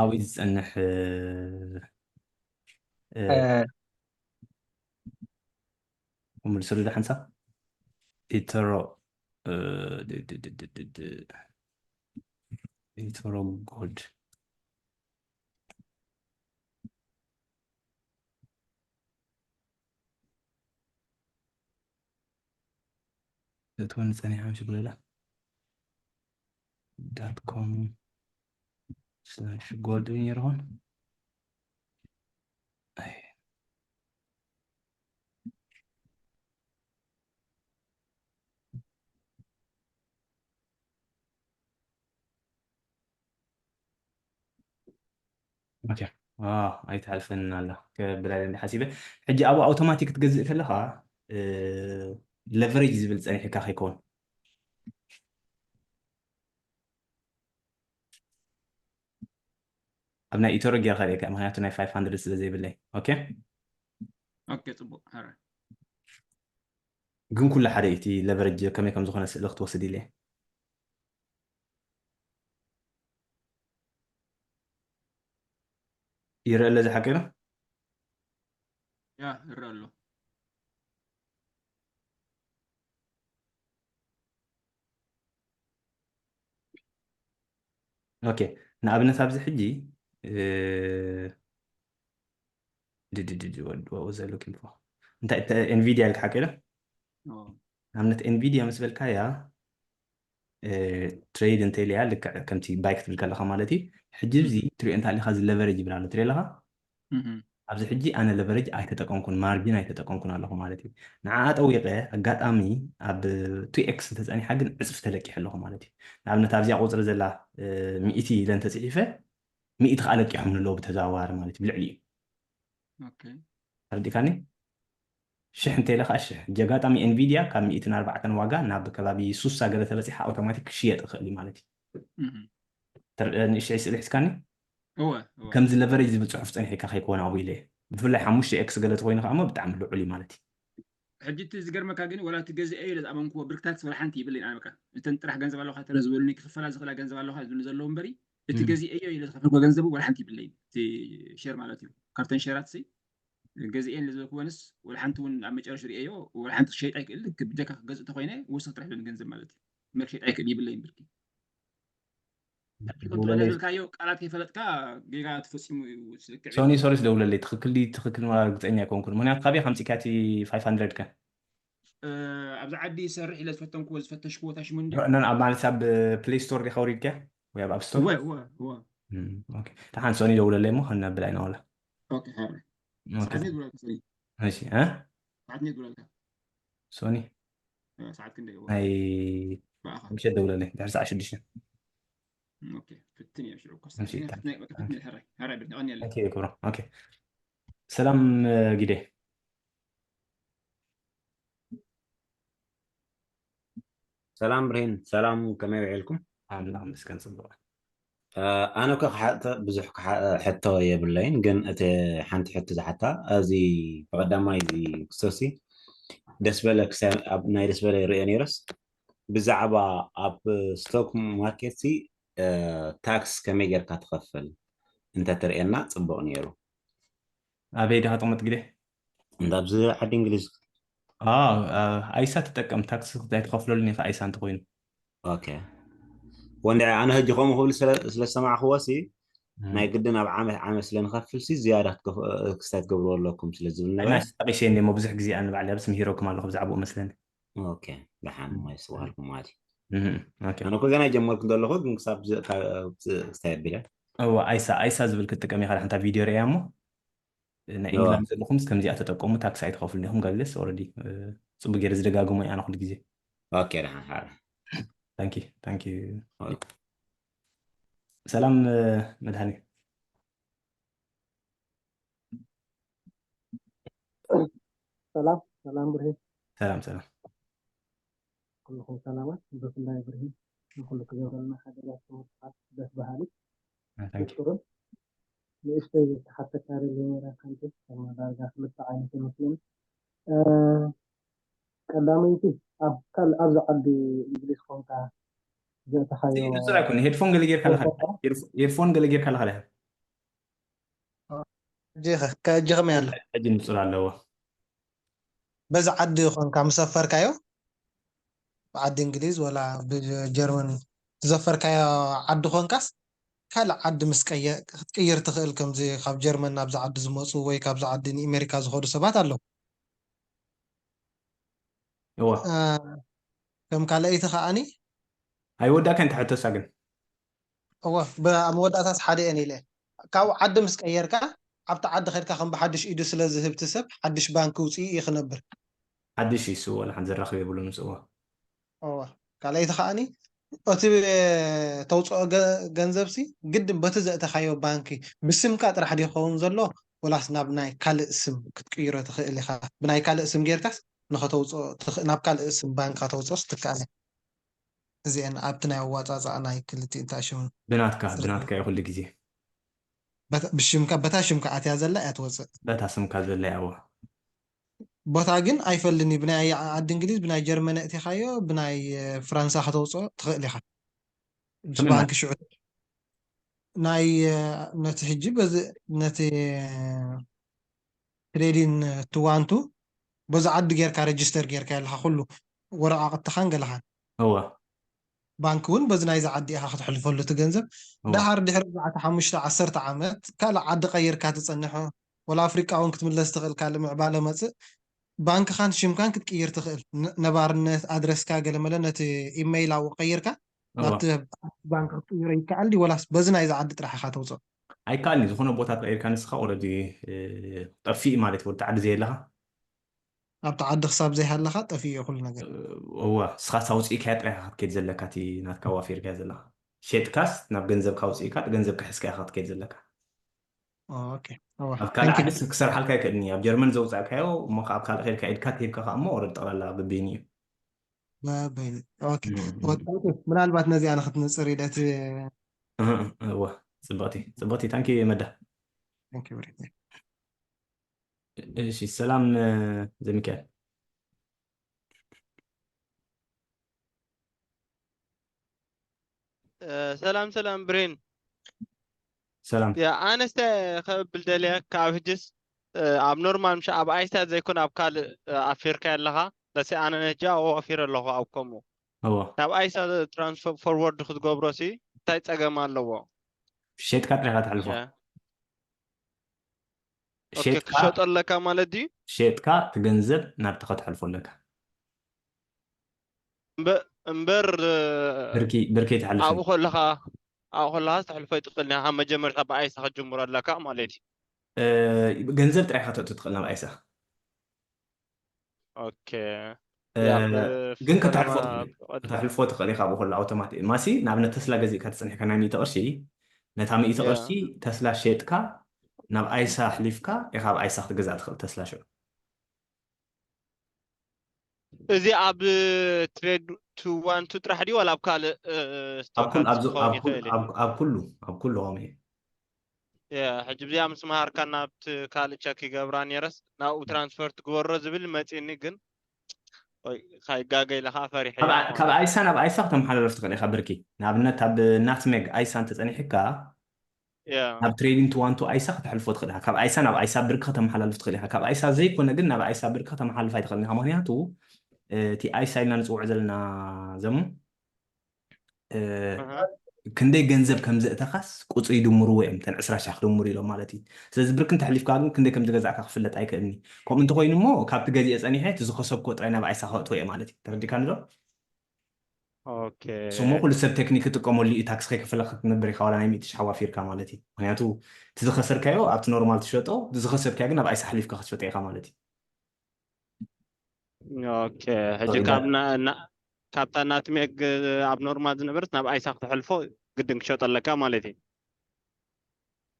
ኣብኡ ዝፀንሕ እ፣ እ፣ እ፣ ምልስሉ ዶ ሓንሳብ ኢተሮ እ፣ ድ- ድ- ድ- ድ- ድ- ድ- ኢተሮ ጎልድ እትወኒ ጸኒሓ ምሽ ብለላ ዳት ኮም ስላሽ ጎልድ ነይርሆን ኣይትሓልፈንን ኣላ ከብላ ሓሲበ ሕጂ ኣብኡ ኣውቶማቲክ ክትገዝእ ከለካ ለቨሬጅ ዝብል ፀኒሕካ ከይከውን ኣብ ናይ ኢቶሮ ጌርካ ሪእካ ምክንያቱ ናይ ፋይቭ ሃንድረድ ስለ ዘይብለይ ኦኬ ኦኬ ፅቡቅ ሐረ ግን ኩሉ ሓደ እቲ ለቨረጅ ከመይ ከም ዝኾነ ስእሊ ክትወስድ ኢለ ይረአ ኣሎ እዚ ሓቂ ነው ያ ይረአ ኣሎ ኦኬ ንኣብነት ኣብዚ ሕጂ ድድድድ ወዘ ሉኪንግ ፎር እንታይ ኤንቪዲያ ኢልካ ሓቂ ዶ ንኣብነት ኤንቪድያ ምስ በልካያ ትሬድ እንተኢለያ ልክዕ ከምቲ ባይ ክትብል ከለካ ማለት እዩ። ሕጂ እዚ ትሪኦ እንተ ኣለካ እዚ ለቨሬጅ ይብል ኣሎ ትሪኦ ኣለካ። ኣብዚ ሕጂ ኣነ ለቨሬጅ ኣይተጠቀምኩን ማርጂን ኣይተጠቀምኩን ኣለኹ ማለት እዩ። ንዓ ጠዊቀ ኣጋጣሚ ኣብ ቱ ኤክስ እንተፀኒሓ ግን ዕፅፊ ተለቂሐ ኣለኹ ማለት እዩ። ንኣብነት ኣብዚኣ ቁፅሪ ዘላ ሚእቲ ኢለ እንተፅሒፈ ሚእቲ ከዓ ለቂሖም ንለዉ ብተዘዋዋሪ ማለት እዩ ብልዕሊ እዩ። ተረዲእካኒ? ሽሕ እንተ ኢለ ከዓ ሽሕ። ሕጂ ኣጋጣሚ ኤንቪድያ ካብ ሚእትን ኣርባዕተን ዋጋ ናብ ከባቢ ሱሳ ገለ ተበፂሓ ኣውቶማቲክ ክሽየጥ ይኽእል እዩ ማለት እዩ። ንእሽተይ ስእሊ ሒዝካኒ? ከምዚ ለቨሬጅ ዝብል ፅሑፍ ፀኒሕካ ከይኮነ ኣብኡ ኢለ። ብፍላይ ሓሙሽተ ኤክስ ገለ ተኮይኑ ከዓ ብጣዕሚ ልዑል እዩ ማለት እዩ። ሕጂ እቲ ዝገርመካ ግን ወላ እቲ ገዚኤ ኢለ ዝኣመንክዎ ብርክታት ወላ ሓንቲ ይብለይን ኣነ በቃ እተን ጥራሕ ገንዘብ ኣለካ ተረ ዝበሉኒ ክኽፈላ ዝኽእላ ገንዘብ ኣለካ ዝብሉ ዘለዉ እምበሪ እቲ ገዚኤዮ ኢለ ዝኸፈልኮ ገንዘብ ወላ ሓንቲ ይብለይን እቲ ሸር ማለት እዩ ካብተን ሸራት ሲ ገዚኤን ኢለ ዝበልክወንስ ወላ ሓንቲ እውን ኣብ መጨረሽ ርእየዮ ወላ ሓንቲ ክሸይጥ ኣይክእል ብጀካ ክገዝእ ተኮይነ ወሰኽ ጥራሕ ይብለኒ ገንዘብ ማለት እዩ መክሸይጥ ኣይክእል ይብለይን ብርኪ ዝብልካዮ ቃላት ከይፈለጥካ ጌጋ ተፈፂሙ እዩ ስልክዕ ሶኒ ሶሪ ደውለለይ ትክክል ድዩ ትክክል ምላ ርግፀኛ ኣይኮንኩን ምክንያቱ ካበይ ከምፂካ እቲ ፋይቭ ሃንድረድ ከ ኣብዚ ዓዲ ይሰርሕ ኢለ ዝፈተንክዎ ዝፈተሽክዎ ታሽሙ እንዲ ኖ ኣብ ማለት ኣብ ፕሌይ ስቶር ዲካ ውሪድካ ወይ ኣብ ኣፕ ስቶር እወ እወ እወ ኦኬ ደሓን ሶኒ ደውለለይ እሞ ከነብል ኣይና ዋላ ኦኬ ሓረ ሰዓት ነይ ዝብለካ ሶኒ እሺ እ ሰዓት ነይ ዝብለካ ሶኒ ሰዓት ክንደይ እወ ናይ ብኣኻ ምሸት ደውለለይ ድሕሪ ሰዓት ሽዱሽተ ኦኬ ፍትን እየ ሽዑ እኮ እሺ፣ ፍትን እየ ፍትን እየ ፍትን እየ ሕራይ ሕራይ ብርኒ ቀኒ ኣለይ ኦኬ ክብሮ ኦኬ ሰላም እ፣ ጊዴ ሰላም ብርሂን፣ ሰላም ከመይ ውዒልኩም? ኣምላኽ መስገን ጽቡቕ ኣነ እኮ ክሓ- ብዙሕ ክሓ- ሕቶ የብለይን፣ ግን እቲ ሓንቲ ሕቶ ዝሓታ እዚ ብቐዳማይ እዚ ክሰሲ ደስበለ ክሳ- ኣብ ናይ ደስበለ ይርኦ ነይረስ ብዛዕባ ኣብ ስቶክ ማርኬት ሲ ታክስ ከመይ ጌርካ ትኸፍል እንተትርእየና ጽቡቕ ነይሩ። ኣበይ ዲኻ ተቐመጥ ግዴ እንዳ ኣብዚ ዓዲ እንግሊዝ አ፣ አ፣ ኣይሳ ትጠቀም ታክስ ኣይትኸፍለሉን ኢኻ ኣይሳ እንተኮይኑ ኦኬ ወንድዐ ኣነ ሕጂ ከምኡ ክብል ስለ- ስለ ዝሰማዕክዎ ሲ ናይ ግድን ኣብ ዓመት ዓመት ስለ ንኸፍል ሲ ዝያዳ ክትገፍ- ክስታይ ትገብርዎ ኣለኩም ስለ ዝብል ነበረ ናስ ጠቂሰ እንደ ብዙሕ ግዜ ኣነ ባዕሊ ኣብስ ምሂረኩም ኣለኹ ብዛዕባኡ መስለኒ ኦኬ ደሓን ማይ ስዋሃልኩም ማለት እዩ እህ፣ ኦኬ ኣነ እኮ ገና ይጀመርኩ ዘለኹ ግን ክሳብ ዚ- ካብ- ዚ- ክስታይ ኣቢለ እዋ ኣይሳ ኣይሳ ዝብል ክትጥቀም ኢኻ ሓንታ ቪድዮ ርያ እሞ ናይ እዋ። ኢንግላንድ ዘለኹም ከምዚኣ ተጠቀሙ ታክስ ኣይትኸፍሉ ኢኹም ጋግለስ ኦረዲ ፅቡቅ ገይረ ዝደጋግሞ እያ ኩሉ ግዜ ኦኬ ደሓን ሓረ ታንኪ ታንኪ ኦኬ። ሰላም መድሃኒ ሰላም ሰላም ብርሂን ሰላም ሰላም ኩልኹም ሰላማት ብፍላይ ብርሂን ንኩሉ ክገብረልና ሓገዛት ትምህርትታት ደስ በሃሊ ታንኪ ቁጥሩን ንእሽተይ ዝተሓተካ ደሊ ነራ ሓንቲ ከማ ዳርጋ ክልተ ዓይነት ይመስለኒ እ፣ ቀዳመይቲ ኣብ ካልእ ኣብዚ ዓዲ እንግሊዝ ኮንካ ዘእተኻዮ ንፅር ኣይኮነ ሄድፎን ገለ ጌርካ ኣለካ ሄድፎን ገለ ጌርካ ኣለካ እጂ ከ- ከ- እጂ ከመይ ኣሎ ሕጂ ንፅር ኣለዎ በዚ ዓዲ ኮንካ ምሰፈርካዮ ብዓዲ እንግሊዝ ወላ ብጀርመን ዝዘፈርካዮ ዓዲ ኮንካስ ካልእ ዓዲ ምስ ቀየ- ክትቅይር ትኽእል ከምዚ ካብ ጀርመን ናብዚ ዓዲ ዝመፁ ወይ ካብዚ ዓዲ ንእሜሪካ ዝኸዱ ሰባት ኣለዉ እዋ እ፣ ከም ካልኣይቲ ከዓኒ ኣይወዳእካን ተሕተሳ ግን እወ ብ- ኣብ መወዳእታስ ሓደ እየን ኢለ ካብ ዓዲ ምስ ቀየርካ ኣብቲ ዓዲ ከድካ ከም ብሓድሽ ኢዱ ስለ ዝህብቲ ሰብ ሓድሽ ባንክ ውፅኢ እዩ ክነብር ሓድሽ ይሱ ወላ ሓንቲ ዘራኽብ የብሉን ምፅዋ እወ ካልኣይቲ ከዓኒ እቲ ተውፅኦ ገ- ገንዘብሲ ግድን በቲ ዘእተካዮ ባንኪ ብስምካ ጥራሕ ድዩ ክኸውን ዘሎ ወላስ ናብ ናይ ካልእ ስም ክትቅይሮ ትኽእል ኢኻ ብናይ ካልእ ስም ጌርካስ ንኸተውፅኦ ትኽእል ናብ ካልእ ስም ባንክ ከተውፅኦስ ትከኣል እያ እዚአን ኣብቲ ናይ ኣዋፃፃኣ ናይ ክልቲኡ እንታይ ሽሙ ብናትካ ብናትካ እዩ ኩሉ ግዜ በታ- ብሽምካ በታ ሽምካ ኣትያ ዘላ እያ ትወፅእ በታ ስምካ ዘላ ያዋ ቦታ ግን ኣይፈልኒ ብናይ ዓዲ እንግሊዝ ብናይ ጀርመን እቲኻዮ ብናይ ፍራንሳ ከተውፅኦ ትኽእል ኢኻ ከመይ ባንክ ሽዑ ናይ ነቲ ሕጂ በዚ ነቲ ትሬዲን ትዋንቱ በዚ ዓዲ ጌርካ ሬጅስተር ጌርካ ኣለካ ኩሉ ወረቃቅትኻን ገለኻን እወ ባንክ እውን በዚ ናይዚ ዓዲ ኢኻ ክትሕልፈሉ እቲ ገንዘብ እወ ዳሓር ድሕሪ ኣርባዕተ ሓሙሽተ ዓሰርተ ዓመት ካልእ ዓዲ ቀይርካ ትፀንሖ ወላ ኣፍሪቃ እውን ክትምለስ ትኽእል ካልእ ምዕባለ መፅእ ባንክኻን ሽምካን ክትቅይር ትኽእል። ነ- ነባርነት ኣድረስካ ገለመለ ነቲ ኢመይል ኣብኡ ቀይርካ እዋ ናብቲ ባንክ ክትቅይሮ ይከኣል ድዩ? ወላስ በዚ ናይዚ ዓዲ ጥራሕ ኢኻ ተውፅኦ? ኣይከኣልን እዩ። ዝኾነ ቦታ ተቐይርካ ንስኻ ኦረዲ ጠፊእ ማለት እዩ። ወዲ ዓዲ ዘየለኻ ኣብቲ ዓዲ ክሳብ ዘይሃለኻ ጠፊኡ እዩ ኩሉ ነገር። እዋ ንስኻ ሳውፅኢካያ ጥራሕ ኢኻ ክትከይድ ዘለካ፣ እቲ ናትካ ዋፊርካያ ዘለኻ ሸጥካስ ናብ ገንዘብካ ኣውፅኢካ ገንዘብካ ሒዝካ ኢኻ ክትከይድ ዘለካ። ኦኬ፣ እዋ፣ ኣብ ካልእ thank you። ዓድስ ክሰርሓልካ ኣይክእልን እዩ። ኣብ ጀርመን ዘውፃእካዮ እሞ ከ ኣብ ካልእ ከይድካ ኢድካ ትሂብካ ከኣ እሞ ኦረዲ ጠቕላላ ብብይን እዩ። በበይኑ። ኦኬ፣ እም፣ እዋ፣ እም። thank you። ምናልባት ነዚኣ ንክትንፅር ኢለ እቲ እህ፣ እዋ ፅብቕቲ ፅብቕቲ ታንኪ መዳ። thank you very much። እሺ ሰላም እ፣ ዘሚካኤል። እ፣ ሰላም ሰላም ብሬን። ሰላም ያ ኣነስተ ከብል ደልየ ካብ ህጅስ እ፣ ኣብ ኖርማል ምሽ ኣብ ኣይሳ ዘይኮነ ኣብ ካልእ እ፣ ኣፊርካ ኣለኻ። በሲ ኣነ ነጃ ኣወፊር ኣለኹ ኣብ ከምኡ እዎ ናብ ኣይሳ ትራንስፈር ፎርወርድ ክትገብሮ ሲ እንታይ ጸገም ኣለዎ? ሸጥካ ጥሪኻ ተሕልፎ። ያ። ኦኬ ሸጥካ ክሸጦ ኣለካ ማለት ድዩ? ሸጥካ እቲ ገንዘብ ናብቲ ከተሕልፎ ኣለካ። እምበ- እምበር እ፣ ብርኪ ብርኪ ተሕልፎ ኣብኡ ከለኻ ኣብኡ ከለኻ ተሕልፎ ይትኽእል ኒኻ። ካብ መጀመርታ ብኣይሳ ክትጅምሮ ኣለካ ማለት እዩ። እ፣ ገንዘብ ጥራይ ከተእቱ ትኽእል ናብ ኣይሳ። ኦኬ እ፣ ያ ብ- ግን ፈለማ ከተሕልፎ ትኽእል ብቐድ- ከተሕልፎ ትኽእል ኢኻ። ብኩሉ ኣውቶማቲክ ማሲ ንኣብነት ተስላ ገዚእካ ትጸኒሕካ ናይ ሚእቲ ቅርሺ ነታ ሚእቲ ያ ቅርሺ ተስላ ሸጥካ ናብ ኣይሳ ኣሕሊፍካ ኢኻ ኣብ ኣይሳ ክትገዝኣ ትኽእል ተስላ ሽዑ። እዚ ኣብ ትሬድ ቱ ዋን ቱ ጥራሕ ድዩ ዋላ ኣብ ካልእ እ፣ ኣብ ኩል ስቶካት ኣብ ዝ- ክኸውን ኣብ ኩል ይኽእል እዩ? ኣብ ኣብ ኩሉ ኣብ ኩሉ ኸሚ ያ ሕጂ እዚኣ ምስ መሃርካ ናብቲ ካልእ ቸክ ይገብራ ነይረስ ናብኡ ትራንስፈር ትግበሮ ዝብል መፂኒ ግን ወይ ካይጋገ ኢለ ከዓ ፈሪሐ ካብ እየ ኣ- ካብ ማለት ኣይሳ ናብ ኣይሳ ከተመሓላልፍ ትኽእል ኢኻ ብርኪ። ንኣብነት ኣብ ናትሜግ ኣይሳ እንተጸኒሕካ ያ ናብ ትሬዲንግ ቱ ዋን ቱ ኣይሳ ከተሕልፎ ትኽእል ኢኻ። ካብ ኣይሳ ናብ ኣይሳ ብርኪ ከተመሓላልፍ ትኽእል ኢኻ። ካብ ኣይሳ ዘይኮነ ግን ናብ ኣይሳ ብርኪ ከተመሓላልፍ ኣይትኽእልን ኢኻ። ምክንያቱ እ፣ እቲ ኣይሳ ኢልና ንጽውዖ ዘለና ዘሙ እ፣ ኣሃ። ክንደይ ገንዘብ ከም ዘእተኻስ ቁጽሪ ይድምርዎ እዮም። እተን ዕስራ ሻሕ ክድምሩ ኢሎም ማለት እዩ። ስለዚ ብርኪ እንተሕሊፍካ ግን ክንደይ ከም ዝገዛእካ ክፍለጥ ኣይክእልን እዩ። ከምኡ እንተኮይኑ እሞ ካብቲ ገዚኤ ጸኒሐ እቲ ዝኸሰብክዎ ጥራይ ናብ ኣይሳ ከእትዎ እየ ማለት እዩ። ተረዲእካኒ ዶ? ኦኬ እሱ እሞ ኩሉ ሰብ ቴክኒክ ክጥቀመሉ እዩ። ታክስ ከይከፈለ ክትነብር ኢኻ ዋላ ናይ ሚእቲ ሻሕ ዋፊርካ ማለት እዩ። ምክንያቱ እቲ ዝኸሰርካዮ ኣብቲ ኖርማል ትሸጦ፣ እቲ ዝኸሰብካዮ ግን ኣብ ኣይሳ ኣሕሊፍካ ክትሸጦ ኢኻ ማለት እዩ። ኦኬ ሕጂ ካብ ና- ና- ካብታ ናትሜግ ኣብ ኖርማል ዝነበረት ናብ ኣይሳ ክተሕልፎ ግድን ክሸጦ ኣለካ ማለት እዩ።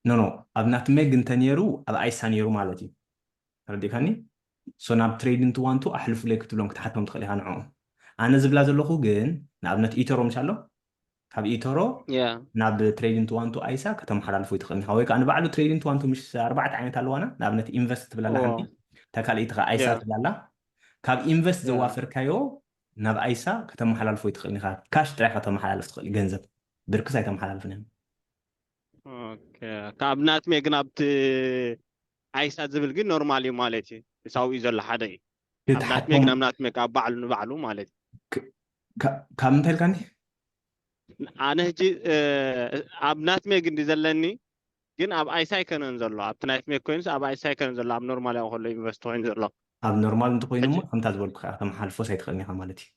ኖ ኖ ኣብ ናትሜግ እንተነይሩ ኣብ ኣይሳ ነይሩ ማለት እዩ። ተረዲእካኒ? ሶ ናብ ትሬዲንግ ቱ ዋን ቱ ኣሕልፉለይ ክትብሎም ክትሓቶም ትኽእል ኢኻ ንዕኦም። ኣነ ዝብላ ዘለኹ ግን ንኣብነት ኢተሮ ምሽ ኣሎ ካብ ኢተሮ ያ ናብ ትሬዲንግ ቱ ዋን ቱ ኣይሳ ከተመሓላልፎ ይትኽእል ኢኻ። ወይ ከዓ ንባዕሉ ትሬዲንግ ቱ ዋን ቱ ምሽ ኣርባዕተ ዓይነት ኣለዋና። ንኣብነት ኢንቨስት ትብላላ ኦ ሓንቲ፣ እታ ካልኣይቲ ከዓ ኣይሳ ያ ትብላላ። ካብ ኢንቨስት ያ ዘዋፈርካዮ ናብ ኣይሳ ከተመሓላልፎ ይትኽእል ኢኻ። ካሽ ጥራይ ከተመሓላልፍ ትኽእል ገንዘብ ብርክስ ኣይተመሓላልፍን እዮም። ኦኬ ካብ ናትሜግ ናብቲ ኣይሳ ዝብል ግን ኖርማል እዩ ማለት እዩ። ሳው እዩ ዘሎ ሓደ እዩ። ካብ ናትሜግ ክትሓቶም ናብ ናትሜግ ኣብ ባዕሉ ንባዕሉ ማለት እዩ። ክ- ካ- ካብ ምንታይ ኢልካኒ? ኣነ ሕጂ እ፣ ኣብ ናትሜግ እንዲ ዘለኒ ግን ኣብ ኣይሳ ኣይከነን ዘሎ። ኣብቲ ናትሜግ ኮይኑስ ኣብ ኣይሳ ኣይከነን ዘሎ። ኣብ ኖርማል ያው ከሎ ኢንቨስት ኮይኑ ዘሎ ኣብ ኖርማል እንተኮይኑ ሕጂ እሞ ከምታ ዝበልኩ ከዓ ተመሓልፎስ ኣይትኽእልን ኢኻ ማለት እዩ።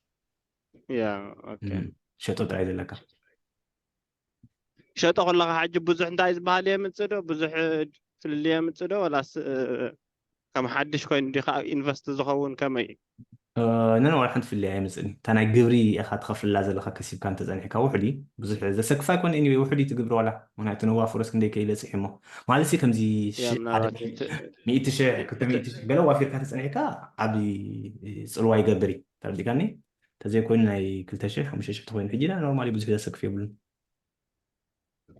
ያ ኦኬ እም፣ ሸጦ ጥራይ ዘለካ። ሸጦ ከለካ ሕጂ ብዙሕ እንታይ ዝበሃል የምፅእ ዶ ብዙሕ ፍልልይ የምፅእ ዶ ወላስ እ፣ ከም ሓድሽ ኮይኑ ዲኻ ኣብ ኢንቨስት ዝኸውን ከመይ እዩ? ነን ዋላ ሓንቲ ፍልልይ ኣይምፅእን። እታ ናይ ግብሪ ኢኻ ትኸፍልላ ዘለካ ከሲብካ እንተፀኒሕካ ውሑድ እዩ። ብዙሕ ዘሰክፍ ኣይኮነ። ኤኒወይ ውሑድ እዩ እቲ ግብሪ ዋላ ምክንያቱ ነዋፍሮስ ክንደይ ከይበፅሕ እሞ ማለት ሲ ከምዚ ያ ሺ- ሓደ ምናልባት ሺ- እቲ- ሚእቲ ሺሕ እቲ- ክልተ ሚእቲ ሺሕ ገለ ዋፊርካ ተፀኒሕካ ዓብዪ ፅልዋ ይገብር እዩ። ተረዲእካኒ? ተዘይኮይኑ ናይ ክልተ ሺሕ ሓሙሽተ ሺሕ ተኮይኑ ሕጂ ዳ ኖርማሊ ብዙሕ ዘሰክፍ የብሉን።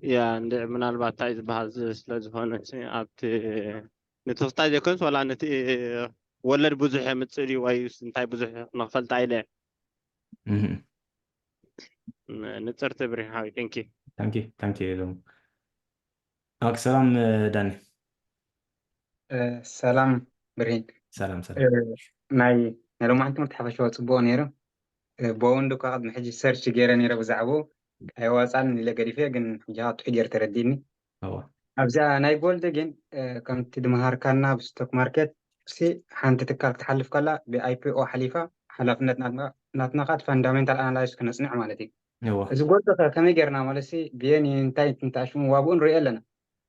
ያ እንድዒ ምናልባት እንታይ ዝበሃል ዝ- ስለ ዝኾነ ሲ ኣብቲ ንትኽታይ ዘይኮንስ ዋላ ነቲ ወለድ ብዙሕ የምፅእ ድዩ ወይስ እንታይ ብዙሕ ንክፈልጣ ኢለ እየ። እህም። ን- ንፅርቲ ብሪን ሓዊ ቴንኪ ታንኪ ታንኪ ሎም ኦኬ ሰላም እ፣ ዳኒ። እ፣ ሰላም ብርሂን። ሰላም ሰላም። እ፣ ናይ ናይ ሎማዕንቲ ትምህርቲ ሓፈሻዊ ጽቡቕ ነይሩ። እ፣ ብኡ እንዲ እኳ ቅድሚ ሕጂ ሰርች ገይረ ነይረ ብዛዕባኡ ኣይወጻን ኢለ ገዲፈ፣ ግን ሕጂ ከዓ ትሑት ገይሩ ተረዲእኒ። እወ። ኣብዚኣ ናይ ጎልድ ግን እ፣ ከምቲ ድመሃርካና ኣብ ስቶክ ማርኬት ሲ ሓንቲ ትካል ክትሓልፍ ከላ ብ I P O ሓሊፋ ሓላፍነት ናትና ናትና ከዓ እቲ fundamental analysis ክነፅንዕ ማለት እዩ። እወ እዚ ጎልድ ከ ከመይ ጌርና ማለት ሲ ብየን እንታይ እንታይ ሽሙ ዋግኡ ንሪኦ ኣለና።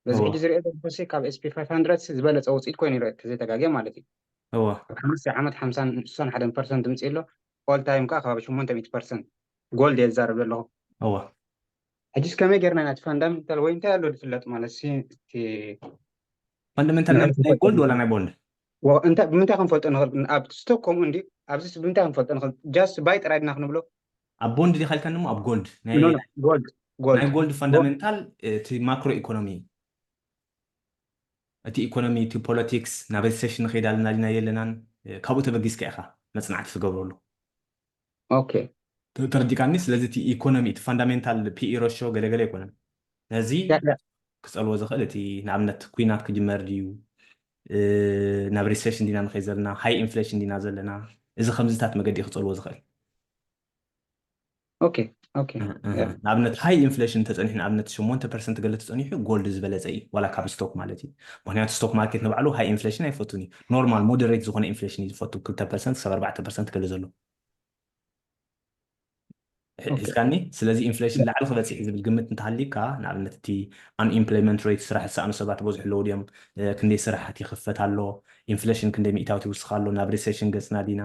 በዚ እወ ሕጂ ዝሪኦ ዘለኹ ሲ ካብ S P five hundred ሲ ዝበለፀ ውፅኢት ኮይኑ ይረአ ተዘይተጋግየ ማለት እዩ። እወ ኣብ ሓሙሽተ ዓመት ሓምሳን ስሳን ሓደን ፐርሰንት ምፅ ኣሎ። All time ከዓ ከባቢ ሸሞንተ ሚእቲ ፐርሰንት ጎልድ እየ ዝዛረብ ዘለኹ። እወ ሕጂስ ከመይ ጌርና ኢና እቲ fundamental ወይ እንታይ ኣሎ ዝፍለጥ ማለት ሲ እቲ fundamental ናይ ንዕኡ ናይ ጎልድ ክንፈልጦ ወላ ንኽእል? ናይ ቦንድ? ወ- እንታይ ብምንታይ ክንፈልጦ ንኽእል? ኣብ ስቶክ ከምኡ እንዲ ኣብዚስ ብምንታይ ክንፈልጦ ንኽእል? Just buy ጥራይ ድና ክንብሎ? ኣብ ቦንድ ዲኻ ኢልካኒ እሞ ኣብ ጎልድ ናይ No, no, gold, gold. ናይ ጎልድ fundamental እቲ ማክሮ ኢኮኖሚ እዩ። እቲ ኢኮኖሚ፣ እቲ ፖለቲክስ፣ ናብ ሪሰሽን ንኸይድ ኣለና ዲና የለናን፣ እ፣ ካብኡ ተበጊስካ ኢኻ መጽናዕቲ ትገብረሉ። Okay. ተ- ተረዲእካኒ? ስለዚ እቲ ኢኮኖሚ፣ እቲ fundamental P E ratio ገለገለ ኣይኮነን። ነዚ Yeah, yeah. ክጸልዎ ዝኽእል እቲ ንኣብነት ኩናት ክጅመር ድዩ፣ እ፣ ናብ ሪሰሽን ዲና ንኸይድ ዘለና፣ ሃይ ኢንፍሌሽን ዲና ዘለና፣ እዚ ከምዚታት መገዲ እዩ ክጸልዎ ዝኽእል። Okay, okay. እህ፣ እህ። Yeah. ንኣብነት ሃይ ኢንፍሌሽን ተጸኒሑ፣ ንኣብነት ሸሞንተ ፐርሰንት ገለ ተጸኒሑ ጎልድ ዝበለጸ እዩ፣ ዋላ ካብ ስቶክ ማለት እዩ። ምክንያቱ ስቶክ ማርኬት ንባዕሉ ሃይ ኢንፍሌሽን ኣይፈቱን እዩ። ኖርማል ሞደሬት ዝኾነ ኢንፍሌሽን እዩ ዝፈቱ፣ ክልተ ፐርሰንት ክሳብ ኣርባዕተ ፐርሰንት ገለ ዘሎ። ሕ- Okay. ሒዝካኒ? ስለዚ ኢንፍሌሽን Yeah. ላዕሊ ክበጽሕ እዩ ዝብል ግምት እንተሃሊካ፣ ንኣብነት እቲ ኣንኢምፕሎይመንት ሬት፣ ስራሕ ዝሰኣኑ ሰባት በዝሑ ኣለዉ ድዮም፣ እ፣ ክንደይ ስራሓት ይኽፈት ኣሎ፣ ኢንፍሌሽን ክንደይ ሚእታዊት ይውስኽ ኣሎ፣ ናብ ሪሴሽን ገጽና ዲና፣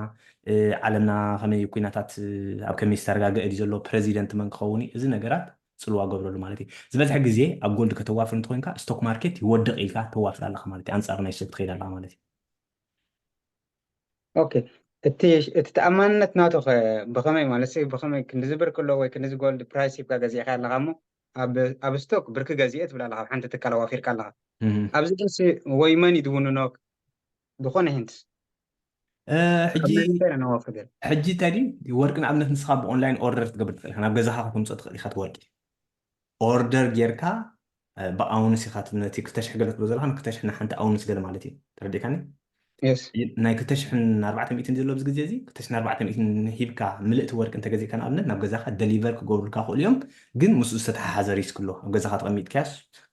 እ፣ ዓለምና ከመይ ኩናታት፣ እ፣ ኣብ ከመይ ዝተረጋገአ ድዩ ዘሎ፣ ፕረዚደንት መን ክኸውን እዩ፣ እዚ ነገራት ጽልዋ ገብረሉ ማለት እዩ። ዝበዝሐ ግዜ ኣብ ጎልድ ከተዋፍር እንተኮይንካ፣ ስቶክ ማርኬት ይወድቕ ኢልካ ተዋፍር ኣለኻ ማለት እዩ፣ ኣንጻር ናይ ሰብ ትኸይድ ኣለኻ ማለት እዩ። Okay. እቲ እቲ ተኣማንነት ናቱ ከ ብኸመይ ማለት ሲ ብኸመይ ክንድዚ ብርክ ኣሎ ወይ ክንድዚ ጎልድ ፕራይስ ሂብካ ገዚእካ ኣለኻ እሞ ኣብ ኣብ ስቶክ ብርክ ገዚኤ ትብል ኣለኻ፣ ኣብ ሓንቲ ትካል ኣዋፊርካ ኣለኻ። እህ። ኣብዚ ግን ሲ ወይ መን እዩ ዝውንኖ ዝኾነ ሂንትስ? እ፣ ሕጂ ካብ መን እንታይ ኢና ነዋፍር ገለ? ሕጂ እንታይ ድዩ ወርቂ ንኣብነት ንስኻ ብኦንላይን ኦርደር ክትገብር ትኽእል ኢኻ፣ ናብ ገዛኻ ከተምፅኦ ትኽእል ኢኻ እቲ ወርቂ። ኦርደር ጌርካ፣ እ፣ ብኣውንስ ኢኻ ት-፣ ነቲ ክልተ ሽሕ ገለ ትብሎ ዘለኻ፣ ንክልተ ሽሕ ንሓንቲ ኣውንስ ገለ ማለት እዩ። ተረዲእካኒ? Yes. ናይ ክልተ ሽሕን ኣርባዕተ ሚእትን ዘሎ ኣብዚ ግዜ እዚ፣ ክልተ ሽሕን ኣርባዕተ ሚእትን ሂብካ ምልእቲ ወርቂ እንተገዚእካ ንኣብነት ናብ ገዛኻ ደሊቨር ክገብሩልካ ክኽእሉ እዮም፣ ግን ምስኡ ዝተተሓሓዘ ሪስክ ኣሎ። ኣብ ገዛኻ ተቐሚጥካያስ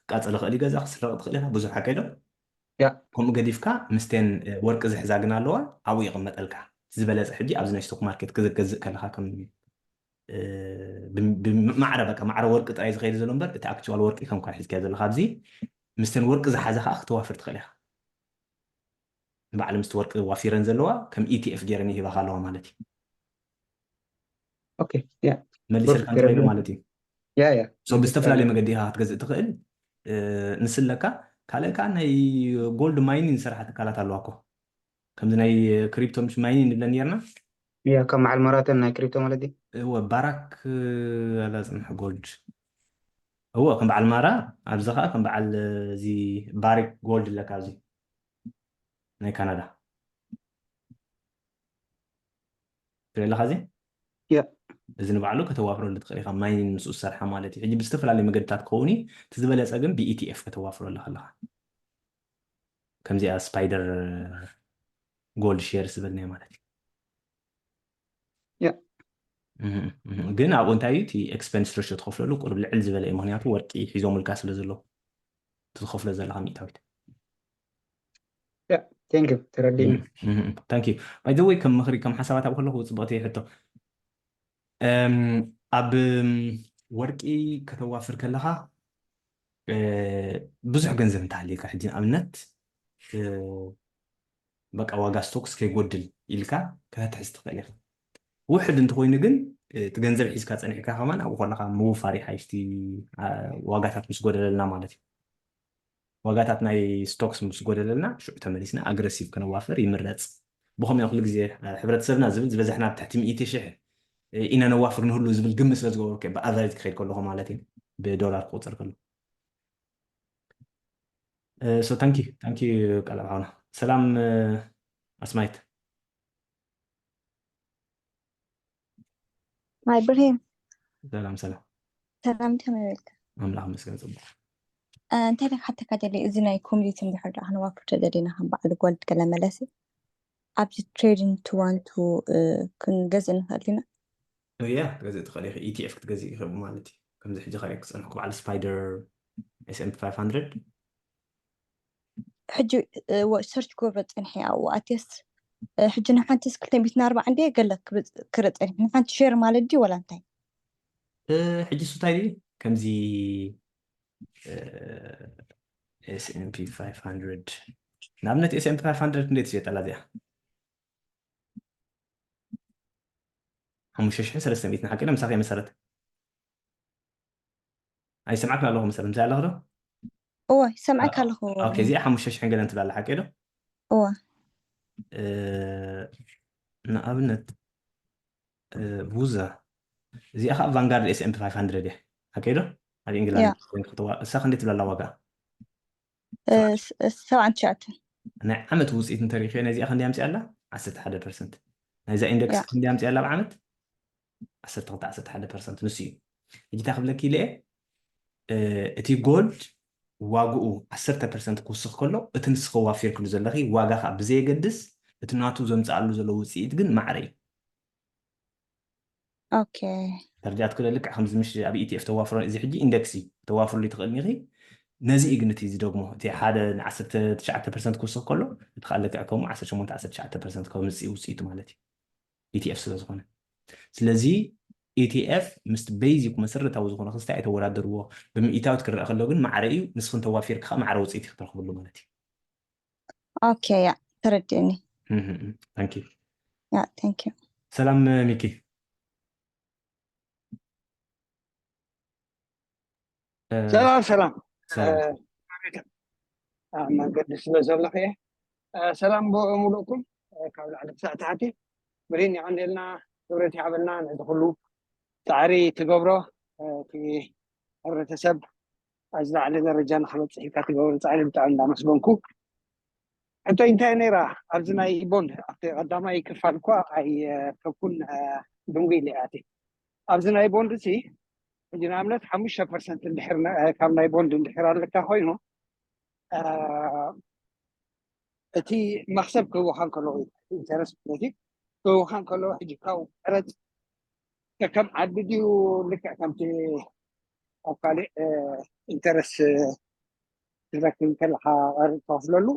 ክቃጸል ይኽእል እዩ፣ ገዛ ክስረቕ ትኽእል ኢኻ፣ ብዙሕ ሓቂ ዶ? Yeah. ከምኡ ገዲፍካ ምስቴን፣ እ፣ ወርቂ ዝሕዛ ግን ኣለዋ፣ ኣብኡ ይቕመጠልካ። ዝበለጸ ሕጂ ኣብዚ ናይ ስቶክ ማርኬት ክዝ-፣ ክገዝእ ከለኻ ከም፣ እ፣ ብ-፣ ብ-፣ ማዕረ በቃ ማዕረ ወርቂ ጥራይ ዝኸይድ ዘሎ እምበር እቲ ኣክቹዋል ወርቂ ከም ኳ ሒዝካዮ ዘለኻ ኣብዚ ምስቴን ወርቂ ዝሓዘ ከዓ ክተዋፍር ትኽእል ኢኻ። ንባዕሉ ምስቲ ወርቂ ዋፊረን ዘለዋ ከም E T F ገይረን ይህባኻ ኣለዋ ማለት እዩ። Okay. Yeah. መሊሰልካ ብርክ እንተኾይኑ ገይረን ማለት እዩ። Yeah, yeah. So ብዝተፈላለየ ብዝተፈላለየ መገዲ ኢኻ ክትገዝእ ትኽእል፣ እ፣ ንስለካ። ካልእ ከዓ ናይ ጎልድ ማይኒንግ ዝሰርሓ ትካላት ኣለዋ እኮ። ከምዚ ናይ ክሪፕቶ ምሽ ማይኒንግ ንብለን ነርና። Yeah, ከም በዓል ማራቶን ናይ ክሪፕቶ ማለት እዩ። እወ፣ ባራክ፣ እ፣ ኣላ ጽንሕ ጎልድ። እወ፣ ከም በዓል ማራ፣ ኣብዚ ከዓ ከም በዓል፣ እ፣ እዚ ባሪክ ጎልድ ኣለካ ኣብዚ ናይ ካናዳ። ትርኢ ኣለኻ እዚ? Yeah. እዚ ንባዕሉ ከተዋፍረሉ ትኽእል ኢኻ፣ ማይኒንግ ምስኡ ዝሰርሓ ማለት እዩ። ሕጂ ብዝተፈላለየ መገድታት ክኸውን እዩ፣ እቲ ዝበለጸ ግን ብ-E T F ከተዋፍረሉ ከለኻ። ከምዚኣ ስፓይደር ጎልድ ሼርስ ዝበልናዮ ማለት እዩ። Yeah. እህ፣ እህ። ግን ኣብኡ እንታይ እዩ እቲ ኤክስፐንስ ሬሽዮ ትኸፍለሉ ቁሩብ ልዕል ዝበለ እዩ፣ ምክንያቱ ወርቂ ሒዞምልካ ስለ ዘለዉ፣ እቲ ትኸፍሎ ዘለኻ ሚእታዊት። Yeah, thank you. ተረዲእኒ። እህ፣ እህ። Thank you. By the way፣ ከም ምኽሪ፣ ከም ሓሳባት ኣብ ከለኹ ጽብቕቲ ሕቶ። እም፣ ኣብ፣ እም፣ ወርቂ ከተዋፍር ከለኻ፣ እ፣ ብዙሕ ገንዘብ እንተሃልየካ፣ ሕጂ ንኣብነት፣ እ፣ በቃ ዋጋ ስቶክስ ከይጎድል ኢልካ ከተትሕዝ ትኽእል ኢኻ። ውሕድ እንተኾይኑ ግን፣ እ፣ እቲ ገንዘብ ሒዝካ ጸኒሕካ ከማን ኣብኡ ከለኻ ምውፋር ይሓይሽ፣ እቲ፣ አ፣ ዋጋታት ምስ ጎደለልና ማለት እዩ። ዋጋታት ናይ ስቶክስ ምስ ጎደለልና፣ ሽዑ ተመሊስና ኣግረሲቭ ከነዋፍር ይምረጽ። ብኸምኡ ኩሉ ግዜ፣ እ፣ ሕብረተሰብና ዝብል ዝበዛሕና ኣብ ትሕቲ ሚእቲ ሽሕ ኢና ነዋፍር ንህሉ ዝብል ግምት ስለ ዝገበሩ፣ ብኣቨሬጅ ክኸይድ ከለኹ ማለት እዩ፣ ብዶላር ክቑጸር ከሎ። እ፣ so thank you፣ thank you ቃል ሓውና። ሰላም፣ እ፣ ኣስማይት። ሃይ ብርሂን። ሰላም፣ ሰላም። ሰላም፣ ከመይ ውዒልካ? ኣምላኽ ይመስገን፣ ጽቡቕ። እ፣ እንታይ ደኣ ክሓተካ ደልየ፣ እዚ ናይ ኮሚዲቲ እንድሕር ደኣ ክነዋፍር ተደሊና፣ ከም በዓል ጎልድ ገለ መለሲ፣ ኣብዚ ትሬዲንግ ቱ ዋን ቱ፣ እ፣ ክንገዝእ ንኽእል ዲና? እ፣ ያ፣ ክትገዝእ ትኽእል ኢኺ። E T F ክትገዝእ ኢኺ ማለት እዩ። ከምዚ ሕጂ ከርእየኪ ዝጸንሕኩ በዓል ስፓይደር S and P five hundred። ሕጂ ሰርች ክገብሮ ፀኒሐ ኣብኡ ኣትየስ ሕጂ ንሓንቲስ ክልተ ሚእትን ኣርባዓን ድየ ገለ ክርኢ ፀኒሐ ንሓንቲ ሸር ማለት ድዩ ወላ እንታይ? ሕጂ ሱታይ ድዩ ከምዚ S&P five hundred ንኣብነት S&P five hundred እንዴት ትሸጠላ እዚኣ ሓሙሽተ ሽሕን ሰለስተ ሚእትን ሓቂ ዶ ምሳኺ መሰረት ኣይሰምዓክን ኣለኹ መሰረት ምሳይ ኣለኹ ዶ እወ ይሰምዐካ ኣለኹ እዚኣ ሓሙሽተ ሽሕን ገለን ትብላ ኣላ ሓቂ ዶ እወ ንኣብነት ቡዛ እዚኣ ከዓ ቫንጋርድ S&P five hundred እያ ሓቂ ዶ ኣብ ኢንግላንድ ክትዋ እሳ ክንደይ ትብላ ኣላ ዋጋ ሰብዓን ትሽዓተን ናይ ዓመት ውፅኢት እንተሪኢኽዮ ናይዚኣ ክንደይ ኣምፅኣ ኣላ ዓሰርተ ሓደ ፐርሰንት ናይዛ ኢንደክስ ክንደይ ኣምፅኣ ኣላ ኣብ ዓመት ዓሰርተ ክልተ ዓሰርተ ሓደ ፐርሰንት ንሱ እዩ ሕጂ እንታይ ክብለኪ ኢለ እቲ ጎልድ ዋግኡ ዓሰርተ ፐርሰንት ክውስኽ ከሎ እቲ ንስኺ ዋፊርክሉ ዘለኺ ዋጋ ከዓ ብዘየገድስ እቲ ናቱ ዘምፅኣሉ ዘሎ ውፅኢት ግን ማዕረ እዩ ኦኬ ተረዲኣት ክለ ልክዕ ከምዚ ምሽ ኣብ ኢቲኤፍ ተዋፍሮ እዚ ሕጂ ኢንደክስ እዩ ተዋፍርሉ ትኽእል ኢኺ ነዚ እዩ ግን እቲ ዝደግሞ እቲ ሓደ ንዓሰርተ ትሽዓተ ፐርሰንት ክውስኽ ከሎ እቲ ከዓ ልክዕ ከምኡ ዓሰርተ ሸሞንተ ዓሰርተ ትሽዓተ ፐርሰንት ከምፅእ ውፅኢቱ ማለት እዩ ኢቲኤፍ ስለ ዝኾነ ስለዚ ኢቲኤፍ ምስ ቤዚክ መሰረታዊ ዝኾነ ክስታይ ኣይተወዳደርዎ ብምኢታዊት ክረአ ከሎ ግን ማዕረ እዩ ንስኽን ተዋፊርካ ከዓ ማዕረ ውፅኢት ክትረኽብሉ ማለት እዩ ኦኬ ያ ተረዲእኒ ታንኪ ያ ታንኪ ሰላም ሚኪ ሰላም ሰላም ሰላም ኣብ መንገዲ ስለ ዘለኹ እየ ሰላም ሙሉእኩም ካብ ላዕሊ ክሳዕ ታሕቲ ብሪን የቐንየልና ክብረት ይሃበልና ነዚ ኩሉ ፃዕሪ ትገብሮ እቲ ሕብረተሰብ ኣብ ዝለዓለ ደረጃ ንክበፅሕ ኢልካ ትገብሮ ፃዕሪ ብጣዕሚ እንዳመስገንኩ ሕቶ እንታይ ነይራ ኣብዚ ናይ ቦንድ ኣብቲ ቀዳማይ ክፋል እኳ ኣይከብኩን ድንጉ ኢለ ኣቲ ኣብዚ ናይ ቦንድ ሲ ሕጂ ንኣብነት ሓሙሽተ ፐርሰንት እንድሕር ካብ ናይ ቦንድ እንድሕር ኣለካ ኮይኑ እቲ መክሰብ ክህቡካ እንከለዉ ኢንተረስት ማለት እዩ ክህቡካ እንከለዉ ሕጂ ካብ ቀረፅ ከከም ዓዲ ድዩ ልክዕ ከምቲ ኣብ ካሊእ ኢንተረስት ትረክብ ከለካ ቀረፅ ትከፍለሉ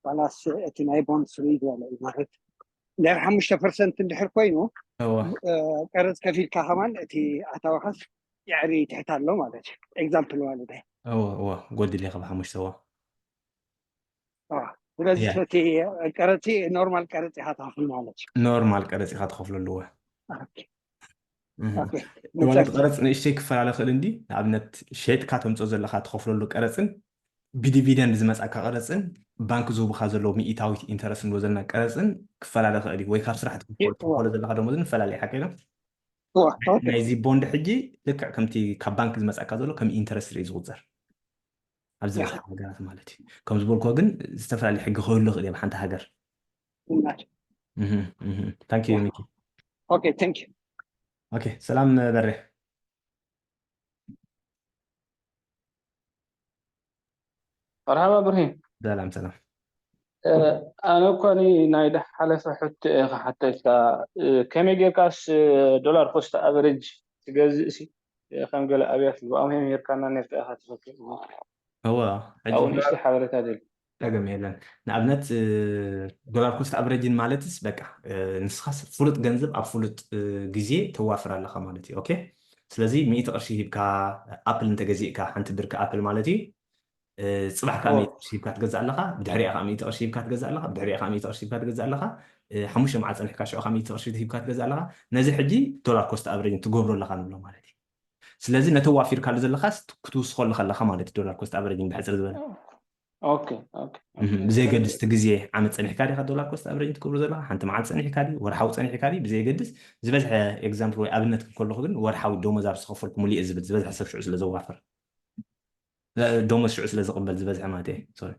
ዋላስ እቲ ናይ ቦንድ ፍሪ ዝበለ እዩ ማለት ድሕር ሓሙሽተ ፐርሰንት እንድሕር ኮይኑ ቀረፅ ከፊልካ ከማን እቲ ኣታዊካስ ይዕሪ ትሕት ኣሎ ማለት እዩ ኤግዛምፕል ማለት እዩ እወ እወ ጎድል ኢኻ ብሓሙሽተ እወ ስለዚ እቲ ቀረፂ ኖርማል ቀረፂ ኢኻ ትኸፍል ማለት እዩ ኖርማል ቀረፂ ኢኻ ትኸፍለሉ እወ ዋላ እቲ ቀረፅ ንእሽተይ ክፈላለ ክእል እንዲ ንኣብነት ሸጥካ ተምፅኦ ዘለካ ትኸፍለሉ ቀረፅን ብዲቪደንድ ዝመፃካ ቀረፅን ባንክ ዝህቡካ ዘለዉ ሚኢታዊት ኢንተረስት ንብሎ ዘለና ቀረፅን ክፈላለ ክእል እዩ ወይ ካብ ስራሕ ትክፈሎ ዘለካ ደሞዝንፈላለ ሓቂ ዶ ናይዚ ቦንድ ሕጂ ልክዕ ከምቲ ካብ ባንክ ዝመፃካ ዘሎ ከም ኢንተረስት ርኢ ዝቁፀር ኣብ ዝበዝሓ ሃገራት ማለት እዩ ከም ዝበልኮ ግን ዝተፈላለዩ ሕጊ ክህሉ ክእል ኣብ ሓንቲ ሃገር ታንክ ዩ ሚኪ ኦኬ ታንክ ዩ ኦኬ ሰላም በሬ መርሓባ ብርሂን ሰላም ሰላም ኣነ እኮ ናይ ዝሓለፈ ሕቶ እየ ክሓተካ ከመይ ጌርካስ ዶላር ኮስት ኣቨሬጅ ትገዝእ ሲ ከም ገለ ኣብያት ብኣምሄም ሄርካና ኔርካ ኢኻ ትፈክር እወ ኣብኡ ንእሽተይ ሓበሬታ ደል ጸገም የለን ንኣብነት ዶላር ኮስት ኣቨሬጅን ማለትስ በቃ ንስኻስ ፍሉጥ ገንዘብ ኣብ ፍሉጥ ግዜ ተዋፍር ኣለኻ ማለት እዩ ኦኬ ስለዚ ሚእቲ ቅርሺ ሂብካ ኣፕል እንተገዚእካ ሓንቲ ብርኪ ኣፕል ማለት እዩ ፅባሕ ከዓ ሚእቲ ቅርሺ ሂብካ ትገዝእ ኣለኻ ብድሕሪኣ ከዓ ሚእቲ ቅርሺ ሂብካ ትገዝእ ኣለኻ ብድሕሪኣ ከዓ ሚእቲ ቅርሺ ሂብካ ትገዝእ ኣለኻ ሓሙሽተ መዓልቲ ፀኒሕካ ሽዑ ከዓ ሚእቲ ቅርሺ ሂብካ ትገዝእ ኣለኻ ነዚ ሕጂ ዶላር ኮስት ኣቨሬጅ ትገብሮ ኣለኻ ንብሎ ማለት እዩ ስለዚ ነተዋፊርካሉ ዘለኻስ ክትውስኸሉ ከለኻ ማለት እዩ ዶላር ኮስት ኣቨሬጅ ብሕፅር ዝበለ ኦኬ ኦኬ ብዘይ ገድስቲ ግዜ ዓመት ፀኒሕካ ዲካ ዶላር ኮስት ኣቨሬጅ ትገብሮ ዘለኻ ሓንቲ መዓልቲ ፀኒሕካ ድዩ ወርሓዊ ፀኒሕካ ድዩ ብዘይ ገድስ ዝበዝሐ ኤግዛምፕል ወይ ኣብነት ክከለኹ ግን ወርሓዊ ደሞዝ ኣብ ዝኸፈልኩ ሙሉእ ዝብል ዝበዝሐ ሰብ ሽዑ ስለ ዘዋፍር ደሞዝ ሽዑ ስለ ዝቕበል ዝበዝሐ ማለት እየ ሶሪ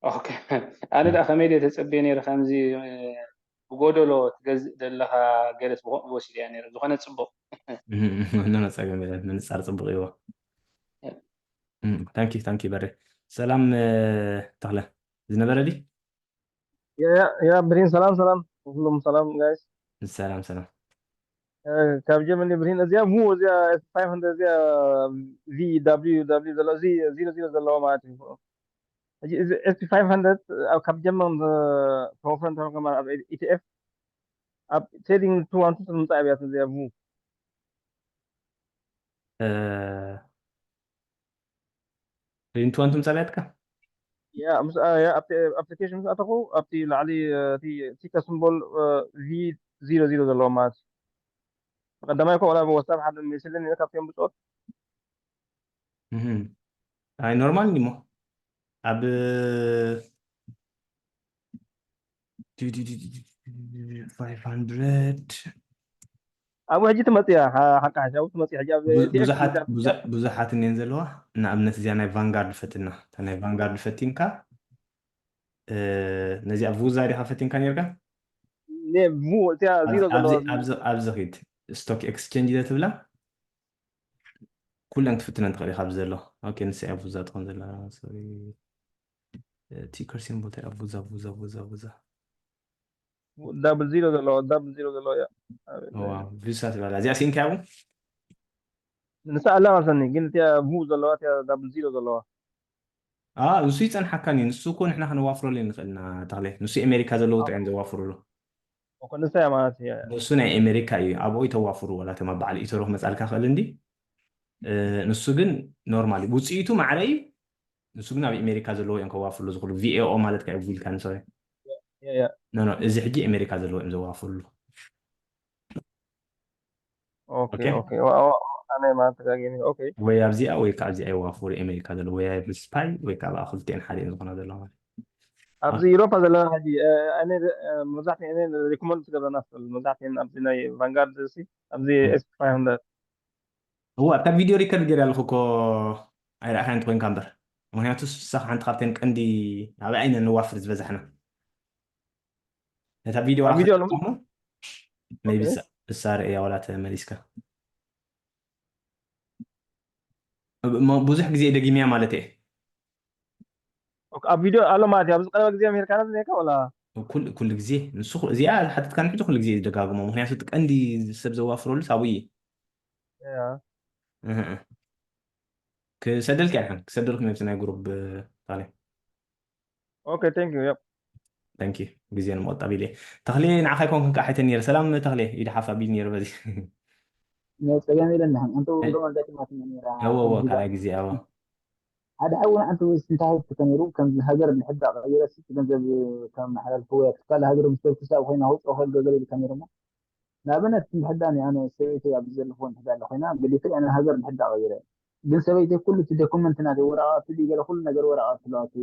ኦኬ ኣነ ደኣ ከመይ ድየ ተፀብየ ነይረ ከምዚ ብጎደሎ ትገዝእ ዘለኻ ገለስ ብከምኡ ወሲደ እያ ነይረ ዝኾነ ፅቡቕ ምንም ጸገም የለን ምንጻር ጽቡቕ እዩ thank you thank you በሬ ሰላም ተኽለ ዝነበረ ድዩ ያ ብሪን ሰላም ሰላም ኩሉም ሰላም ጋይስ ሰላም ሰላም ካብ ጀመኒ ብሪን እዚኣ ሙ እዚኣ five hundred እዚኣ VWW ዘሎ እዚ ዚሮ ዚሮ ዘለዎ ማለት እዩ ሕጂ እዚ S&P five hundred ኣብ ካብ ጀመር ተወፍረ እንተኾነ ኣብ E T F ኣብ trading two one two ምምፃእ ኣብያት እዚ ኣብ ሪንትዋን ትምፃ ቢያትካ ያ ምስ ያ ኣብቲ ኣፕሊኬሽን ምስ ኣተኹ ኣብቲ ላዕሊ እቲ ቲከር ሲምቦል V zero zero ዘለዎ ማለት እዩ። ቀዳማይ ኮ ወላ ወሳብ ሓደ ሚስልን ካብቶም ብጾት ኣይ ኖርማል ኒሞ ኣብ five hundred ኣብኡ ሕጂ ትመፅእ እያ ሓ- ሓቂ ሓቂ ኣብኡ ትመፅእ ሕጂ ኣብ ብዙ- ብዙሓት ብዙ- ብዙሓት እኔን ዘለዋ ንኣብነት እዚኣ ናይ ቫንጋርድ ፈትና እታ ናይ ቫንጋርድ ፈቲንካ እ፣ ነዚኣ ቡዛ ዲኻ ፈቲንካ ነርካ ቡ እቲያ ዚሮ ዘለዋ ኣብዚ ኺድ ስቶክ ኤክስቸንጅ ኢለ ትብላ ኩለን ክትፍትነን ትኽእል ኢኻ ኣብዚ ዘሎ ኦኬ ንሳ እያ ቡዛ ትኾን ዘላ ሶሪ ቲከር ሲምቦል እንታይ እያ ቡዛ ቡዛ ቡዛ ቡዛ ዳብል ዚሮ ዘለዋ ዳብል ዚሮ ዘለዋ እያ ቪሳ ትበላ እዚኣ ሲንካ ያቡ ንሳ ኣላ ማሰኒ ግን እቲያ ቡ ዘለዋ እቲያ ዳብል ዚሮ ዘለዋ አ ንሱ ይፀንሓካን እዩ ንሱ እኮ ንሕና ከነዋፍረሉ ንኽእልና ተኽለ ንሱ ኣሜሪካ ዘለዉ ጥዕም ዘዋፍሩሉ እኮ ንሳ እያ ማለት እያ ንሱ ናይ ኣሜሪካ እዩ ኣብኡ ይተዋፍሩ ወላ ተማ በዓል ኢተሮ ክመፃልካ ክእል እንዲ እ፣ ንሱ ግን ኖርማል እዩ ውፅኢቱ ማዕረ እዩ ንሱ ግን ኣብ ኣሜሪካ ዘለዎ እዮም ከዋፍሉ ዝኽእሉ VAO ማለት ከ ቪልካ ንሰ ያ ያ ኖ ኖ እዚ ሕጂ ኣሜሪካ ዘለዎ እዮም ዘዋፍሉ ኦኬ ኦኬ። ኦኬ ዋ- ዋ- ኣነ ማለት ተጋጊኒ ኦኬ ወይ ኣብዚኣ ወይ ከዓ ኣብዚኣ ይዋፍሩ ኣሜሪካ ዘሎ ወይ ኣብ ስፓይ ወይ ከዓ ኣብ ክልቲኤን ሓደ እዮም ዝኾና ዘለዋ ማለት ኣብዚ ኢሮፓ ዘለና ሕጂ ኣነ መብዛሕትኡ ኣነ ሪኮመንድ ትገብረና ትኽእል መብዛሕትኡ ኣብዚ ናይ ቫንጋርድ ሲ ኣብዚ S&P five hundred እዋ ኣብታ ቪድዮ ሪከርድ ገይረ ኣለኹ እኮ ኣይረኣኻን ትኮይንካ እምበር ምክንያቱ ንሳ ሓንቲ ካብተን ቀንዲ ኣብ ዓይነ ንዋፍር ዝበዛሕና ነታ ቪድዮ ኣብ ቪድዮ ኣለሞ? ቢ እሳ ርእያ ዋላ ተመሊስካ ብ- ሞ- ብዙሕ ግዜ ደጊምያ ማለት እየ ኦኬ፣ ኣብ ቪድዮ ኣሎ ማለት እዩ። ኣብዚ ቀረባ ግዜ ኣሜሪካና ዝኔካ ወላ ኩል ኩሉ ግዜ ንሱ ኩ- እዚኣ ዝሓተትካኒ ሕጂ ኩሉ ግዜ ዝደጋግሞ ምክንያቱ እቲ ቀንዲ ሰብ ዘዋፍረሉ ሳቡ እዩ ያ። እህ፣ እህ። ክሰደልካ ይሕን ክሰደልኩም ነብቲ ናይ ግሩብ ታለ ኦኬ፣ thank you። ያ። ታንኪ ግዜ ንምቆጣብ ኢለ ተኽሌ ንዓኻ ይኮንኩን ከዓ ሓይተ ነይረ ሰላም ተኽሌ ኢደ ሓፍ ኣቢል ነይረ በዚ ናይ ፀገም የለን ድሓን ኣንተ ኣይ። ወንዶ ኣጋጢማትና ነይራ እወ እወ ከምዚ ካልኣይ ግዜ እወ ሓደ ሓውና ኣንተ ወይስ እንታይ ሃብቲ ከነይሩ ከምዚ ሃገር ንሕዳቕ ቀይረ ሲ ገንዘብ ከም መሓላልፍዎ እያ ትካል ሃገር ምስ ተብክሳ ኮይና ውፅኦ ከልገ ገይሩ ከነይሩ እሞ ንኣብነት እንድሕዳ ኣነ ሰበይተይ ኣብዚ ዘለኹ እንድሕዳ ኣለ ኮይና ግዴታ ኣነ ሃገር እንድሕዳ ቀይረ ግን ሰበይተይ ኩሉ እቲ ዶኩመንት ናተይ ወረቓቕቲ ድዩ ገለ ኩሉ ነገር ወረቓቕቲ ኣለዋ እቲ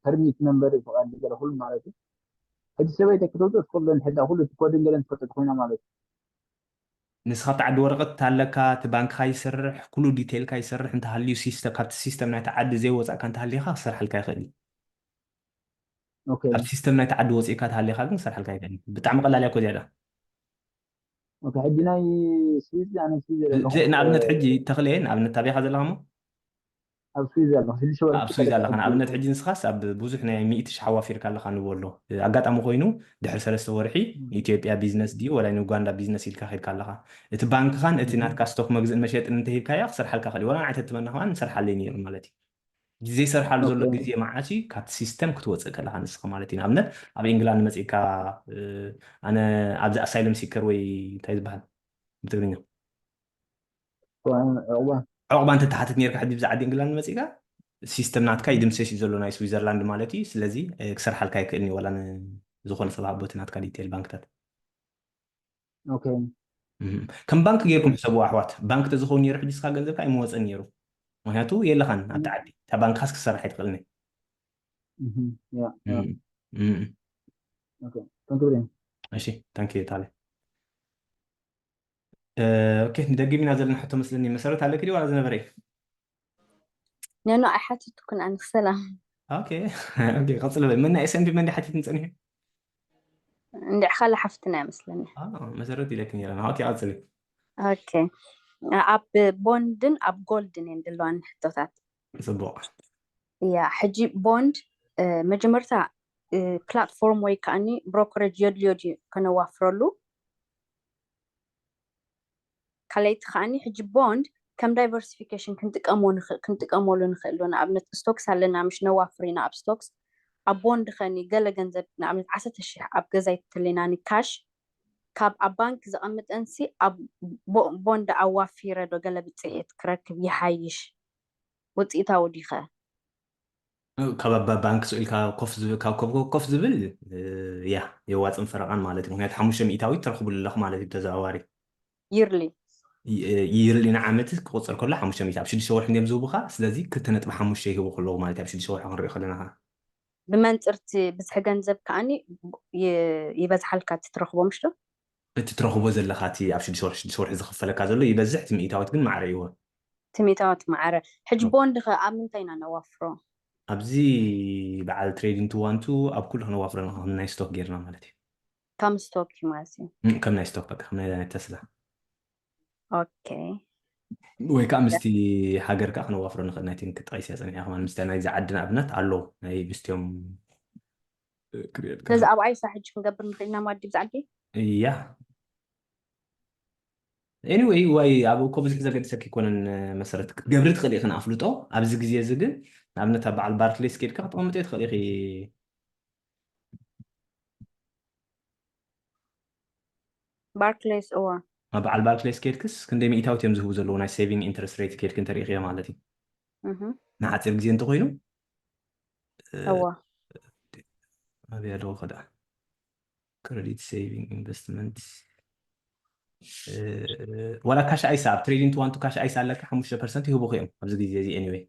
ፐርሚት መንበሪ ፍቓድ ገለ ኩሉ ማለት እዩ ሕጂ ሰበይተይ ክትወፅኦ ትኽእል ዶ እንድሕዳ ኩሉ እቲ ኮድን ገለን ትፈልጦ ኮይና ማለት እዩ ንስኻ ኣብቲ ዓዲ ወረቐት ኣለካ እቲ ባንክኻ ይሰርሕ ኩሉ ዲቴይልካ ይሰርሕ እንተሃልዩ ሲስተም ካብቲ ሲስተም ናይቲ ዓዲ ዘይወፃእካ እንተሃሊኻ ክሰርሓልካ ይኽእል እዩ ኦኬ ኣብ ሲስተም ናይቲ ዓዲ ወፂእካ ተሃሊኻ ግን ክሰርሓልካ ይኽእል እዩ ብጣዕሚ ቀላል እያ እኮ ዝያዳ ኦኬ ሕጂ ናይ ስዊዝ ኣነ ስዊዝ ዘለኹ ዘ- ንኣብነት ሕጂ ተኽለ ንኣብነት ታበይኻ ዘለኻ ሞ ኣብ ስዊዝ ኣለኹ ሽዱሽተ ወርሒ ኣብ ስዊዝ ኣለኻ ንኣብነት ሕጂ ንስኻስ ኣብ ብዙሕ ናይ ሚእቲ ሽሕ ኣዋፊርካ ኣለኻ ንበሎ ኣጋጣሚ ኮይኑ ድሕሪ ሰለስተ ወርሒ ንኢትዮጵያ ቢዝነስ ድዩ ወላ ንኡጋንዳ ቢዝነስ ኢልካ ከድካ ኣለኻ እቲ ባንክኻን እቲ ናትካ ስቶክ መግዝእን መሸጥን እንተሂብካያ ክሰርሓልካ ክእል ወላ ንዓይተትመና ከኣ ንሰርሓለይ ነይሩ ማለት እዩ ዘይሰርሓሉ ዘሎ ግዜ መዓት እዩ ካብቲ ሲስተም ክትወፅእ ከለካ ንስኻ ማለት እዩ ንኣብነት ኣብ ኢንግላንድ መፅእካ ኣነ ኣብዚ ኣሳይለም ሲከር ወይ እንታይ ዝበሃል ብትግርኛ ዕቑባ ዕቑባ እንተተሓትት ነርካ ሕዚ ብዛ ዓዲ ኢንግላንድ መፅእካ ሲስተም ናትካ ይድምሰስ እዩ ዘሎ ናይ ስዊዘርላንድ ማለት እዩ ስለዚ ክሰርሓልካ ይክእል እዩ ዋላ ዝኾነ ሰብ ኣቦቲ ናትካ ዲቴል ባንክታት ኦኬ እም። ከም ባንክ ጌርኩም ሕሰቡ ኣሕዋት ባንክ ተዝኸውን ነይሩ ሕጂ ስኻ ገንዘብካ ኣይመወፀን ነይሩ ምክንያቱ የለኻን ኣብቲ ዓዲ እታ ባንክኻስ ክሰርሕ ኣይትኽእልን እህም፣ ያ ያ እም፣ እም። ኦኬ thank you very much እሺ ታንኪ ታለ ኦኬ ንደጊም ኢና ዘለና ሕቶ መስለኒ መሰረት ኣለኪ ድዩ ዋላ ዝነበረ እዩ ነኖ ኣይሓትትኩን ኣነ ሰላም ኦኬ ኦኬ ቀፅል በል መን ናይ S&P መን ሓቲት ንፀኒሑ እንድዕኻ ለሓፍትና ይመስለኒ መሰረት ኢለክ ነራ ኦኬ ቀፅል ኦኬ ኣብ ቦንድን ኣብ ጎልድን እየን ዘለዋኒ ሕቶታት ፅቡቅ እያ ሕጂ ቦንድ መጀመርታ ፕላትፎርም ወይ ከዓኒ ብሮከሬጅ የድልዮ ድዩ ከነዋፍረሉ ካልኣይቲ ከዓኒ ሕጂ ቦንድ ከም diversification ክንጥቀሞ ንኽእል ክንጥቀመሉ ንኽእል ዶ? ንኣብነት stocks ኣለና፣ ምሽ ነዋፍር ኢና ኣብ stocks። ኣብ ቦንድ ኸኒ ገለ ገንዘብ ንኣብነት ዓሰርተ ሽሕ ኣብ ገዛ ይተለና ንካሽ ካብ ኣብ ባንክ ዘቐምጠንሲ ኣብ ቦንድ ኣዋፊረ ዶ ገለ ብፅዒት ክረክብ ይሓይሽ? ውፅኢታዊ ዲኸ? ካብ ኣብ ባንክ ስኢልካ ኮፍ ዝብል ካብ ኮፍ ኮፍ ዝብል ያ የዋፅን ፈረቓን ማለት እዩ። ምክንያቱ ሓሙሽተ ሚእታዊት ትረኽብሉ ኣለኹ ማለት እዩ ብተዘዋዋሪ። ይርሊ ይርሊ ንዓመት ክቁፅር ከሎ ሓሙሽተ ሚእቲ ኣብ ሽዱሽተ ወርሒ እዮም ዝህቡኻ። ስለዚ ክልተ ነጥቢ ሓሙሽተ ይህቡ ከለዉ ማለት እዩ ኣብ ሽዱሽተ ወርሒ ክንሪኦ ከለና ከዓ ብመንፅርቲ ብዝሒ ገንዘብ ከዓኒ ይበዝሓልካ እቲ ትረኽቦ ምሽ ዶ? እቲ ትረኽቦ ዘለኻ እቲ ኣብ ሽዱሽተ ወርሒ ሽዱሽተ ወርሒ ዝኽፈለካ ዘሎ ይበዝሕ፣ እቲ ሚእታዊት ግን ማዕረ ይወ እቲ ሚእታዊት ማዕረ። ሕጂ ቦንድ ኸ ኣብ ምንታይ ኢና ነዋፍሮ? ኣብዚ በዓል trading to one to ኣብ ኩሉ ክነዋፍሮ ንኽእል ናይ ስቶክ ጌርና ማለት እዩ። ከም ስቶክ እዩ ማለት እዩ። እም፣ ከም ናይ ስቶክ በቃ ከም ናይ ተስላ ኦኬ ወይ ከዓ ምስቲ ሃገር ከዓ ክነዋፍሮ ንኽእል። ናይ ቲንክ ጠቂስ እያ ፀኒሐ ከማን ምስቲ ናይ ዝዓዲ ንኣብነት ኣሎ ናይ ምስቲዮም ክሪኤልካ ስለዚ ኣብ ኣይሳ ሕጂ ክንገብር ንኽእል ኢና ማዲ ብዛ ዓዲ። እያ anyway ዋይ ኣብ እኮ ብዙሕ ዘገድሰኪ ይኮነን። መሰረት ክትገብሪ ትኽእል ኢኽን ኣፍልጦ ኣብዚ ግዜ እዚ ግን ንኣብነት ኣብ በዓል ባርክሌስ ከድካ ክትቐምጥ ትኽእል ኢኺ። ባርክሌስ እዋ ኣብ በዓል ባርክሌስ ከድክስ ክንደይ ሚእታዊት እዮም ዝህቡ ዘለዉ ናይ saving interest rate ከድክ እንተሪእኽዮ ማለት እዩ። እህ ንሓፂር ግዜ እንተኮይኑ እዋ ኣበይ ኣለዎ ከዳ credit saving investment ዋላ ካሽ ኣይሳ ኣብ trading to one to cash ኣይሳ ኣለካ ሓሙሽተ ፐርሰንት ይህቡኽ እዮም ኣብዚ ግዜ እዚ anyway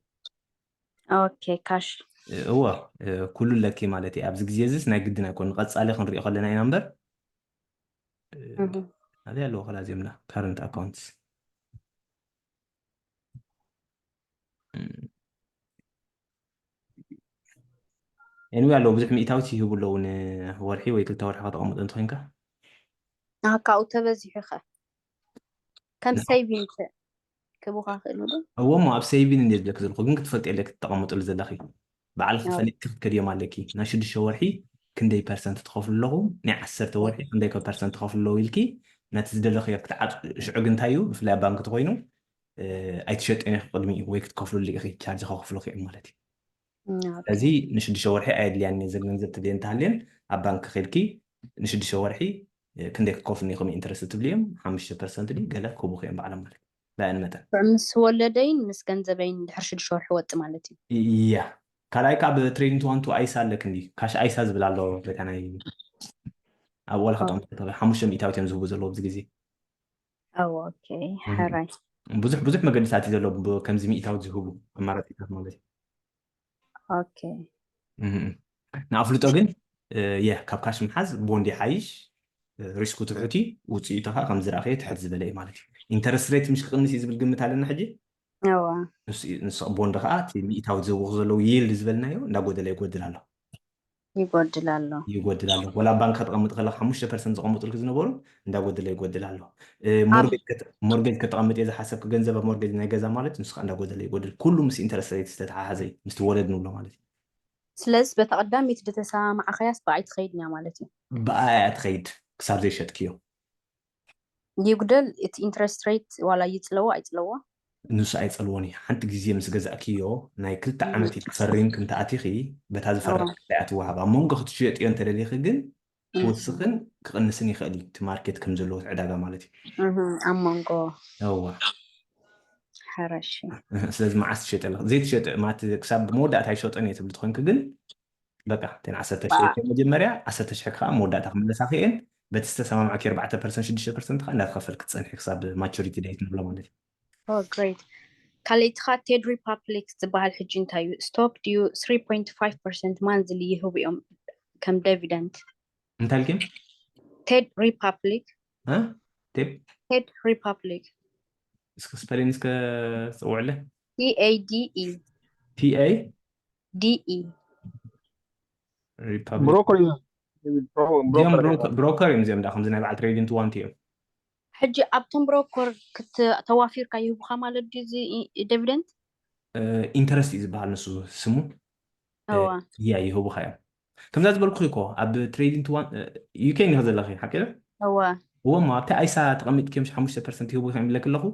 ኦኬ ካሽ እወ ኩሉ ኣለኪ ማለት እዩ። ኣብዚ ግዜ እዚስ ናይ ግድን ኣይኮን ንቐፃሊ ክንሪኦ ከለና ኢና እምበር እህ ኣበይ ኣለዎ ከላ እዚምና current accounts anyway ኣለዉ ብዙሕ ሚእታዊት ይህቡ ኣለዉ ንወርሒ ወይ ክልተ ወርሒ ከተቐምጦ እንተኮይንካ ናካኡ ተበዚሑ ከ ከም saving ክቡካ ክእሉ ዶ? እዎ እሞ ኣብ saving እንደ ዝለክ ዘለኹ ግን ክትፈልጥ የለ ክትተቐምጥሉ ዘለኺ በዓልኪ ፈሊጥኪ ክትከድዮም ኣለኪ። ናይ ሽዱሽተ ወርሒ ክንደይ ፐርሰንት ትኸፍሉ ኣለኹ ናይ ዓሰርተ ወርሒ ክንደይ ፐርሰንት ትኸፍሉ ኣለዉ ኢልኪ ነቲ ዝደለኽዮ ክትዓፅ ሽዑ ግንታይ እዩ ብፍላይ ኣብ ባንክ ተኮይኑ ኣይትሸጥን ኢኺ ቅድሚኡ ወይ ክትከፍልሉ ኢኺ ቻርጅ ከኽፍሉኺ እዮም ማለት እዩ። ስለዚ ንሽዱሽተ ወርሒ ኣየድልያን እየ ዘን ገንዘብ ትድልየ እንተሃልየን ኣብ ባንክ ከድኪ ንሽዱሽተ ወርሒ ክንደይ ክከፍሉኒ ኢኹም ኢንተረስት ትብልዮም ሓሙሽተ ፐርሰንት ድዩ ገለ ክህቡኺ እዮም ባዕሎም ማለት እዩ። ብኣየን መጠን ምስ ወለደይን ምስ ገንዘበይን ድሕሪ ሽዱሽተ ወርሒ ወጥ ማለት እዩ። እያ ካልኣይ ከዓ ብትሬዲንግ ትዋንቱ ኣይሳ ኣለክ እንዲ ካሽ ኣይሳ ዝብል ኣሎ በታ ናይ ኣብ ወላ ከጠም ሓሙሽተ ሚእታዊት እዮም ዝህቡ ዘለዉ ኣብዚ ግዜ ኦኬ ሕራይ ብዙሕ ብዙሕ መገድታት እዩ ዘሎ ከምዚ ሚእታዊት ዝህቡ ኣማራፂታት ማለት እዩ። ኦኬ ንኣፍልጦ ግን የ ካብ ካሽ ምሓዝ ቦንድ ይሓይሽ ሪስኩ ትሕት እዩ ውፅኢቱ ከዓ ከም ዝረእኸዮ ትሕት ዝበለ እዩ ማለት እዩ። ኢንተረስት ሬት ምሽ ክቕንስ እዩ ዝብል ግምት ኣለና ሕጂ እዋ ንስ ቦንድ ከዓ እቲ ሚእታዊት ዘውቕ ዘለዉ ይልድ ዝበልናዮ እንዳጎደለ ይጎድል ኣሎ ይጎድል ኣሎ ይጎድል ኣሎ ወላ ባንክ ከተቐምጥ ከለካ ሓሙሽተ ፐርሰንት ዘቐምጡልክ ዝነበሩ እንዳጎደለ ይጎድል ኣሎ ሞርጌጅ ከተቐምጥ እየ ዝሓሰብክ ገንዘብ ኣብ ሞርጌጅ ናይ ገዛ ማለት ንሱ ከዓ እንዳጎደለ ይጎድል ኩሉ ምስ ኢንተረስት ሬት ዝተተሓሓዘ እዩ ምስቲ ወለድ ንብሎ ማለት እዩ ስለዚ በታ ቀዳመይቲ ዝተሰማማዕካያስ ብኣይ ትኸይድ እያ ማለት እዩ ብኣይ እያ ትኸይድ ክሳብ ዘይሸጥክዮ ይጉደል እቲ ኢንትረስት ሬት ዋላ ይፅለዎ ኣይፅለዎ ንሱ ኣይፀልዎን እዩ ሓንቲ ግዜ ምስ ገዛእክዮ ናይ ክልተ ዓመት እዩ ክፈሪም ክንተኣቲኺ በታ ዝፈረምክያ ትወሃብ ኣብ መንጎ ክትሽየጥዮ እንተደሊኺ ግን ክወስኽን ክቕንስን ይኽእል እዩ እቲ ማርኬት ከም ዘለዎ ዕዳጋ ማለት እዩ እህ፣ ኣብ መንጎ እዋ ሕረሽ ስለዚ መዓስ ትሸጥ ኣለኽ ዘይትሸጥ ማለት ክሳብ መወዳእታ ይሸጦን እየ ትብል ትኾንክ ግን በቃ እተን ዓሰርተ ሽሕ መጀመርያ ዓሰርተ ሽሕ ከዓ መወዳእታ ክምለሳ ክእን በቲ ዝተሰማማዕኪ ኣርባዕተ ፐርሰንት ሽዱሽተ ፐርሰንት ከዓ እንዳተኸፈልክ ትፀንሒ ክሳብ ማቹሪቲ ዴት ንብሎ ማለት እዩ ግሬት ካልእትኻ ቴድ ሪፓብሊክ ዝበሃል ሕጂ እንታይ እዩ ስቶክ ድዩ ማንዝሊ ይህቡ እዮም ከም ዲቪደንት እንታይ ኢልኪ ቴድ ሪፓብሊክ እ? ቴፕ ቴድ ሪፓብሊክ እስከ ስፐሊን እስከ ፅውዕለ ቲኤዲኢ ቲኤ ዲኢ ሪፓብሊክ ብሮኮሊ እዚኦም ብሮከር እዮም እዚኦም ዳ ከምዚ ናይ በዓል ትሬዲንግ ትዋንቲ እዮም ሕጂ ኣብቶም ብሮኮር ተዋፊርካ ይህቡካ ማለት ድዩ እዚ ዲቪደንት ኢንተረስት እዩ ዝበሃል ንሱ ስሙ እዋ ያ ይህቡካ እዮም ከምዛ ዝበልኩ እኮ ኣብ ትሬዲንግ ትዋን ዩኬ እንዲኸ ዘለኺ ሓቂ ዶ እዋ እዎ እሞ ኣብቲ ኣይሳ ተቐሚጥኪ እዮም ሓሙሽተ ፐርሰንት ይህቡ ይብለክ ኣለኹ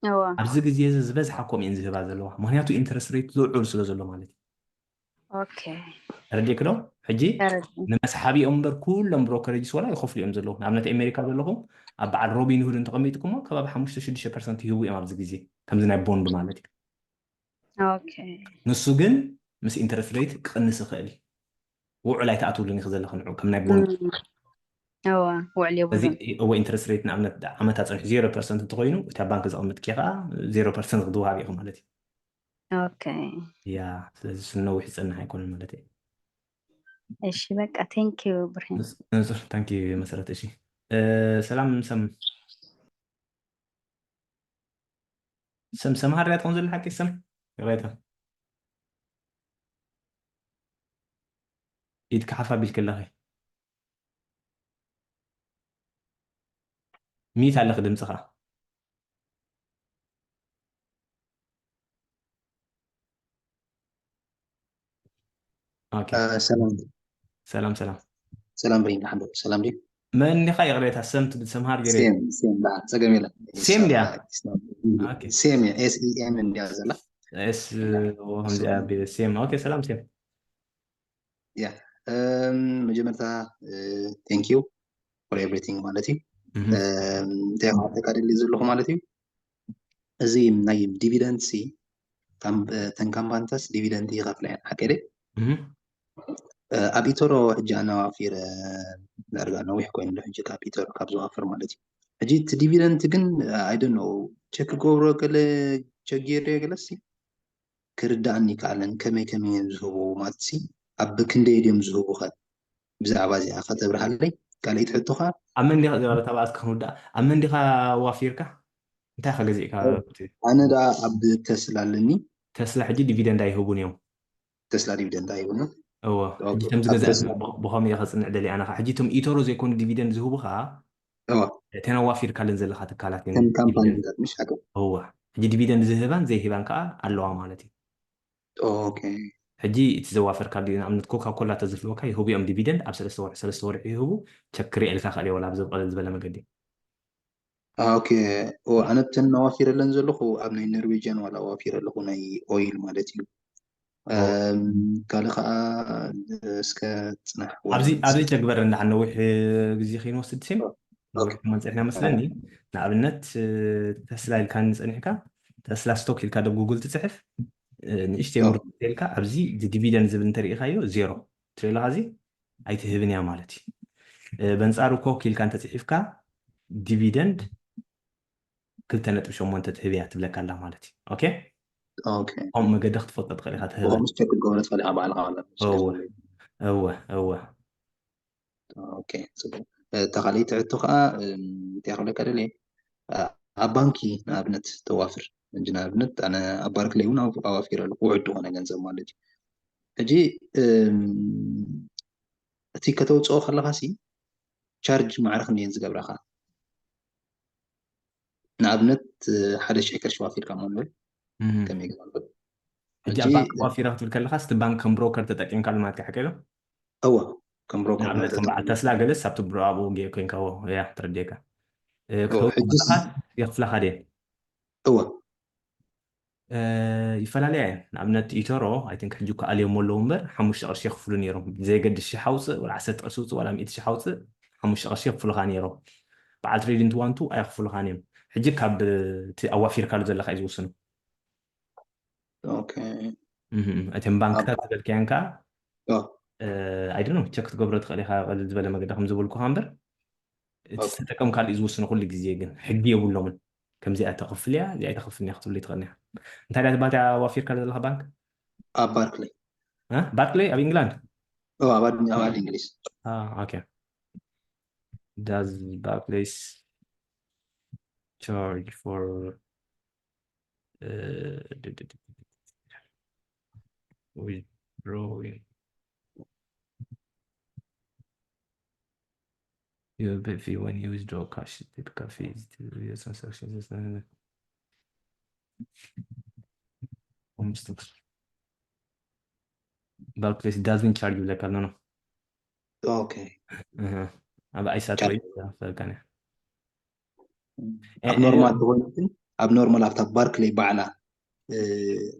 እዋ ኣብዚ ግዜ እዚ ዝበዝሓ ከምኡ እየን ዝህባ ዘለዋ፣ ምክንያቱ interest rate ዝውዕሉ ስለ ዘሎ ማለት እዩ። ኦኬ ተረዲእክ ዶ? ሕጂ ተረዲእ ንመስሓቢኦም እምበር ኩሎም ብሮከሬጅስ ዋላ ይኸፍሉ እዮም ዘለዉ። ንኣብነት ኣሜሪካ ዘለኹም ኣብ በዓል ሮቢን ሁድ እንተቐሚጥኩሞ ከባቢ ሓሙሽተ ሽዱሽተ ፐርሰንት ይህቡ እዮም ኣብዚ ግዜ፣ ከምዚ ናይ ቦንድ ማለት እዩ። ኦኬ ንሱ ግን ምስ interest rate ክቕንስ ይኽእል እዩ። ውዑል ኣይትኣትውሉን ኢኺ ዘለኺ ንዑ ከም ናይ ቦንድ እም፣ እዋ ውዕል እዚ የብሉን እወ interest rate ንኣብነት ዓመት ኣፀንሑ ዜሮ ፐርሰንት እንተኮይኑ እታ ባንክ ዘቐምጥኪ ከዓ ዜሮ ፐርሰንት ክትወሃብ ኢኹ ማለት እዩ። ኦኬ ያ ስለዚ እሱ ነዊሕ ዝፀንሕ ኣይኮነን ማለት እዩ። እሺ በቃ thank you ብርሂን ንጹር thank you መሰረት። እሺ እ፣ ሰላም ሰም ሰም ሰምሃር ያ ትኾን ዘላ ሓቂ ሰም ይቕሬታ ኢድካ ሓፍ ኣቢልኪ ኣለኺ ሚት ኣለኺ ድምፅኻ ኦኬ ሰላም ሰላም ሰላም ሰላም ብሪን ሓንዶ ሰላም ድዩ? መን ኢኻ ይቕሬታ ሰም ትብል ሰምሃር ገይረ ሴም ሴም ዳ ጸገም የለ ሴም ድያ? ኦኬ። ሴም ኤስ ኢ ኤም እንዲያ ዘላ ስ ከምዚኣ ቢለ ሴም ኦኬ ሰላም ሴም ያ መጀመርታ thank you for everything ማለት እዩ። እንታይ ክሓተካ ደሊ ዘለኹ ማለት እዩ። እዚ ናይ ዲቪደንድ ሲ ተን ካምፓኒታት ዲቪደንድ ይኸፍላ እየን ሓቀ ደ ኣብ ኢቶሮ ሕጂ ኣናዋፊረ ዳርጋ ነዊሕ ኮይኑ ኣሎ ሕጂ ካብ ኢቶሮ ካብ ዝዋፍር ማለት እዩ። ሕጂ እቲ ዲቪደንድ ግን ኣይደኖ ቸክ ክገብሮ ገለ ቸጌር ገለሲ ክርዳእኒ ይከኣለን ከመይ ከመይ እዮም ዝህቡ ማለት ሲ ኣብ ክንደይ ድዮም ዝህቡኸ ብዛዕባ እዚኣ ከተብርሃለይ ካልኣይቲ ሕቶ ከዓ ኣብ መን ዲኻ ዝነበረ ታባኣስ ክንውዳእ ኣብ መን ዲኻ ዋፊርካ እንታይ ኢኻ ገዚእካ ኣነ ዳ ኣብ ተስላ ኣለኒ ተስላ ሕጂ ዲቪደንድ ኣይህቡን እዮም ተስላ ዲቪደንድ ኣይህቡን እዎ ሕጂ ከምዚ ገዛ ብኸመይ ኢኻ ፅንዕ ደሊ ኣነኻ ሕጂ እቶም ኢቶሮ ዘይኮኑ ዲቪደንድ ዝህቡኻ እዋ እተን ኣዋፊርካለን ዘለኻ ትካላት እየን ከም ካምፓኒታት ምሽ ሓገ እዋ ሕጂ ዲቪደንድ ዝህባን ዘይህባን ከዓ ኣለዋ ማለት እዩ ኦኬ ሕጂ እቲ ዘዋፈርካሉ እዩ ንኣብነት ኮካ ኮላ ተዝህልወካ ይህቡ እዮም ዲቪደንድ ኣብ ሰለስተ ወርሒ ሰለስተ ወርሒ ይህቡ ቸክ ክሪኤልካ ክእል ወላ ብዘብ ቀለል ዝበለ መገዲ ኦኬ ኣነ ብተን ኣዋፊረለን ዘለኹ ኣብ ናይ ኖርዌጅያን ዋላ ኣዋፊረ ኣለኹ ናይ ኦይል ማለት እዩ ካልእ ከዓ እስከ ፅናሕ ኣብዚ ኣብዚ ተግበር እንዳ ነዊሕ ግዜ ከይንወስድ ሲም ነዊሕ መንፅሕና መስለኒ ንኣብነት ተስላ ኢልካ ንፀኒሕካ ተስላ ስቶክ ኢልካ ደብ ጉግል ትፅሕፍ ንእሽተይ ምርት ኢልካ ኣብዚ ዲቪደንድ ዝብል እንተርኢኻዮ ዜሮ ትሪኢለካ እዚ ኣይትህብን እያ ማለት እዩ በንፃሩ ኮክ ኢልካ እንተፅሒፍካ ዲቪደንድ ክልተ ነጥቢ ሸሞንተ ትህብ እያ ትብለካ ኣላ ማለት እዩ ኦኬ ኦኬ ከምኡ መገዲ ክትፈልጦ ትኽእል ኢኻ ትህብ ከምስ ቸክ ክገብረ ትኽእል ኢኻ ባዕልኻ ማለት እወ እወ እወ ኦኬ ጽቡቅ እታ ካልኣይቲ ሕቶ ከዓ እንታይ ክብለካ ደልየ ኣብ ባንኪ ንኣብነት ተዋፍር እንጂ ንኣብነት ኣነ ኣብ ባርክለይ እውን ኣዋፊረ ኣለኩ ውሕድ ዝኾነ ገንዘብ ማለት እዩ ሕጂ እቲ ከተውፅኦ ከለካ ሲ ቻርጅ ማዕረ ክንደየን ዝገብራካ ንኣብነት ሓደ ሽሕ ቅርሺ ዋፊርካ እሞ ንብል ከመይ ገባበት ሕጂ ኣብ ባንክ ዋፊረ ክትብል ከለካ ስቲ ባንክ ከም ብሮከር ተጠቂምካሉ ማለት ሓቀ ዶ እወ ከም ብሮከር ንኣብነት ከም በዓል ተስላ ገለስ ኣብቲ ኣብኡ ኮይንካዎ ያ ተረዲካ ሕጂ የክፍላካ ድየን እወ ይፈላለያ እየን ንኣብነት ኢተሮ ኣይትን ሕጂ ክኣልዮም ኣለዉ እምበር ሓሙሽተ ቅርሺ የኽፍሉ ነይሮም ብዘየገድስ ሽሕ ኣውፅእ ወላ ዓሰርተ ቅርሺ ውፅእ ወላ ሚእቲ ሽሕ ኣውፅእ ሓሙሽተ ቅርሺ የኽፍሉካ ነይሮም በዓል ትሬዲንግ ዋንቱ ኣየኽፍሉካን እዮም ሕጂ ካብ እቲ ኣዋፊርካሉ ዘለካ እዩ ዝውስኑ ኦኬ እተን ባንክታት ዝበልካየን ከዓ ኦ ኣይደ ቸክ ትገብሮ ትኽእል ኢካ ቀልል ዝበለ መገዲ ከም ዝበልኩካ እምበር እቲ ዝተጠቀምካሉ እዩ ዝውስኑ ኩሉ ግዜ ግን ሕጊ የብሎምን ከምዚኣ ተኽፍል እያ እዚኣ ኣይተኽፍልን እያ ክትብሉ ትኽእል እያ እንታይ ዳ ትባል ኣዋፊርካ ዘለካ ባንክ ኣብ ባርክለይ ባርክለይ ኣብ ኢንግላንድ ኦ ኣብ ዓዲ- ኣብ ዓዲ እንግሊዝ ኦኬ does Barclays charge for uh, withdrawing your pay fee when you withdraw cash, typical fees, your transactions. Barclays doesn't charge you like no. ኦኬ ኣብ ኣይሳት ወይ ፈልካነ ኣብ ኖርማል ተኾይኑ ግን ኣብ ኖርማል ኣብታ ባርክለይ ባዕላ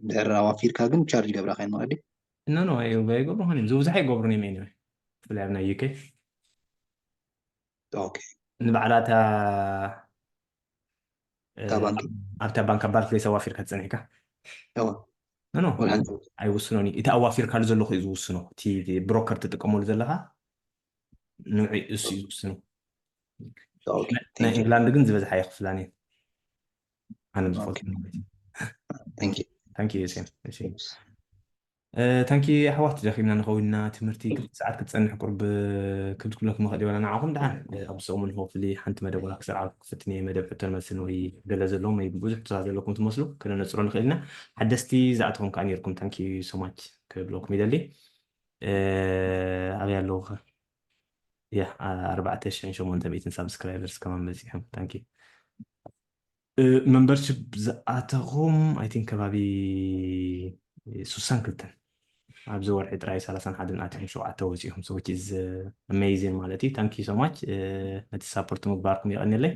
ድሕር ኣዋፊርካ ግን ቻርጅ ገብራካ ይኖረ ድዩ? እነ ነው ይገብሩ ሆን ዝብዛሕ ይገብሩ ነው ሜኒ ብፍላይ ኣብ ናይ ዩኬ ኦኬ ንባዕላታ እታ ባንክ ኣብታ ባንክ ባርክሌስ ኣዋፊርካ ትፀኒሕካ እዋ ኖ ወላ ሓንቲ ኣይውስኖን እዩ እቲ ኣዋፊርካሉ ዘለኹ እዩ ዝውስኖ እቲ ብሮከር ትጥቀመሉ ዘለኻ ንውዒ እሱ እዩ ዝውስኖ ኦኬ ናይ ኢንግላንድ ግን ዝበዝሓ የኽፍላን እዩ ኣነ ዝፈልጥ ማለት እዩ thank you ታንኪ ሴም እሺ ታንኪ ኣሕዋት ደኺምና ንኸውንና ትምህርቲ ክልተ ሰዓት ክትፀንሕ ቁርብ ክብድ ክብለኩም ይኽእል ይበላ ንዓኹም ደሓን ኣብ ሰሙን ሆፍሊ ሓንቲ መደብ ወላ ክሰርዓ ክፍትን እየ መደብ ሕቶን መልስን ወይ ገለ ዘለዎም ወይ ብዙሕ ሕቶታት ዘለኩም ትመስሉ ክነነፅሮ ንኽእል ኢና ሓደስቲ ዝኣተኹም ከዓ ነርኩም ታንኪ ሶማች ክብለኩም ይደሊ ኣበይ ኣለዉ ኸ ያ ኣርባዕተ ሽሕን ሸሞንተ ሚእትን ሳብስክራይበርስ ከማን በፂሖም ታንኪ መንበርሽፕ ዝኣተኹም ኣይ ቲንክ ከባቢ ሱሳን ክልተን ኣብዚ ወርሒ ጥራይ ሰላሳን ሓደን ኣትዮም ሸውዓተ ወፂኦም so which is amazing ማለት እዩ thank you so much ነቲ ሳፖርት ምግባርኩም የቐንየለይ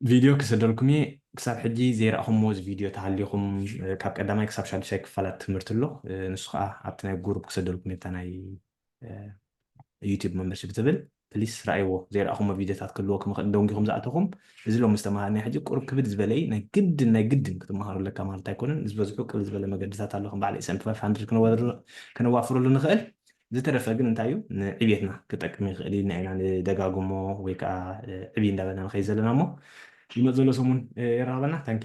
ቪድዮ ክሰደልኩም እየ ክሳብ ሕጂ ዘይረእኹምዎ እዚ ቪድዮ ተሃሊኹም ካብ ቀዳማይ ክሳብ ሻዱሻይ ክፋላት ትምህርቲ ኣሎ ንሱ ከዓ ኣብቲ ናይ ጉሩፕ ክሰደልኩም እየ ናይ ዩቲብ መምበርሽፕ ትብል ፕሊስ ረኣይዎ ዘይረኣኹሞ ቪድዮታት ክህልወኩም ይኽእል ደንጊኹም ዝኣተኹም እዚ ሎም ዝተምሃርና ሕጂ ቁሩብ ክብድ ዝበለይ ናይ ግድን ናይ ግድን ክትመሃሩ ኣለካ ማለት ኣይኮነን ዝበዝሑ ቅል ዝበለ መገድታት ኣሎ ከም በዓል ኤስኤምፒ ፋይቭ ሃንድረድ ከነዋፍረሉ ንኽእል ዝተረፈ ግን እንታይ እዩ ንዕብየትና ክጠቅም ይኽእል እዩ ኢና ኢና ንደጋግሞ ወይ ከዓ ዕብይ እንዳበልና ንኸይድ ዘለና እሞ ይመፅ ዘሎ ሰሙን የራኽበና ታንኪ